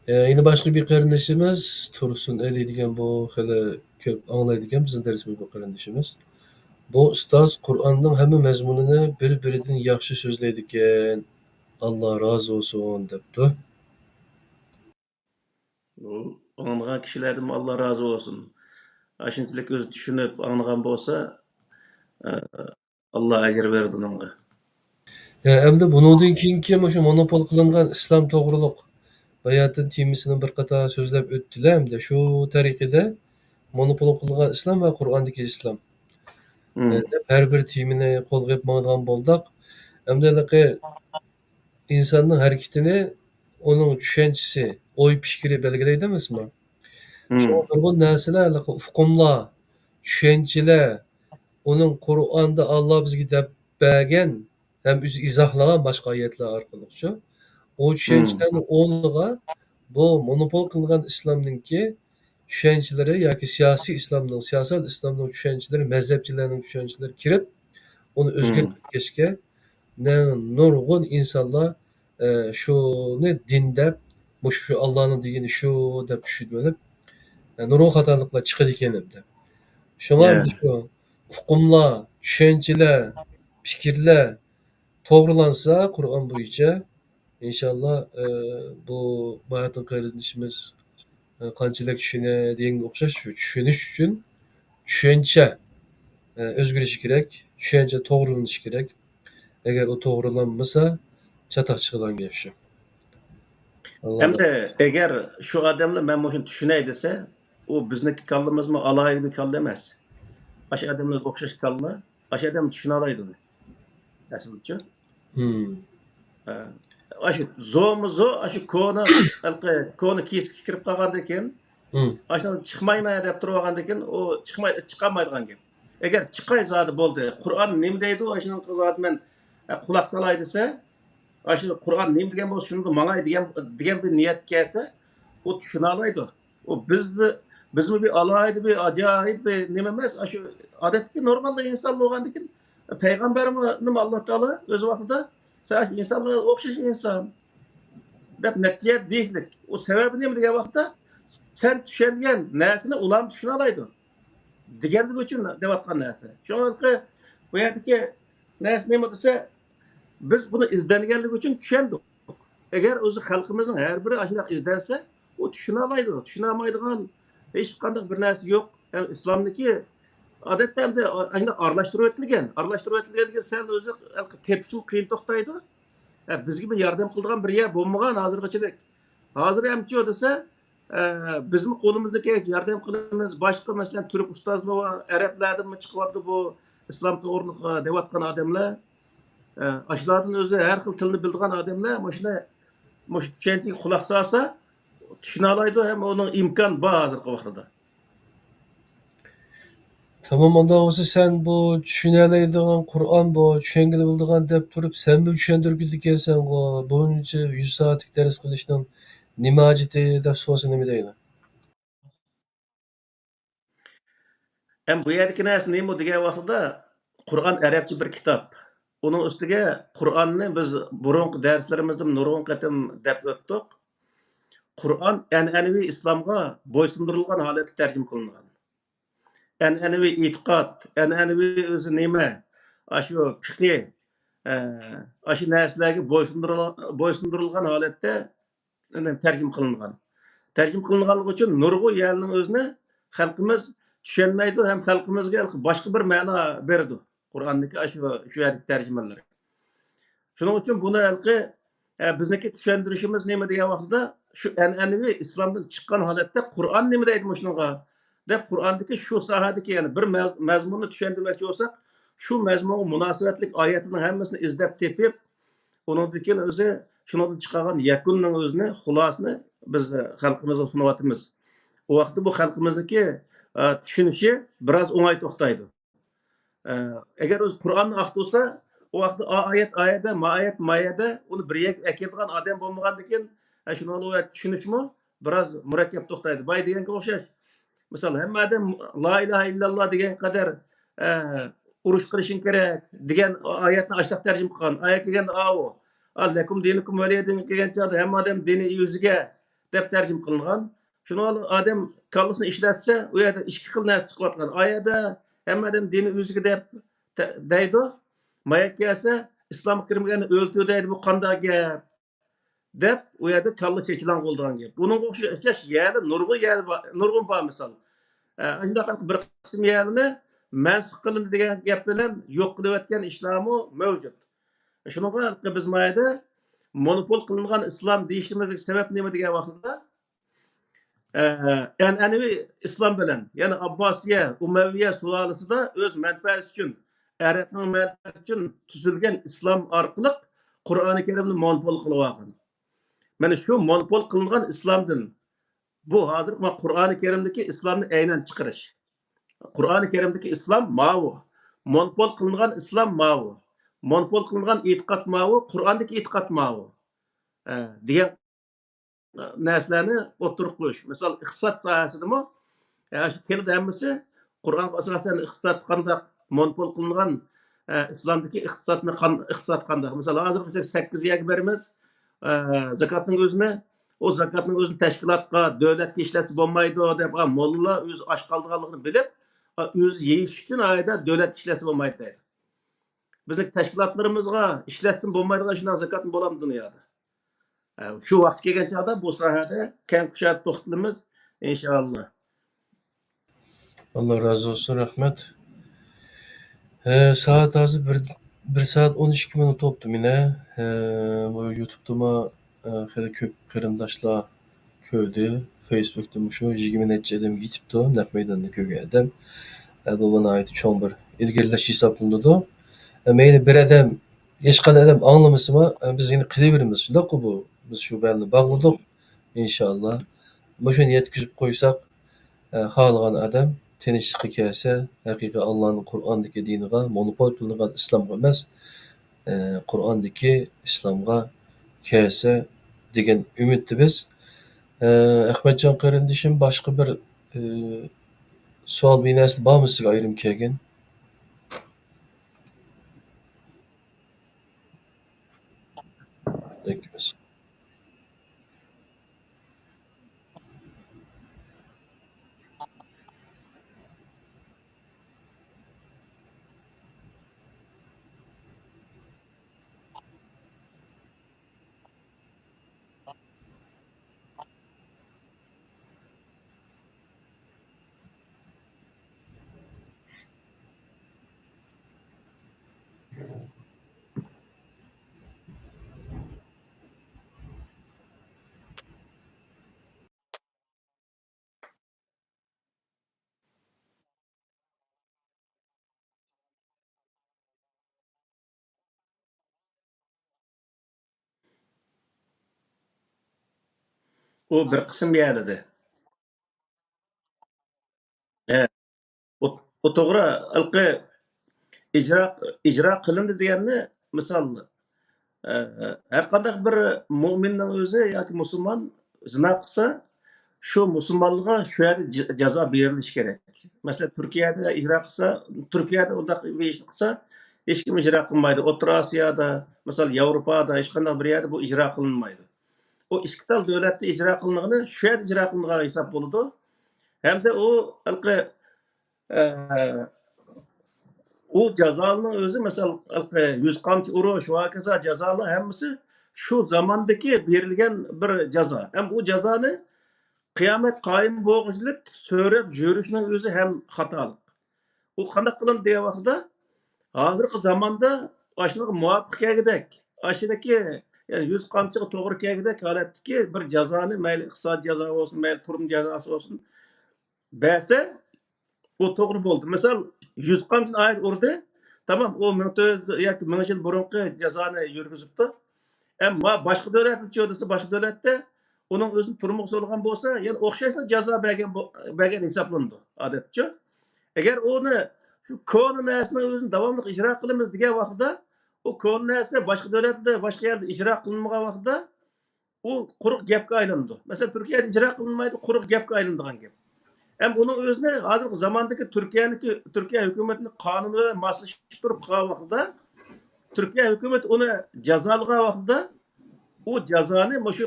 ئە، يەنە باشقا بىر قېرىندىشىمىز تۇرسۇن ئەلى دېگەن، بۇ خېلى كۆپ ئاڭلايدىكەن بىزنىڭ دەرسىمىزنى بۇ قېرىندىشىمىز. بۇ ئۇستاز قۇرئاننىڭ ھەممە مەزمۇنىنى بىر-بىرىدىن ياخشى سۆزلەيدىكەن. ئاللا رازى بولسۇن دەپتۇ. ئۇ ئاڭلىغان كىشىلەردىنمۇ ئاللا رازى بولسۇن. ئاشۇنچىلىك ئۆزى چۈشىنىپ ئاڭلىغان بولسا، ئە، ئاللا ئەجىر بېرىدۇ ئۇنىڭغا. ھە، ئەمدى بۇنىڭدىن كېيىنكى مۇشۇ مونوپول قىلىنغان ئىسلام توغرۇلۇق باياتىن تېمىسىنى بىر قاتار سۆزلەپ ئۆتتىلە، ئەمدى شۇ تەرىقىدە مونوپول قىلىنغان ئىسلام ۋە قۇرئاندىكى ئىسلام، مم. ئە، دەپ ھەر بىر تېمىنى قوزغاپ ماڭىدىغان بولدۇق. ئەمدى ھېلىقى ئىنساننىڭ ھەرىكىتىنى ئۇنىڭ چۈشەنچىسى، ئوي پىكرى بەلگىلەيدۇ ئەمەسمۇ؟ مم. شۇڭا نۇرغۇن نەرسىلەر، ھېلىقى ئۇقۇملار، چۈشەنچىلەر، ئۇنىڭ قۇرئاندا ئاللا بىزگە دەپ بەرگەن ھەم ئۆزى ئىزاھلىغان باشقا ئايەتلەر ئارقىلىقچۇ، ئۇ چۈشەنچىلەرنىڭ ئورنىغا بۇ مونوپول قىلىنغان ئىسلامنىڭكى چۈشەنچىلىرى ياكى سىياسىي ئىسلامنىڭ، سىياسەت ئىسلامنىڭ چۈشەنچىلىرى، مەزھەپچىلەرنىڭ چۈشەنچىلىرى كىرىپ، ئۇنى ئۆزگەرتىپ كەتكەچكە، نە-، نۇرغۇن ئىنسانلار، ئە، شۇنى دىن دەپ، مۇشۇ، شۇ ئاللانىڭ دېگىنى شۇ دەپ چۈشىنىۋېلىپ، ئە، نۇرغۇن خاتالىقلار چىقىدىكەن ئەمدى. شۇڭا يا. ئەمدى شۇ ئۇقۇملار، چۈشەنچىلەر، پىكىرلەر توغرىلانسا قۇرئان بويىچە، ئىنشاللا، ئە، بۇ باياتىن قېرىندىشىمىز، ئە، قانچىلىك چۈشىنە دېگەنگە ئوخشاش، شۇ چۈشىنىش ئۈچۈن چۈشەنچە، ئە، ئۆزگىرىشى كېرەك، چۈشەنچە توغرىلىنىشى كېرەك. ئەگەر ئۇ توغرىلانمىسا، چاتاق چىقىدىغان گەپ شۇ. ئەمدى ئەگەر شۇ ئادەملەر مەن مۇشۇنى چۈشىنەي دېسە، ئۇ بىزنىڭكى كاللىمىزمۇ ئالاھىدە بىر كاللا ئەمەس. ئاشۇ ئادەملەرگە ئوخشاش كاللا، ئاشۇ ئادەم چۈشىنەلەيدۇ ئۇنى. ئەسلىچۇ؟ مم. ئاشۇ زورمۇ زور، ئاشۇ كونا، ھېلىقى كونا كېسىككە كىرىپ قالغاندىن كېيىن، مم. ئاشۇ چىقمايمەن دەپ تۇرۇۋالغاندىن كېيىن، ئۇ چىقماي، چىقالمايدىغان گەپ. ئەگەر چىقاي زادى بولدى، قۇرئان نېمە دەيدۇ، ئاشۇنىڭغا زادى مەن، ئە، قۇلاق سالاي دېسە، ئاشۇ قۇرئان نېمە دېگەن بولسا، شۇنىڭدا ماڭاي دېگەن، دېگەن بىر نىيەت كەلسە، ئۇ چۈشىنەلەيدۇ. ئۇ بىز، بىزمۇ بىر ئالاھىدە، بىر ئاجايىپ بىر نېمە ئەمەس. ئاشۇ ئادەتتىكى نورمال ئىنسان بولغاندىكىن، پەيغەمبەرمۇ ئاللا تائالا ئۆز ۋاقتىدا، سەن ئىنسانلارغا ئوخشاش ئىنسان دەپ نەتىجە دېيىشلىك. ئۇ سەۋەبى نېمە دېگەن ۋاقىتتا، سەن چۈشەنگەن نەرسىنى ئۇلارمۇ چۈشىنەلەيدۇ دېگەنلىك ئۈچۈن دەۋاتقان نەرسە. شۇڭا بۇ يەردىكى نەرسە نېمە دېسە، بىز بۇنى ئىزدەنگەنلىكى ئۈچۈن چۈشەندۇق. ئەگەر ئۆزى خەلقىمىزنىڭ ھەر بىرى ئاشۇنداق ئىزدەنسە، ئۇ چۈشىنەلەيدۇ. چۈشىنەلمەيدىغان ھېچقانداق بىر نەرسە يوق. يەنى ئىسلامدىكى ئادەتتە ئەمدى ئاشۇنداق ئارىلاشتۇرۇۋېتىلگەن. ئارىلاشتۇرۇۋېتىلگەندىكىن سەل ئۆزى تېپىشمۇ قىيىن توختايدۇ. ھە، بىزگە بىر ياردەم قىلىدىغان بىر يەر بولمىغان ھازىرغىچىلىك. ھازىر ئەمچى دېسە، ئە، بىزمۇ قولىمىزدىكى ياردەم قىلىمىز. باشقا، مەسىلەن، تۈرك ئۇستازلىرى بار، ئەرەبلەردىنمۇ چىقىۋاتىدۇ بۇ ئىسلام توغرىلىق، ئە، دەۋاتقان ئادەملەر. ئە، ئاشۇلاردىن ئۆزى ھەر خىل تىلنى بىلىدىغان ئادەملەر مۇشۇنى، مۇشۇ چۈشەنچىگە قۇلاق سالسا، چۈشىنەلەيدۇ ھەم ئۇنىڭ ئىمكان بار ھازىرقى ۋاقتىدا. تامام، ئانداق بولسا سەن بۇ چۈشىنەلەيدىغان قۇرئان بۇ، چۈشەنگىلى بولىدىغان دەپ تۇرۇپ، سەنمۇ چۈشەندۈرگۈدىكەنسەن بۇ، بۇنچە يۈز سائەتلىك دەرس قىلىشنىڭ نېمە ھاجىتى دەپ سورىسا نېمە دەيدۇ؟ ئەمما بۇ يەردىكى نەرسە نېمە دېگەن ۋاقتىدا، قۇرئان ئەرەبچە بىر كىتاب. ئۇنىڭ ئۈستىگە قۇرئاننى بىز بۇرۇنقى دەرسلىرىمىزدىمۇ نۇرغۇن قېتىم دەپ ئۆتتۇق. قۇرئان ئەنئەنىۋى ئىسلامغا بويسۇندۇرۇلغان ھالەتتە تەرجىمە قىلىنغان. ئەنئەنىۋى ئېتىقاد، ئەنئەنىۋى ئۆزى نېمە، ئاشۇ پىقى، ئە، ئاشۇ نەرسىلەرگە بويسۇندۇرۇل-، بويسۇندۇرۇلغان ھالەتتە تەرجىمە قىلىنغان. تەرجىمە قىلىنغانلىقى ئۈچۈن نۇرغۇن يەرنىڭ ئۆزىنى خەلقىمىز چۈشەنمەيدۇ ھەم خەلقىمىزگە باشقا بىر مەنا بېرىدۇ قۇرئاندىكى ئاشۇ، شۇ يەردىكى تەرجىمىلەر. شۇنىڭ ئۈچۈن بۇنى ھېلىقى، ئە، بىزنىڭكى چۈشەندۈرۈشىمىز نېمە دېگەن ۋاقتىدا، شۇ ئەنئەنىۋى ئىسلامدىن چىققان ھالەتتە قۇرئان نېمە دەيدۇ مۇشۇنىڭغا دەپ، قۇرئاندىكى شۇ ساھەدىكى يەنە بىر مەز-، مەزمۇننى چۈشەندۈرمەكچى بولساق، شۇ مەزمۇنغا مۇناسىۋەتلىك ئايەتلەرنىڭ ھەممىسىنى ئىزدەپ تېپىپ، ئۇنىڭدىن كېيىن ئۆزى شۇنىڭدىن چىقارغان يەكۈننىڭ ئۆزىنى، خۇلاسىنى بىز خەلقىمىزگە سۇنۇۋاتىمىز. ئۇ ۋاقىتتا بۇ خەلقىمىزنىڭكى، ئە، چۈشىنىشى بىراز ئوڭاي توختايدۇ. ئە، ئەگەر ئۆزى قۇرئاننى ئاختۇرسا، ئۇ ۋاقىتتا ئا ئايەت ئايەدە، ما ئايەت ما يەردە، ئۇنى بىر يەرگە ئەكېلىدىغان ئادەم بولمىغاندىكىن، ئە، شۇنىڭغا چۈشىنىشمۇ بىراز مۇرەككەپ توختايدۇ. بايا دېگەنگە ئوخشاش. مىسال، ھەممە ئادەم لا ئىلاھە ئىللاللا دېگەن قەدەر، ئە، ئۇرۇش قىلىشىڭ كېرەك دېگەن ئايەتنى ئاشتاق تەرجىمە قىلغان. ئايەت كەلگەندە ئاۋۇ. ئا، لەكۇم دىنۇكۇم ۋەلىيە دىن كەلگەن چاغدا ھەممە ئادەم دىنى ئۆزىگە دەپ تەرجىمە قىلىنغان. شۇنىڭ ئادەم كاللىسىنى ئىشلەتسە، ئۇ يەردە ئىككى خىل نەرسە چىقىۋاتقان. ئا يەردە ھەممە ئادەم دىنى ئۆزىگە دەپ تە-، دەيدۇ. ما يەرگە كەلسە، ئىسلامغا كىرمىگەننى ئۆلتۈر دەيدۇ، بۇ قانداق گەپ؟ دەپ، ئۇ يەردە كاللا چېچىلاڭ بولىدىغان گەپ. بۇنىڭغا ئوخشاش يەنە نۇرغۇن يەر بار، نۇرغۇن بار مىسال. ئە، شۇنداق بىر قىسىم يەرلىرىنى مەنسۇخ قىلىندى دېگەن گەپ بىلەن يوق قىلىۋەتكەن ئىشلارمۇ مەۋجۇت. شۇنىڭغا بىز ما يەردە مونوپول قىلىنغان ئىسلام دېيىشىمىزدىكى سەۋەب نېمە دېگەن ۋاقتىدا، ئە، ئەنئەنىۋى ئىسلام بىلەن، يەنى ئابباسىيە، ئۇمەۋىيە سۇلالىسىدا ئۆز مەنپەئەتى ئۈچۈن، ئەرەبنىڭ مەنپەئەتى ئۈچۈن تۈزۈلگەن ئىسلام ئارقىلىق قۇرئانى كەرىمنى مونوپول قىلىۋالغان. مانا شۇ مونوپول قىلىنغان ئىسلامدىن، بۇ ھازىر ما قۇرئانى كەرىمدىكى ئىسلامنى ئەينەن چىقىرىش. قۇرئانى كەرىمدىكى ئىسلام ماۋۇ. مونوپول قىلىنغان ئىسلام ماۋۇ. مونوپول قىلىنغان ئېتىقاد ماۋۇ، قۇرئاندىكى ئېتىقاد ماۋۇ. ئە، دېگەن نەرسىلەرنى ئوتتۇرىغا قويۇش. مىسال، ئىقتىساد ساھەسىدىمۇ، ئە، شۇ كېلىدۇ ھەممىسى قۇرئانغا ئاساسەن ئىقتىساد قانداق مونوپول قىلىنغان، ئە، ئىسلامدىكى ئىقتىسادنى قان-، ئىقتىساد قانداق؟ مىسال، ھازىر بىز سەككىز يەرگە بېرىمىز، ئە، زاكاتنىڭ ئۆزىنى، ئۇ زاكاتنىڭ ئۆزىنى تەشكىلاتقا، دۆلەتكە ئىشلەتسە بولمايدۇ دەپ، ئا، موللىلار ئۆزى ئاچ قالىدىغانلىقىنى بىلىپ، ئا، ئۆزى يېيىش ئۈچۈن ئايدا دۆلەتكە ئىشلەتسە بولمايدۇ دەيدۇ. بىزنىڭ تەشكىلاتلىرىمىزغا ئىشلەتسىمۇ بولمايدىغان شۇنداق زاكاتمۇ بولامدۇ دۇنيادا؟ ئە، شۇ ۋاقىت كەلگەن چاغدا بۇ ساھەدە كەڭ كۇشادە توختىلىمىز، ئىنشائاللا. ئاللا رازى بولسۇن، رەھمەت. ئە، سائەت ھازىر بىر، بىر سائەت ئون ئىككى مىنۇت بوپتۇ مانا. ئە، بۇ يۇتۇبتىمۇ، ئە، خېلى كۆپ قېرىنداشلار كۆردى. فېيسبۇكتا مۇشۇ يىگىرمە نەچچە ئادەم يېتىپتۇ، نەق مەيداندا كۆرگەن ئادەم. ئە، بۇ ناھايىتى چوڭ بىر ئىلگىرىلەش ھېسابلىنىدۇ. ئە، مەيلى بىر ئادەم، ھېچقانداق ئادەم ئاڭلىمىسىمۇ، ئە، بىز يەنە قىلىۋېرىمىز. شۇنداققۇ بۇ؟ بىز شۇ بەلنى باغلىدۇق. ئىنشائاللا، مۇشۇنى يەتكۈزۈپ قويساق، ئە، خالىغان ئادەم تىنچلىققا كەلسە، ھەقىقىي ئاللانىڭ قۇرئاندىكى دىنىغا، مونوپول قىلىنغان ئىسلامغا ئەمەس، ئە، قۇرئاندىكى ئىسلامغا كەلسە دېگەن ئۈمىدتە بىز. ئە، ئەخمەتجان قېرىندىشىم، باشقا بىر، ئە، سوئال، بىر نەرسە بارمۇ سىزگە ئايرىم كەلگەن؟ ئۇ بىر قىسىم يەرلىدى. ھە. ئۇ، ئۇ توغرا، ھېلىقى ئىجرا، ئىجرا قىلىندى دېگەننى، مىسال، ئە، ھەرقانداق بىر مۇئمىننىڭ ئۆزى ياكى مۇسۇلمان زىنا قىلسا، شۇ مۇسۇلمانلىققا شۇ يەردە ج-، جازا بېرىلىشى كېرەك. مەسىلەن، تۈركىيەدە ئىجرا قىلسا، تۈركىيەدە ئۇنداق بىر ئىشنى قىلسا، ھېچكىم ئىجرا قىلمايدۇ. ئوتتۇرا ئاسىيادا، مىسال، ياۋروپادا، ھېچقانداق بىر يەردە بۇ ئىجرا قىلىنمايدۇ. ئۇ ئىككى تال دۆلەتتە ئىجرا قىلىنغىنى شۇ يەردە ئىجرا قىلىنغان ھېساب بولىدۇ. ھەمدە ئۇ ھېلىقى، ئە، ئۇ جازالارنىڭ ئۆزى، مىسال، ھېلىقى يۈز قامچا ئۇرۇش ۋە ھاكازا جازالار ھەممىسى شۇ زاماندىكى بېرىلگەن بىر جازا. ھەم ئۇ جازانى قىيامەت قايىم بولغۇچىلىك سۆرەپ يۈرۈشنىڭ ئۆزى ھەم خاتالىق. ئۇ قانداق قىلىندى دېگەن ۋاقتىدا، ھازىرقى زاماندا ئاشۇنىڭغا مۇۋاپىق كەلگۈدەك، ئاشۇنىڭكى، يەنى يۈز قامچىغا توغرا كەلگۈدەك ھالەتتىكى بىر جازانى، مەيلى ئىقتىسادىي جازا بولسۇن، مەيلى تۈرمە جازاسى بولسۇن، بەرسە، ئۇ توغرا بولدى. مىسال، يۈز قامچىنى ئايدا ئۇردى، تامام، ئۇ مىڭ تۆت يۈز ياكى مىڭ يىل بۇرۇنقى جازانى يۈرگۈزۈپتۇ. ئەمما باشقا دۆلەتلەرچۇ دېسە، باشقا دۆلەتتە ئۇنىڭ ئۆزىنى تۈرمىگە سولىغان بولسا، يەنە ئوخشاشلا جازا بەرگەن بو-، بەرگەن ھېسابلىنىدۇ، ئادەتتىچۇ. ئەگەر ئۇنى شۇ كونا نەرسىنىڭ ئۆزىنى داۋاملىق ئىجرا قىلىمىز دېگەن ۋاقتىدا، ئۇ كونا نەرسە باشقا دۆلەتلەردە، باشقا يەردە ئىجرا قىلىنمىغان ۋاقتىدا، ئۇ قۇرۇق گەپكە ئايلىنىدۇ. مەسىلەن، تۈركىيەدە ئىجرا قىلىنمايدۇ، قۇرۇق گەپكە ئايلىنىدىغان گەپ. ھەم ئۇنىڭ ئۆزىنى ھازىرقى زاماندىكى تۈركىيەنىڭكى، تۈركىيە ھۆكۈمىتىنىڭ قانۇنى بىلەن ماسلىشىپ تۇرۇپ قىلغان ۋاقتىدا، تۈركىيە ھۆكۈمىتى ئۇنى جازالىغان ۋاقتىدا، ئۇ جازانى مۇشۇ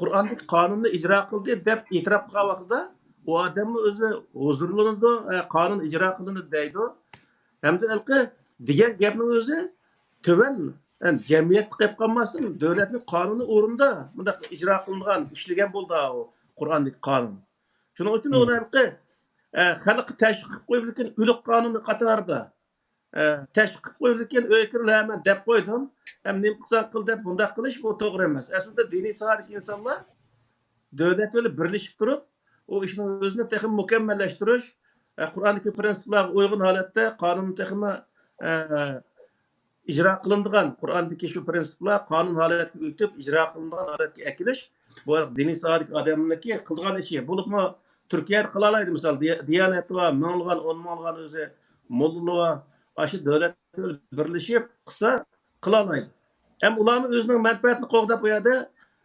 قۇرئاندىكى قانۇننى ئىجرا قىلدى دەپ ئېتىراپ قىلغان ۋاقتىدا، ئۇ ئادەممۇ ئۆزى ھۇزۇرلىنىدۇ، ھە، قانۇن ئىجرا قىلىندى دەيدۇ. ھەمدە ھېلىقى دېگەن گەپنىڭ ئۆزى تۆۋەن، ھە، جەمئىيەتتە قېلىپ قالماستىن، دۆلەتنىڭ قانۇنى ئورنىدا مۇنداق ئىجرا قىلىنغان، ئىشلىگەن بولدى ئۇ قۇرئاندىكى قانۇن. شۇنىڭ ئۈچۈن ئۇنى ھېلىقى، ئە، خەلققە تەشۋىق قىلىپ قويۇپ، لېكىن ئۆلۈك قانۇنى قاتارىدا، ئە، تەشۋىق قىلىپ قويۇپ، لېكىن ئۆيگە كىرىپ، ھە، مەن دەپ قويدۇم، ھەم نېمە قىلساڭ قىل دەپ بۇنداق قىلىش، بۇ توغرا ئەمەس. ئەسلىدە دىنىي ساھەدىكى ئىنسانلار دۆلەت بىلەن بىرلىشىپ تۇرۇپ، ئۇ ئىشنىڭ ئۆزىنى تېخىمۇ مۇكەممەللەشتۈرۈش، ئە، قۇرئاندىكى پىرىنسىپلارغا ئۇيغۇن ھالەتتە قانۇننى تېخىمۇ، ئە، ئىجرا قىلىنىدىغان، قۇرئاندىكى شۇ پىرىنسىپلار قانۇن ھالەتكە ئۆتۈپ، ئىجرا قىلىنىدىغان ھالەتكە ئەكېلىش، بۇ دىنىي ساھەدىكى ئادەمنىڭكى قىلىدىغان ئىشى. بولۇپمۇ تۈركىيەدە قىلالايدۇ، مىسال، دىيا-، دىيانەتى بار، مىڭلىغان، ئون مىڭلىغان ئۆزى موللىلىرى بار، ئاشۇ دۆلەت بىرلىشىپ قىلسا، قىلالايدۇ. ھەم ئۇلارمۇ ئۆزىنىڭ مەنپەئەتىنى قوغداپ، بۇ يەردە،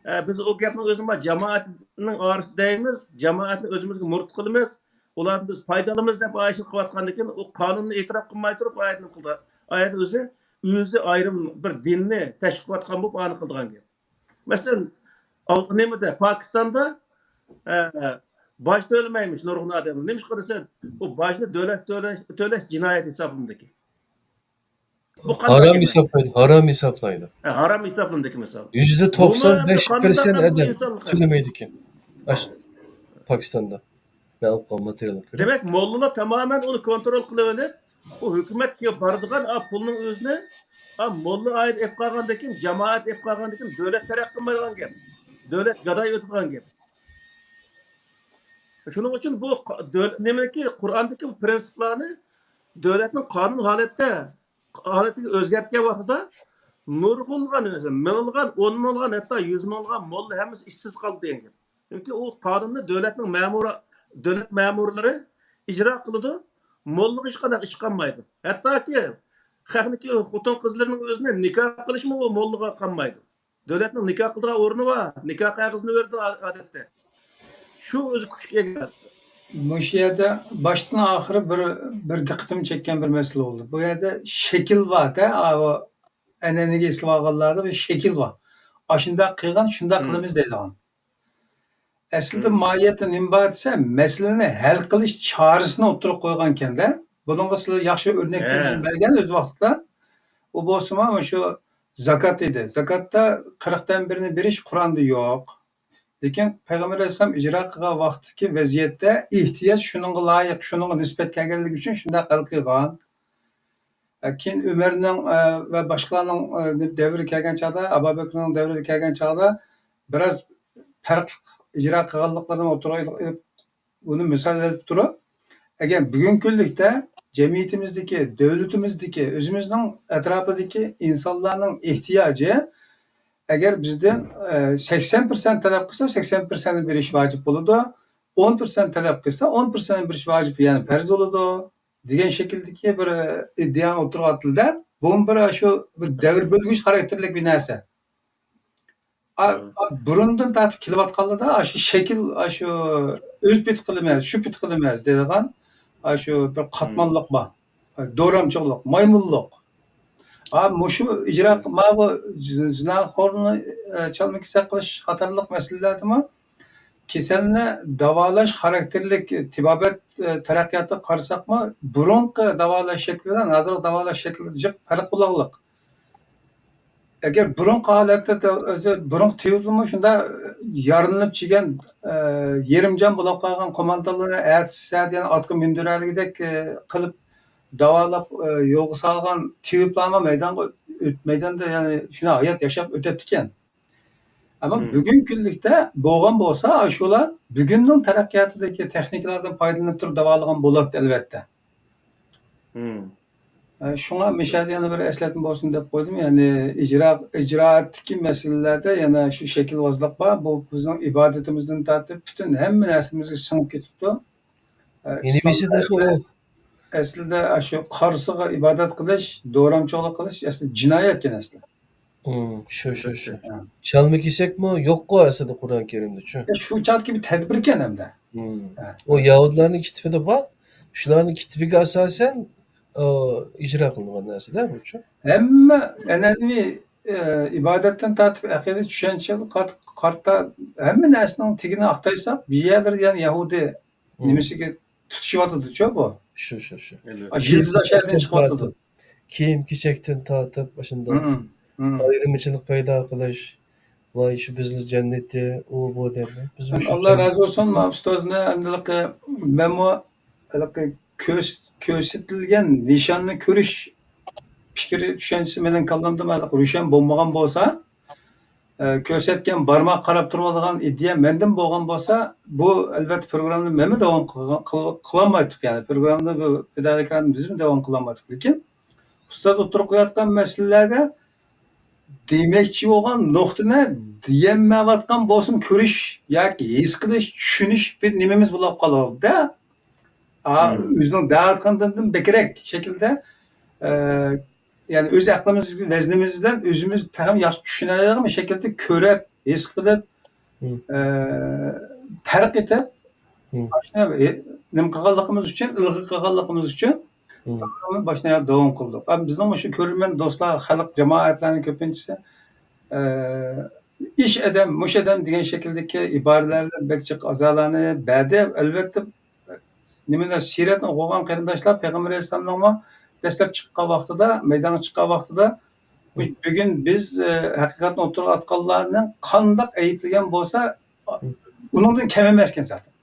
ئە، بىز ئۇ گەپنىڭ ئۆزىنى بار، جامائەتنىڭ ئارىسىدا دەيمىز، جامائەتنى ئۆزىمىزگە مۇرىت قىلىمىز، ئۇلاردىن بىز پايدىلىنىمىز دەپ ئاشۇنى قىلىۋاتقاندىكىن، ئۇ قانۇننى ئېتىراپ قىلماي تۇرۇپ، ئايەتنى قىلدى. ئايەت ئۆزى، ئۆزى ئايرىم بىر دىننى تەشۋىق قىلىۋاتقان بولۇپ، ئانى قىلىدىغان گەپ. مەسىلەن، ئاۋ-، نېمىدە، پاكىستاندا، ئە، باج تۆلىمەيمىش نۇرغۇن ئادەملەر. نېمىشقا دېسە، ئۇ باجنى دۆلەت تۆلەش، تۆلەش جىنايەت ھېسابلىنىدىكەن. بۇ قانداق ھارام گەپ؟ ھېسابلايدۇ، ھارام ھېسابلايدۇ. ھە، ھارام ھېسابلىنىدىكەن، مىسال. يۈزدە توقسان بەش پىرسەنت ئادەم تۆلىمەيدىكەن. ئاشۇ پاكىستاندا. مەن ئالغان ماتېرىيالنى كۆرۈپ. دېمەك، موللىلار تامامەن ئۇنى كونترول قىلىۋېلىپ، ئۇ ھۆكۈمەتكە بارىدىغان، ئا، پۇلنىڭ ئۆزىنى، ئا، موللا ئائىلە ئېلىپ قالغاندىن كېيىن، جامائەت ئېلىپ قالغاندىن كېيىن، دۆلەت تەرەققىي قىلمايدىغان گەپ. دۆلەت گاداي ئۆتىدىغان گەپ. شۇنىڭ ئۈچۈن بۇ قا-، دۆل-، نېمىكى، قۇرئاندىكى بۇ پىرىنسىپلارنى دۆلەتنىڭ قانۇن ھالەتتە، ھالىتىگە ئۆزگەرتكەن ۋاقتىدا نۇرغۇنلىغان، مەسىلەن، مىڭلىغان، ئون مىڭلىغان، ھەتتا يۈز مىڭلىغان موللا ھەممىسى ئىشسىز قالدى دېگەن گەپ. چۈنكى ئۇ قانۇننى دۆلەتنىڭ مەمۇرى، دۆلەت مەمۇرلىرى ئىجرا قىلىدۇ، موللىغا ھېچقانداق ئىش قالمايدۇ. ھەتتاكى خەقنىڭكى خوتۇن قىزلىرىنىڭ ئۆزىنى نىكاھ قىلىشمۇ ئۇ موللىغا قالمايدۇ. دۆلەتنىڭ نىكاھ قىلىدىغان ئورنى بار، نىكاھ قەغىزىنى بېرىدۇ ئادەتتە. شۇ ئۆزى كۈچكە ئىگە. مۇشۇ يەردە باشتىن ئاخىرى بىر، بىر دىققىتىمنى چەككەن بىر مەسىلە بولدى. بۇ يەردە شەكىل بار-دە، ئا، ئەنئەنىگە ئېسىلىۋالغانلاردا بىر شەكىل بار. ئاشۇنداق قىلغان، شۇنداق قىلىمىز دەيدىغان. ئەسلىدە ماھىيەتتە نېمە بار دېسە، مەسىلىنى ھەل قىلىش چارىسىنى ئوتتۇرىغا قويغانكەن-دە. بۇنىڭغا سىلەر ياخشى ئۆرنەكلەرنى بەرگەن ئۆز ۋاقتىدا. ئۇ بولسىمۇ مۇشۇ زاكات ئىدى. زاكاتتا قىرىقتىن بىرىنى بېرىش قۇرئاندا يوق. لېكىن پەيغەمبەر ئەلەيھىسسالام ئىجرا قىلغان ۋاقىتتىكى ۋەزىيەتتە ئېھتىياج شۇنىڭغا لايىق، شۇنىڭغا نىسبەت كەلگەنلىكى ئۈچۈن شۇنداق ھەل قىلغان. ئە، كېيىن ئۆمەرنىڭ، ئە، ۋە باشقىلارنىڭ، ئە، دەۋرى كەلگەن چاغدا، ئەبۇ بەكرىنىڭ دەۋرىگە كەلگەن چاغدا بىراز پەرقلىق ئىجرا قىلغانلىقلىرىنى ئوتتۇرىغا ئېلىپ، ئېلىپ، بۇنى مىسال ئېلىپ تۇرۇپ، ئەگەر بۈگۈنكى كۈنلۈكتە جەمئىيىتىمىزدىكى، دۆلىتىمىزدىكى، ئۆزىمىزنىڭ ئەتراپىدىكى ئىنسانلارنىڭ ئېھتىياجى، ئەگەر بىزدىن، ئە، سەكسەن پىرسەنت تەلەپ قىلسا، سەكسەن پىرسەنتنى بېرىش ۋاجىپ بولىدۇ. ئون پىرسەنت تەلەپ قىلسا، ئون پىرسەنتنى بېرىش ۋاجىپ، يەنى پەرز بولىدۇ، دېگەن شەكىلدىكى بىر، ئە، ئىدىيانى ئوتتۇرىغا ئاتتى-دە، بۇمۇ بىر شۇ بىر دەۋر بۆلگۈچ خاراكتېرلىك بىر نەرسە. ئا، ئا، بۇرۇندىن تارتىپ كېلىۋاتقانلىرىدا ئاشۇ شەكىل، ئاشۇ ئۆز پېتى قىلىمىز، شۇ پېتى قىلىمىز دەيدىغان ئاشۇ بىر قاتماللىق بار. دورامچىلىق، مايمۇنلۇق. ھا، مۇشۇ ئىجرا، ماۋۇ زىناخورنى، ئە، چالما كېسەك قىلىش قاتارلىق مەسىلىلەردىمۇ كېسەلنى داۋالاش خاراكتېرلىك تېبابەت، ئە، تەرەققىياتىغا قارىساقمۇ، بۇرۇنقى داۋالاش شەكلى بىلەن ھازىرقى داۋالاش شەكلىدە جىق پەرق بولغانلىق. ئەگەر بۇرۇنقى ھالەتتە دە-، ئۆزى بۇرۇنقى تېۋىپلىمۇ شۇنداق يارىلىنىپ چىگەن، ئە، يېرىم جان بولۇپ قالغان قوماندانلارنى ئەتىسى سەھەردە يەنە ئاتقا مىندۈرەلىگۈدەك، ئە، قىلىپ داۋالاپ، ئە، يولغا سالغان تېۋىپلارمۇ مەيدانغا ئۆت-، مەيداندا يەنى شۇنداق ھايات ياشاپ ئۆتەپتىكەن. ئەمما بۈگۈنكى كۈنلۈكتە بولغان بولسا، ئاشۇلار بۈگۈننىڭ تەرەققىياتىدىكى تېخنىكىلاردىن پايدىلىنىپ تۇرۇپ داۋالىغان بولاتتى، ئەلۋەتتە. ئە، شۇڭا مىشەدە يەنە بىر ئەسلەتمە بولسۇن دەپ قويدۇم. يەنى ئىجرا-، ئىجرائاتتىكى مەسىلىلەردە يەنە شۇ شەكىلۋازلىق بار. بۇ بىزنىڭ ئىبادىتىمىزدىن تارتىپ پۈتۈن ھەممە نەرسىمىزگە سىڭىپ كېتىپتۇ. ئە، يەنە ئىسلامدا بىرسى ئەسلى، ئەسلىدە شۇ قارىسىغا ئىبادەت قىلىش، دورامچىلىق قىلىش ئەسلى جىنايەتكەن ئەسلى. مم، شۇ، شۇ، شۇ. ھە. چالما كېسەكمۇ يوققۇ ئەسلىدە قۇرئان كەرىمدىچۇ. ئە، شۇ چاغدىكى بىر تەدبىركەن ھەمدە. مم. ھە. ئۇ يەھۇدىيلارنىڭ كىتابىدا بار. شۇلارنىڭ كىتابىغا ئاساسەن، ئۇ، ئىجرا قىلىنغان نەرسىدە بۇچۇ. ھەممە ئەنئەنىۋى، ئە، ئىبادەتتىن تارتىپ ئەقىدە چۈشەنچە قات-، قارتا ھەممە نەرسىنىڭ تېگىنى ئاختايساق، بىر يەرلىرى يەنە يەھۇدىي مم. نېمىسىگە تۇتىشىۋاتىدۇچۇ بۇ؟ شۇ، شۇ، شۇ. ئا، يىلدىز ئاشاردىن چىقىۋاتىدۇ. كىيىم-كېچەكتىن تارتىپ، ئاشۇنداق مم، مم. ئايرىمىچىلىق پەيدا قىلىش، ۋاي، شۇ بىزنىڭ جەننىتى، ئۇ، بۇ دەپ. بىز مۇشۇ ئاللا جەننەت. رازى بولسۇن، مانا ئۇستازنى ئەمدىلىكى مەنمۇ ھېلىقى كۆرس-، كۆرسىتىلگەن نىشاننى كۆرۈش پىكرى، چۈشەنچىسى مېنىڭ كاللامدا ھېلىقى روشەن بولمىغان بولسا، ئە، كۆرسەتكەن بارماق قاراپ تۇرۇۋالىدىغان ئىدىيە مەندىن بولغان بولسا، بۇ ئەلۋەتتە پروگراممىنى مەنمۇ داۋام قىلغان-، قىل-، قىلالمايتتۇق، يەنى پروگراممىنى بۇ پىدالىكلارنى بىزمۇ داۋام قىلالمايتتۇق. لېكىن ئۇستاز ئوتتۇرىغا قويۇۋاتقان مەسىلىلەردە دېمەكچى بولغان نۇقتىنى دېيەلمەيۋاتقان بولسىمۇ كۆرۈش ياكى ھېس قىلىش، چۈشىنىش بىر نېمىمىز بولۇپ قالىدۇ-دە. ئا، مم. ئۆزىنىڭ دەۋاتقىنىدىن بەكرەك شەكىلدە، ئە، يەنى ئۆز ئەقلىمىز، ۋەزنىمىز بىلەن ئۆزىمىز تېخىمۇ ياخشى چۈشىنەلەيدىغان شەكىلدە كۆرۈپ، ھېس قىلىپ، مم. ئە، پەرق ئېتىپ، مم. ئاشۇ نېمە قىلغانلىقىمىز ئۈچۈن، ئىلغا قىلغانلىقىمىز ئۈچۈن مم. باشتىن داۋام قىلدۇق. ئەمما بىزنىڭ مۇشۇ كۆرۈرمەن دوستلار، خەلق جامائەتلەرنىڭ كۆپىنچىسى، ئە، ئىش ئادەم، مۇش ئادەم دېگەن شەكىلدىكى ئىبارىلەر بىلەن بەك جىق ئازالارنى بەردى. ئەلۋەتتە، نېمىنى، سىيرەتنى ئوقۇغان قېرىنداشلار پەيغەمبەر ئەلەيھىسسالامنىڭمۇ دەسلەپ چىققان ۋاقتىدا، مەيدانغا چىققان ۋاقتىدا، بۈ-، بۈگۈن بىز، ئە، ھەقىقەتنى ئوتتۇرىغا ئاتقانلارنى قانداق ئەيىبلىگەن بولسا، ئۇنىڭدىن كەم ئەمەسكەن زاتەن.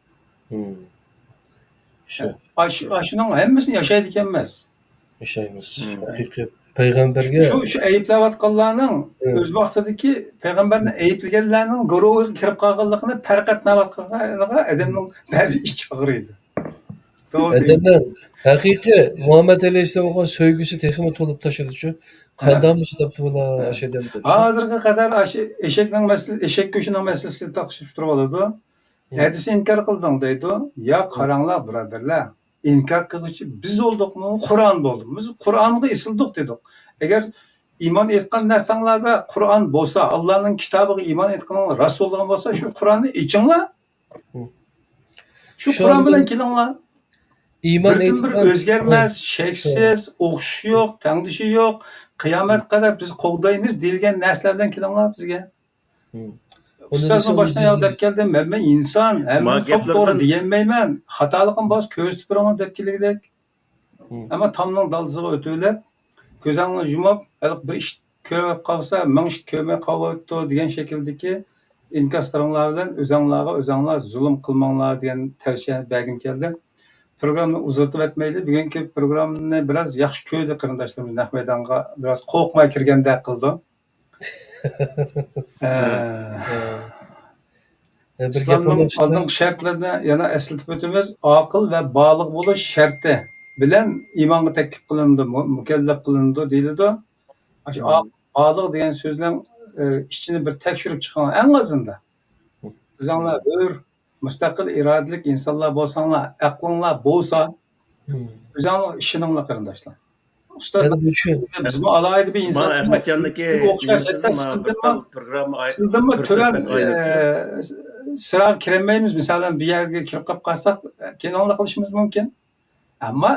شۇ. ئاش-، ئاشۇنىڭ ھەممىسىنى ياشايدىكەنمىز. ياشايمىز. ھەقىقەت. پەيغەمبەرگە شۇ، شۇ ئەيىبلەۋاتقانلارنىڭ ئۆز ۋاقتىدىكى پەيغەمبەرنى ئەيىبلىگەنلەرنىڭ گۇرۇھىغا كىرىپ قالغانلىقىنى پەرق ئەتمەيۋاتقانلىقىغا ئادەمنىڭ بەزى ئىچى ئاغرىيدۇ. توغرا دەيمەن. ئادەمنىڭ ھەقىقىي مۇھەممەد ئەلەيھىسسالامغا بولغان سۆيگۈسى تېخىمۇ تولۇپ تاشىدىچۇ. قانداقمۇ چىداپتۇ بۇلار ئاشۇ ئادەمدە؟ ھازىرغا قەدەر ئاشۇ ئېشەكنىڭ مەسىلىسى، ئېشەك گۆشىنىڭ مەسىلىسىنى تاقىشىپ تۇرۇۋالىدۇ. ھەدىسنى ئىنكار قىلدىڭ دەيدۇ. يا قاراڭلار، بۇرادەرلەر. ئىنكار قىلغۇچى بىز بولدۇقمۇ؟ قۇرئان بولدى. بىز قۇرئانغا ئېسىلدۇق دېدۇق. ئەگەر ئىمان ئېيتقان نەرسەڭلاردا قۇرئان بولسا، ئاللانىڭ كىتابىغا ئىمان ئېيتقىنىڭلار راست بولىدىغان بولسا، شۇ قۇرئاننى ئېچىڭلار. شۇ شۇ قۇرئان بىلەن كېلىڭلار. ئىمان بىردىن بىر ئېيتقان ئۆزگەرمەس، شەكسىز، ئوخشىشى يوق، تەڭدىشى يوق، قىيامەتكە قەدەر بىز قوغدايمىز دېيىلگەن نەرسىلەر بىلەن كېلىڭلار بىزگە. ئۇستازنىڭ باشىنا ياغ دەپ كەلدىم، مەن، مەن ئىنسان، ھەممىنى توپ توغرا دېيەلمەيمەن، خاتالىقىم بولسا كۆرسىتىپ بېرىڭ دەپ كېلگۈدەك. ئەمما تامنىڭ دالدىسىغا ئۆتۈۋېلىپ، كۆزۈڭنى يۇمۇپ، ھېلىقى بىر ئىش كۆرۈپ قالسا، مىڭ ئىش كۆرمەي قالىۋېتىپتۇ دېگەن شەكىلدىكى ئىنكاسلىرىڭلار بىلەن ئۆزەڭلارغا ئۆزەڭلار زۇلۇم قىلماڭلار دېگەن تەۋسىيە بەرگۈم كەلدى. پروگراممىنى ئۇزارتىۋەتمەيلى، بۈگۈنكى پروگراممىنى بىراز ياخشى كۆردى قېرىنداشلىرىمىز، نەق مەيدانغا بىراز قورقماي كىرگەندەك قىلدى. ئە، ئىسلامنىڭ ئالدىنقى شەرتلىرىنى يەنە ئەسلىتىپ ئۆتىمىز. ئاقىل ۋە بالىغ بولۇش شەرتى بىلەن ئىمانغا تەكلىپ قىلىنىدۇ، مۇ-، مۇكەللەپ قىلىنىدۇ دېيىلىدۇ. ئاشۇ ئا-، بالىغ دېگەن سۆزنىڭ، ئە، ئىچىنى بىر تەكشۈرۈپ چىقىڭلار، ئەڭ ئازىندا. ئۆزۈڭلار ھۆر، مۇستەقىل ئىرادىلىك ئىنسانلار بولساڭلار، ئەقلىڭلار بولسا، ئۆزۈڭلار ئىشىنىڭلار، قېرىنداشلار. ئۇستاز، بىزمۇ ئالاھىدە بىر ئىنسان ئەمەس. ئوخشاش، ھەتتا سىزدىنمۇ، سىزدىنمۇ تۆۋەن، ئە، سىراغا كىرەلمەيمىز. مىسالەن، بىر يەرگە كىرىپ قاپ قالساق، كېيىن ئاڭلاپ قېلىشىمىز مۇمكىن. ئەمما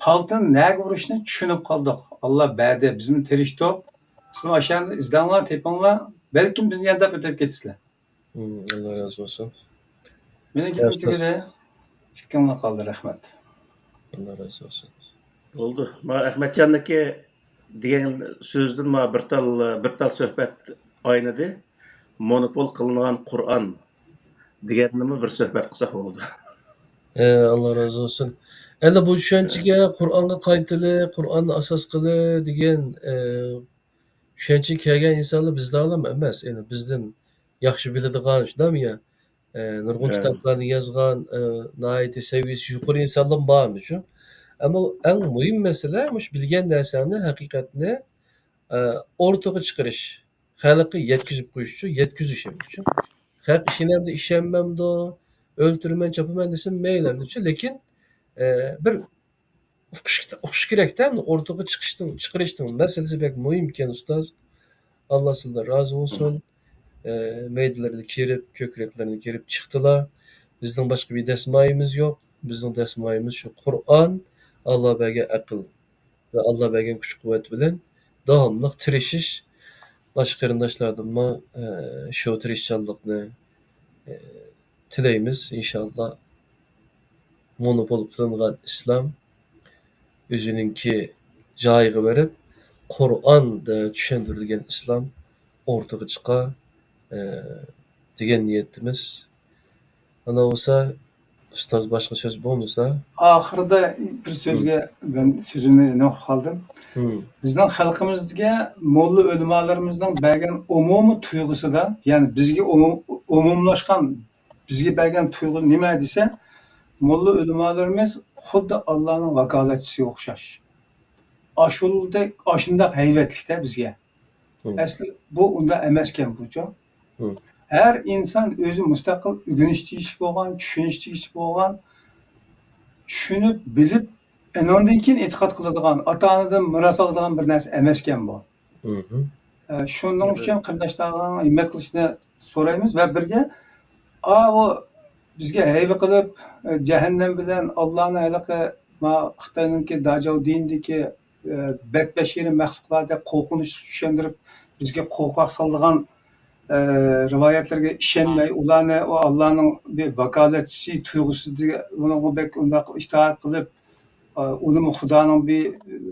پالتىنى نەگە ئۇرۇشنى چۈشىنىپ قالدۇق. ئاللا بەردى، بىزمۇ تىرىشتۇق. سىزمۇ ئاشۇ يەرنى ئىزدەڭلار، تېپىڭلار. بەلكىم بىزنى يانداپ ئۆتۈپ كېتىسىلەر. ئاللا رازى بولسۇن. مېنىڭكى تۈگىدى. ئىككىڭلار قالدى، رەھمەت. ئاللا رازى بولسۇن. بولدى. ما ئەخمەتجاننىڭكى دېگەن سۆزىدىن ما بىر تال، بىر تال سۆھبەت ئاينىدى. مونوپول قىلىنغان قۇرئان دېگەننىمۇ بىر سۆھبەت قىلساق بولىدۇ. ئە، ئاللا رازى بولسۇن. ئەنە بۇ چۈشەنچىگە، قۇرئانغا قايتىلى، قۇرئاننى ئاساس قىلى دېگەن، ئە، چۈشەنچىگە كەلگەن ئىنسانلار بىزدەكلەرمۇ ئەمەس. يەنى بىزدىن ياخشى بىلىدىغان، شۇنداقمۇ يا؟ ئە، نۇرغۇن كىتابلارنى يازغان، ئە، ناھايىتى سەۋىيەسى يۇقىرى ئىنسانلار بارمۇ شۇ؟ ئەمما ئەڭ مۇھىم مەسىلە مۇشۇ بىلگەن نەرسەڭنى، ھەقىقەتنى، ئە، ئورتىغا چىقىرىش، خەلققە يەتكۈزۈپ قويۇش ئۈچۈن، يەتكۈزۈش ئۈچۈن. خەق ئىشىنەمدۇ، ئىشەنمەمدۇ، ئۆلتۈرىمەن، چاپىمەن دېسە مەيلى، ئەمدىچۇ، لېكىن، ئە، بىر ئۇقۇش، ئۇقۇش كېرەكتە، ئورتىغا چىقىشنىڭ، چىقىرىشنىڭ مەسىلىسى بەك مۇھىم ئىكەن، ئۇستاز. ئاللا سىلەردىن رازى بولسۇن. ئە، مەيدىلەرگە كىرىپ، كۆكرەكلەرگە كىرىپ چىقتىلا. بىزنىڭ باشقا بىر دەسمايىمىز يوق. بىزنىڭ دەسمايىمىز شۇ قۇرئان، ئاللا بەرگەن ئەقىل ۋە ئاللا بەرگەن كۈچ-قۇۋۋەت بىلەن داۋاملىق تىرىشىش. باشقا قېرىنداشلاردىنمۇ، ئە، شۇ تىرىشچانلىقنى، ئە، تىلەيمىز، ئىنشاللا. مونوپول قىلىنغان ئىسلام ئۆزىنىڭكى جايىغا بېرىپ، قۇرئاندا چۈشەندۈرۈلگەن ئىسلام ئورتىغا چىقا، ئە، دېگەن نىيەتتىمىز. ئانا بولسا، ئۇستاز، باشقا سۆز بولمىسا. ئاخىرىدا بىر سۆزگە مەن سۆزۈمنى نېمە قىلىپ قالدىم. مم. بىزنىڭ خەلقىمىزگە موللا ئۆلىمالىرىمىزنىڭ بەرگەن ئومۇمىي تۇيغۇسىدا، يەنى بىزگە ئومۇم-، ئومۇملاشقان، بىزگە بەرگەن تۇيغۇ نېمە دېسە، موللا ئۆلىمالىرىمىز خۇددى ئاللانىڭ ۋاكالەتچىسىگە ئوخشاش. ئاشۇندەك، ئاشۇنداق ھەيۋەتلىكتە بىزگە. مم. ئەسلى بۇ ئۇنداق ئەمەسكەن بۇچۇ. مم. ھەر ئىنسان ئۆزى مۇستەقىل ئۆگىنىش تېگىشلىك بولغان، چۈشىنىش تېگىشلىك بولغان، چۈشىنىپ، بىلىپ، ئەنىڭدىن كېيىن ئېتىقاد قىلىدىغان، ئاتا-ئانىدىن مىراس ئالىدىغان بىر نەرسە ئەمەسكەن بۇ. مم. ئە، شۇنىڭ ئۈچۈن قېرىنداشلارغا ھىممەت قىلىشنى سورايمىز ۋە بىرگە، ئاۋۇ بىزگە ھەيۋە قىلىپ، ئە، جەھەننەم بىلەن ئاللانى ھېلىقى ما خىتاينىڭكى داجاۋ دىنىدىكى ئە، بەتبەشىرە مەخلۇقلاردەك قورقۇنچ چۈشەندۈرۈپ، بىزگە قورقاق سالىدىغان، ئە، رىۋايەتلەرگە ئىشەنمەي، ئۇلارنى ئۇ ئاللانىڭ بىر ۋاكالەتچىسى تۇيغۇسىدا ئۇنىڭغا بەك ئۇنداق ئىتائەت قىلىپ، ئە، ئۇنىمۇ خۇدانىڭ بىر،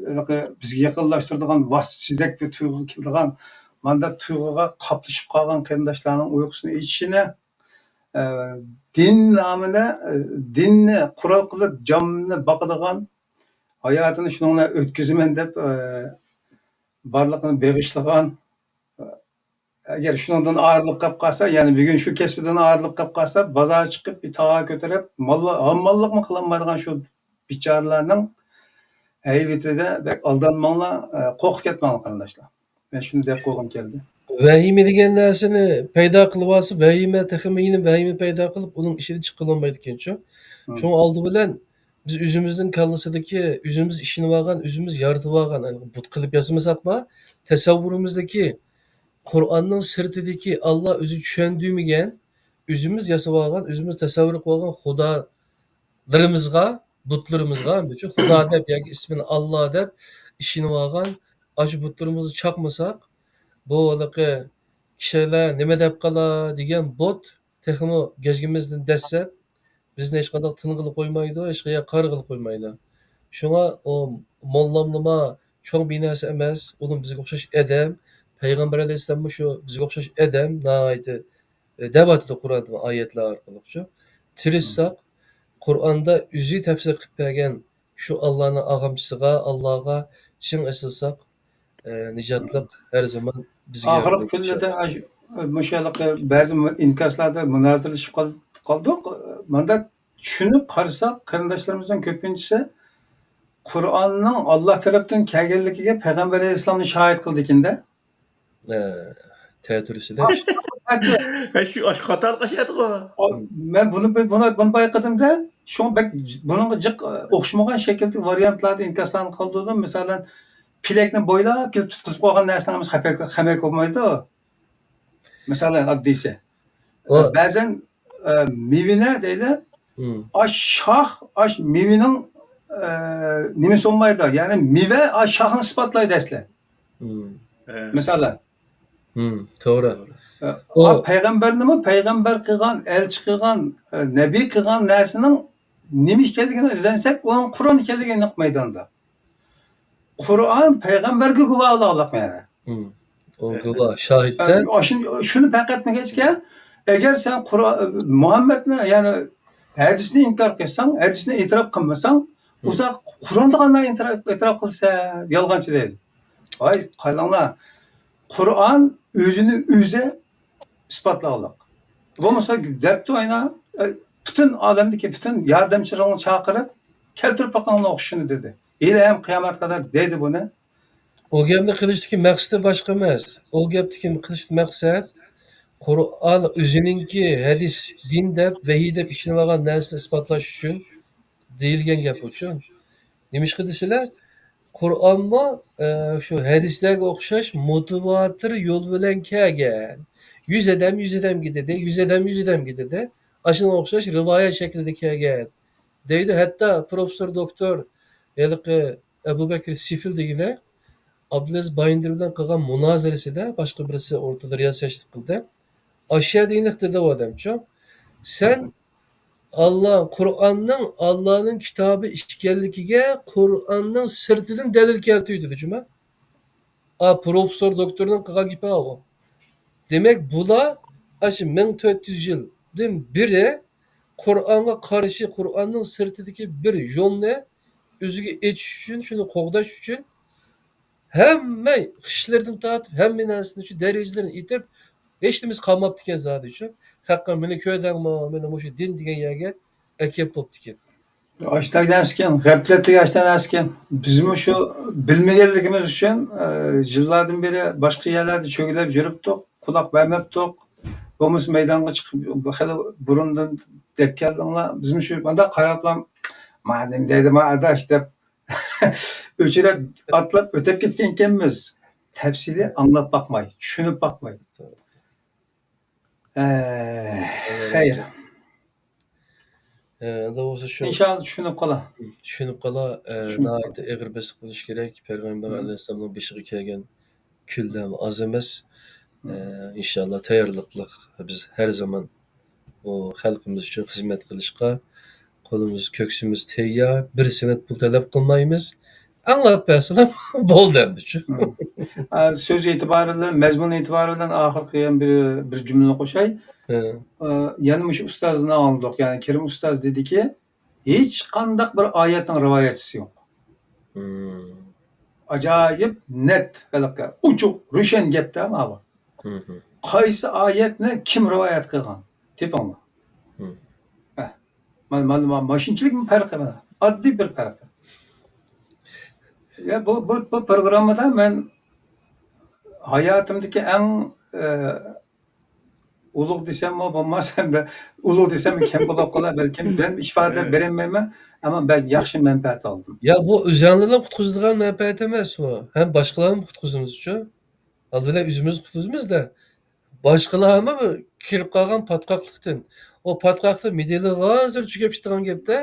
ھېلىقى بىزگە يېقىنلاشتۇرىدىغان ۋاسىتىسىدەك بىر تۇيغۇغا كېلىدىغان، مانداق تۇيغۇغا قاپلىشىپ قالغان قېرىنداشلارنىڭ ئۇيقۇسىنى ئېچىشىنى، ئە، دىن نامىدا، ئە، دىننى قورال قىلىپ، جاننى باقىدىغان، ھاياتىنى شۇنىڭ بىلەن ئۆتكۈزىمەن دەپ، ئە، بارلىقىنى بېغىشلىغان، ئەگەر شۇنىڭدىن ئايرىلىپ قېلىپ قالسا، يەنى بۈگۈن شۇ كەسپىدىن ئايرىلىپ قېلىپ قالسا، بازار چىقىپ بىر تاۋار كۆتۈرۈپ، ماللا-، ھامماللىقمۇ قىلالمايدىغان شۇ بىچارىلەرنىڭ ھەيۋىتىدە بەك ئالدانماڭلار، ئە، قورقۇپ كەتمەڭلار قېرىنداشلار. مەن شۇنى دەپ قويغۇم كەلدى. ۋەھىمە دېگەن نەرسىنى پەيدا قىلىۋالسا، ۋەھىمە تېخىمۇ يېنىپ ۋەھىمە پەيدا قىلىپ، ئۇنىڭ ئىچىدىن چىققىلى بولمايدىكەنچۇ. مم. شۇڭا ئالدى بىلەن بىز ئۆزىمىزنىڭ كاللىسىدىكى، ئۆزىمىز ئىشىنىۋالغان، ئۆزىمىز يارىتىۋالغان، بۇت قىلىپ ياسىمىساقمۇ، تەسەۋۋۇرىمىزدىكى، قۇرئاننىڭ سىرتىدىكى، ئاللا ئۆزى چۈشەندۈرمىگەن، ئۆزىمىز ياسىۋالغان، ئۆزىمىز تەسەۋۋۇر قىلىۋالغان خۇدا لىرىمىزغا، بۇتلىرىمىزغا، شۇ خۇدا دەپ ياكى ئىسمىنى ئاللا دەپ ئىشىنىۋالغان ئاشۇ بۇتلىرىمىزنى چاقمىساق، بۇ ھېلىقى كىشىلەر نېمە دەپ قالا دېگەن بۇت تېخىمۇ گەجگىمىزدىن دەسسەپ، بىزنى ھېچقانداق تىنغىلى قويمايدۇ، ھېچقايەرگە قارىغىلى قويمايدۇ. شۇڭا ئۇ موللاملىما چوڭ بىر نەرسە ئەمەس، ئۇمۇ بىزگە ئوخشاش ئادەم، پەيغەمبەر ئەلەيھىسسالاممۇ شۇ بىزگە ئوخشاش ئادەم، ناھايىتى ئە، دەۋاتىدۇ قۇرئاندا ئايەتلەر ئارقىلىقچۇ. تىرىشساق، قۇرئاندا ئۆزى تەپسىر قىلىپ بەرگەن شۇ ئاللانىڭ ئاغامچىسىغا، ئاللاغا چىڭ ئېسىلساق، ئە، نىجاتلىق ھەر زامان بىزگە ئاخىرقى كۈنلەردە ئىنشائاللا. ئاش-، مۇشۇ ھېلىقى بەزى مۇ-، ئىنكاسلاردا مۇنازىرىلىشىپ قال-، قالدۇق. ماندا چۈشىنىپ قارىساق، قېرىنداشلىرىمىزنىڭ كۆپىنچىسى قۇرئاننىڭ ئاللا تەرەپتىن كەلگەنلىكىگە پەيغەمبەر ئەلەيھىسسالامنى شاھىت قىلىدىكەن-دە. ئە، تەتۈرىسىدە. ھە، شۇ ئاشۇ قاتارلىق ئاشۇ ئەتىغۇ. مەن بۇنى، بۇنى، بۇنى بايقىدىم-دە، شۇڭا بەك بۇنىڭغا جىق ئوخشىمىغان شەكىلدىكى ۋارىيانتلاردا ئىنكاسلارنى قالدۇردۇم. مىسالەن، پېلەكنى بويلاپ كېلىپ تۇتقۇزۇپ قويغان نەرسىنىڭ ھەممىسى خەمەك، خەمەك بولمايدۇ. مىسالەن، ئاددىيسى. ئۇ بەزەن، ئە، مېۋىنى دەيلى، مم. ئاش شاخ، ئاش مېۋىنىڭ، ئە، نېمىسى بولمايدۇ. يەنى مېۋە ئاش شاخنى ئىسپاتلايدۇ ئەسلى. مم. مىسالەن. مم، توغرا. ئە، ئۇ ئا، پەيغەمبەرنىمۇ پەيغەمبەر قىلغان، ئەلچى قىلغان، ئە، نەبىي قىلغان نەرسىنىڭ نېمە ئىكەنلىكىنى ئىزدەنسەك، ئۇنىڭ قۇرئان ئىكەنلىكى ئېنىق مەيداندا. قۇرئان پەيغەمبەرگە گۇۋاھلىق، يەنى. مم. ئۇ ئە، گۇۋاھ، شاھىتتە. ئە، شۇنى، شۇنى پەقەتمىگەچكە، ئەگەر سەن قۇرئا-، مۇھەممەدنى، يەنى ھەدىسنى ئىنكار قىلساڭ، ھەدىسنى ئېتىراپ قىلمىساڭ، مم. ئۇزاق قۇرئاندا قانداق ئېتىراپ، ئېتىراپ قىلىسەن؟ يالغانچى دەيدۇ. ۋاي، قاراڭلار، قۇرئان ئۆزىنى ئۆزى ئىسپاتلاغلىق. بولمىسا دەپتۇ ئاينا، ئە، پۈتۈن ئالەمدىكى پۈتۈن ياردەمچىلىرىڭنى چاقىرىپ، كەلتۈرۈپ بېقىڭلار ئوخشىشىنى دېدى. ھېلىھەم قىيامەتكە قەدەر دەيدۇ بۇنى. ئۇ گەپنى قىلىشتىكى مەقسىتى باشقا ئەمەس. ئۇ گەپتىكى قىلىشتىكى مەقسەت، قۇرئان ئۆزىنىڭكى ھەدىس، دىن دەپ، ۋەھىي دەپ ئىشىنىۋالغان نەرسىنى ئىسپاتلاش ئۈچۈن دېيىلگەن گەپ ئۇچۇن. نېمىشقا دېسىلە، قۇرئانمۇ، ئە، شۇ ھەدىسلەرگە ئوخشاش مۇتىۋاتىر يول بىلەن كەلگەن. يۈز ئادەم يۈز ئادەمگە دېدى، يۈز ئادەم يۈز ئادەمگە دېدى. ئاشۇنىڭغا ئوخشاش رىۋايەت شەكلىدە كەلگەن دەيدۇ. ھەتتا پروفېسسور دوكتور ھېلىقى ئەبۇبەكىر سېفىل دېگىنى ئابدۇلئەزىز بايىندىر بىلەن قىلغان مۇنازىرىسىدە باشقا بىرسى ئورتىدا رىياسەتچىلىك قىلدى. ئاشۇ يەردە ئېنىق دېدى ئۇ ئادەمچۇ. سەن ئاللا، قۇرئاننىڭ ئاللانىڭ كىتابى ئىكەنلىكىگە قۇرئاننىڭ سىرتىدىن دەلىل كەلتۈر دېدى جۇما. ئا، پروفېسسور دوكتورنىڭ قىلغان گېپى ئاۋۇ. دېمەك، بۇلار ئاشۇ مىڭ تۆت يۈز يىلدىن بېرى قۇرئانغا قارشى، قۇرئاننىڭ سىرتىدىكى بىر يولنى ئۆزىگە ئېچىش ئۈچۈن، شۇنى قوغداش ئۈچۈن ھەممە ئىشلىرىدىن تارتىپ، ھەممە نەرسىنى شۇ دەرىجىلىرىنى ئېيتىپ، ھېچنېمىسى قالماپتىكەن زادى شۇ. خەققە مېنى كۆردۈڭمۇ، مېنى مۇشۇ دىن دېگەن يەرگە ئەكەپ بوپتىكەن. ئاشۇنداق نەرسىكەن، غەپلەتلىك ئاشۇنداق نەرسىكەن. بىزمۇ شۇ بىلمىگەنلىكىمىز ئۈچۈن، ئە، يىللاردىن بېرى باشقا يەرلەردە چۆگىلەپ يۈرۈپتۇق، قۇلاق بەرمەپتۇق. بولمىسا مەيدانغا چىقىپ، خېلى بۇرۇندىن دەپ كەلدىڭلار. بىزمۇ شۇ مانداق قاراپلا، «ما نېمە دەيدۇ ما ئاداش» دەپ، ئۆچرەت ئاتلاپ ئۆتۈپ كەتكەنكەنمىز. تەپسىلىي ئاڭلاپ باقماي، چۈشىنىپ باقماي. ئەي، خەير. ئە، ئەمدى بولسا شۇ ئىنشاللا چۈشىنىپ قالا. چۈشىنىپ قالا، ئە، چۈشىنىپ قالا. ناھايىتى ئېغىر بېسىق بولۇشى كېرەك. پەيغەمبەر ئەلەيھىسسالامنىڭ بېشىغا كەلگەن كۈنلەرمۇ ئاز ئەمەس. ئە، ئىنشاللا تەييارلىقلىق بىز ھەر زامان بۇ خەلقىمىز ئۈچۈن خىزمەت قىلىشقا قولىمىز، كۆكسىمىز تەييار، بىر سېنت پۇل تەلەپ قىلمايمىز. ئاڭلاپ بەرسىلا بولدى ئەمدىچۇ. ھە. ئا، سۆز ئېتىبارى بىلەن، مەزمۇن ئېتىبارى بىلەن ئاخىرقى يەنە بىر، بىر جۈملىنى قوشاي. ھە. ئا، يەنە مۇشۇ ئۇستازدىن ئاڭلىدۇق. يەنى كېرىم ئۇستاز دېدىكى، ھېچقانداق بىر ئايەتنىڭ رىۋايەتچىسى يوق. ھىم. ئاجايىپ نەت، ھېلىقى ئوچۇق، روشەن گەپتە ماۋۇ. ھىم، ھىم. قايسى ئايەتنى كىم رىۋايەت قىلغان؟ تېپىڭلار. ھىم. ھە. مانا، مانا، مانا، مانا شۇنچىلىك پەرقى مانا. ئاددىي بىر پەرقى. يا، بۇ، بۇ، بۇ پروگراممىدا مەن ھاياتىمدىكى ئەڭ، ئە، ئۇلۇغ دېسەممۇ بولماس، ئەمدى ئۇلۇغ دېسەممۇ كەم بولۇپ قالار بەلكىم. مەن ئىپادە بېرەلمەيمەن، ئەمما بەك ياخشى مەنپەئەت ئالدىم. يا، بۇ ئۆزۈڭلارنى قۇتقۇزىدىغان مەنپەئەت ئەمەس بۇ. ھەم باشقىلارنى قۇتقۇزىمىزچۇ. ئالدى بىلەن ئۆزىمىزنى قۇتقۇزىمىز-دە. باشقىلارمۇ كىرىپ قالغان پاتقاقلىقتىن. ئۇ پاتقاقلىق مىدىرلىغانسېرى چۈشۈپ كېتىدىغان گەپتە.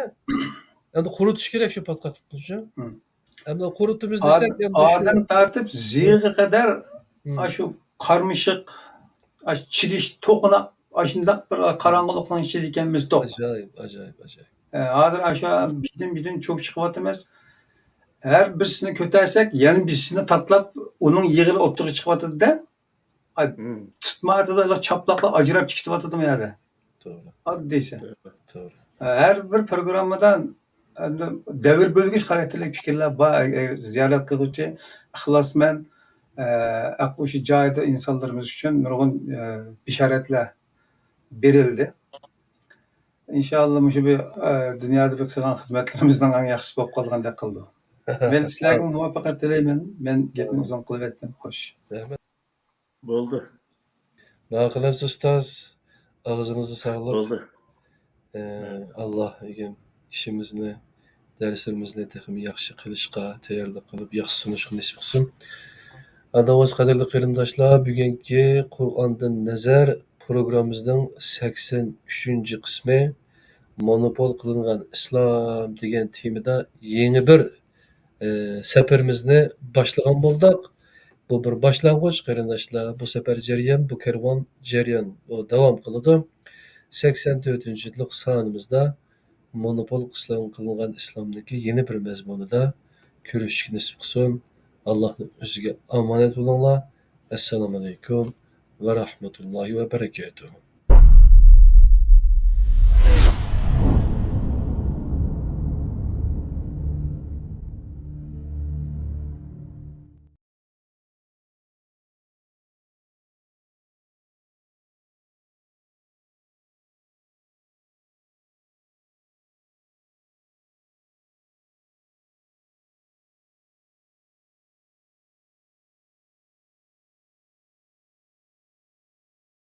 ئەمدى قۇرۇتۇش كېرەك شۇ پاتقاقلىقنىچۇ. ھىم. ئەمدى قۇرۇتىمىز دېسەك، ئاد-، ئەمدى شۇ ئادىن تارتىپ زىغىغا قەدەر، ھىم. ئاشۇ قارمىشىق، ئاشۇ چىگىش، توقۇناق، ئاشۇنداق بىر قاراڭغۇلۇقنىڭ ئىچىدە ئىكەنمىز توق. ئاجايىپ، ئاجايىپ، ئاجايىپ. ئە، ھازىر ئاشۇ بىتىن-بىتىن چۆكۈپ چىقىۋاتىمىز. ھەر بىرسىنى كۆتەرسەك، يەنە بىرسىنى تاتلاپ، ئۇنىڭ يىغىرى ئوتتۇرىغا چىقىۋاتىدۇ-دە. ئاي، ھىم. تۇتمايۋاتىدۇ، چاپلاقلار ئاجراپ چىقىۋاتىدۇ بۇ يەردە. توغرا. ئاددىيسى. توغرا. ھەر بىر پروگراممىدا، ئەمدى دەۋر بۆلگۈچ خاراكتېرلىك پىكىرلەر بار. ئەگەر زىيارەت قىلغۇچى ئىخلاسمەن، ئە، ئەقلى شۇ جايىدا ئىنسانلىرىمىز ئۈچۈن نۇرغۇن، ئە، بېشارەتلەر بېرىلدى. ئىنشائاللا، مۇشۇ بىر، ئە، دۇنيادا بىر قىلغان خىزمەتلىرىمىزنىڭ ئەڭ ياخشىسى بولۇپ قالغاندەك قىلدى. مەن سىلەرگە مۇۋەپپەقىيەت تىلەيمەن. مەن گەپنى ئۇزۇن قىلىۋەتتىم. خوش. رەھمەت. بولدى. ناقىلەمسە ئۇستاز، ئاغزىڭىزغا ساغلىق. بولدى. ئە، رەھمەت. ئاللا ئىگىم ئىشىمىزنى، دەرسلىرىمىزنى تېخىمۇ ياخشى قىلىشقا تەييارلىق قىلىپ، ياخشى سۇنۇشقا نېسىپ قىلسۇن. ئاندىن بولسا، قەدىرلىك قېرىنداشلار، بۈگۈنكى قۇرئاندىن نەزەر پروگراممىمىزنىڭ سەكسەن ئۈچىنچى قىسمى، مونوپول قىلىنغان ئىسلام دېگەن تېمىدا يېڭى بىر ئى، سەپىرىمىزنى باشلىغان بولدۇق. بۇ بىر باشلانغۇچ، قېرىنداشلار. بۇ سەپەر جەريان، بۇ كەرۋان جەريان، ئۇ داۋام قىلىدۇ. سەكسەن تۆتىنچى يىللىق سانىمىزدا مونوپول قىسلىغان قىلىنغان ئىسلامنىڭكى يەنە بىر مەزمۇنىدا كۆرۈشۈشكە نېسىپ قىلسۇن. ئاللاھنىڭ ئۆزىگە ئامانەت بولۇڭلار. ئەسسالامۇ ئەلەيكۇم ۋە رەھمەتۇللاھى ۋە بەرەكاتۇھۇ.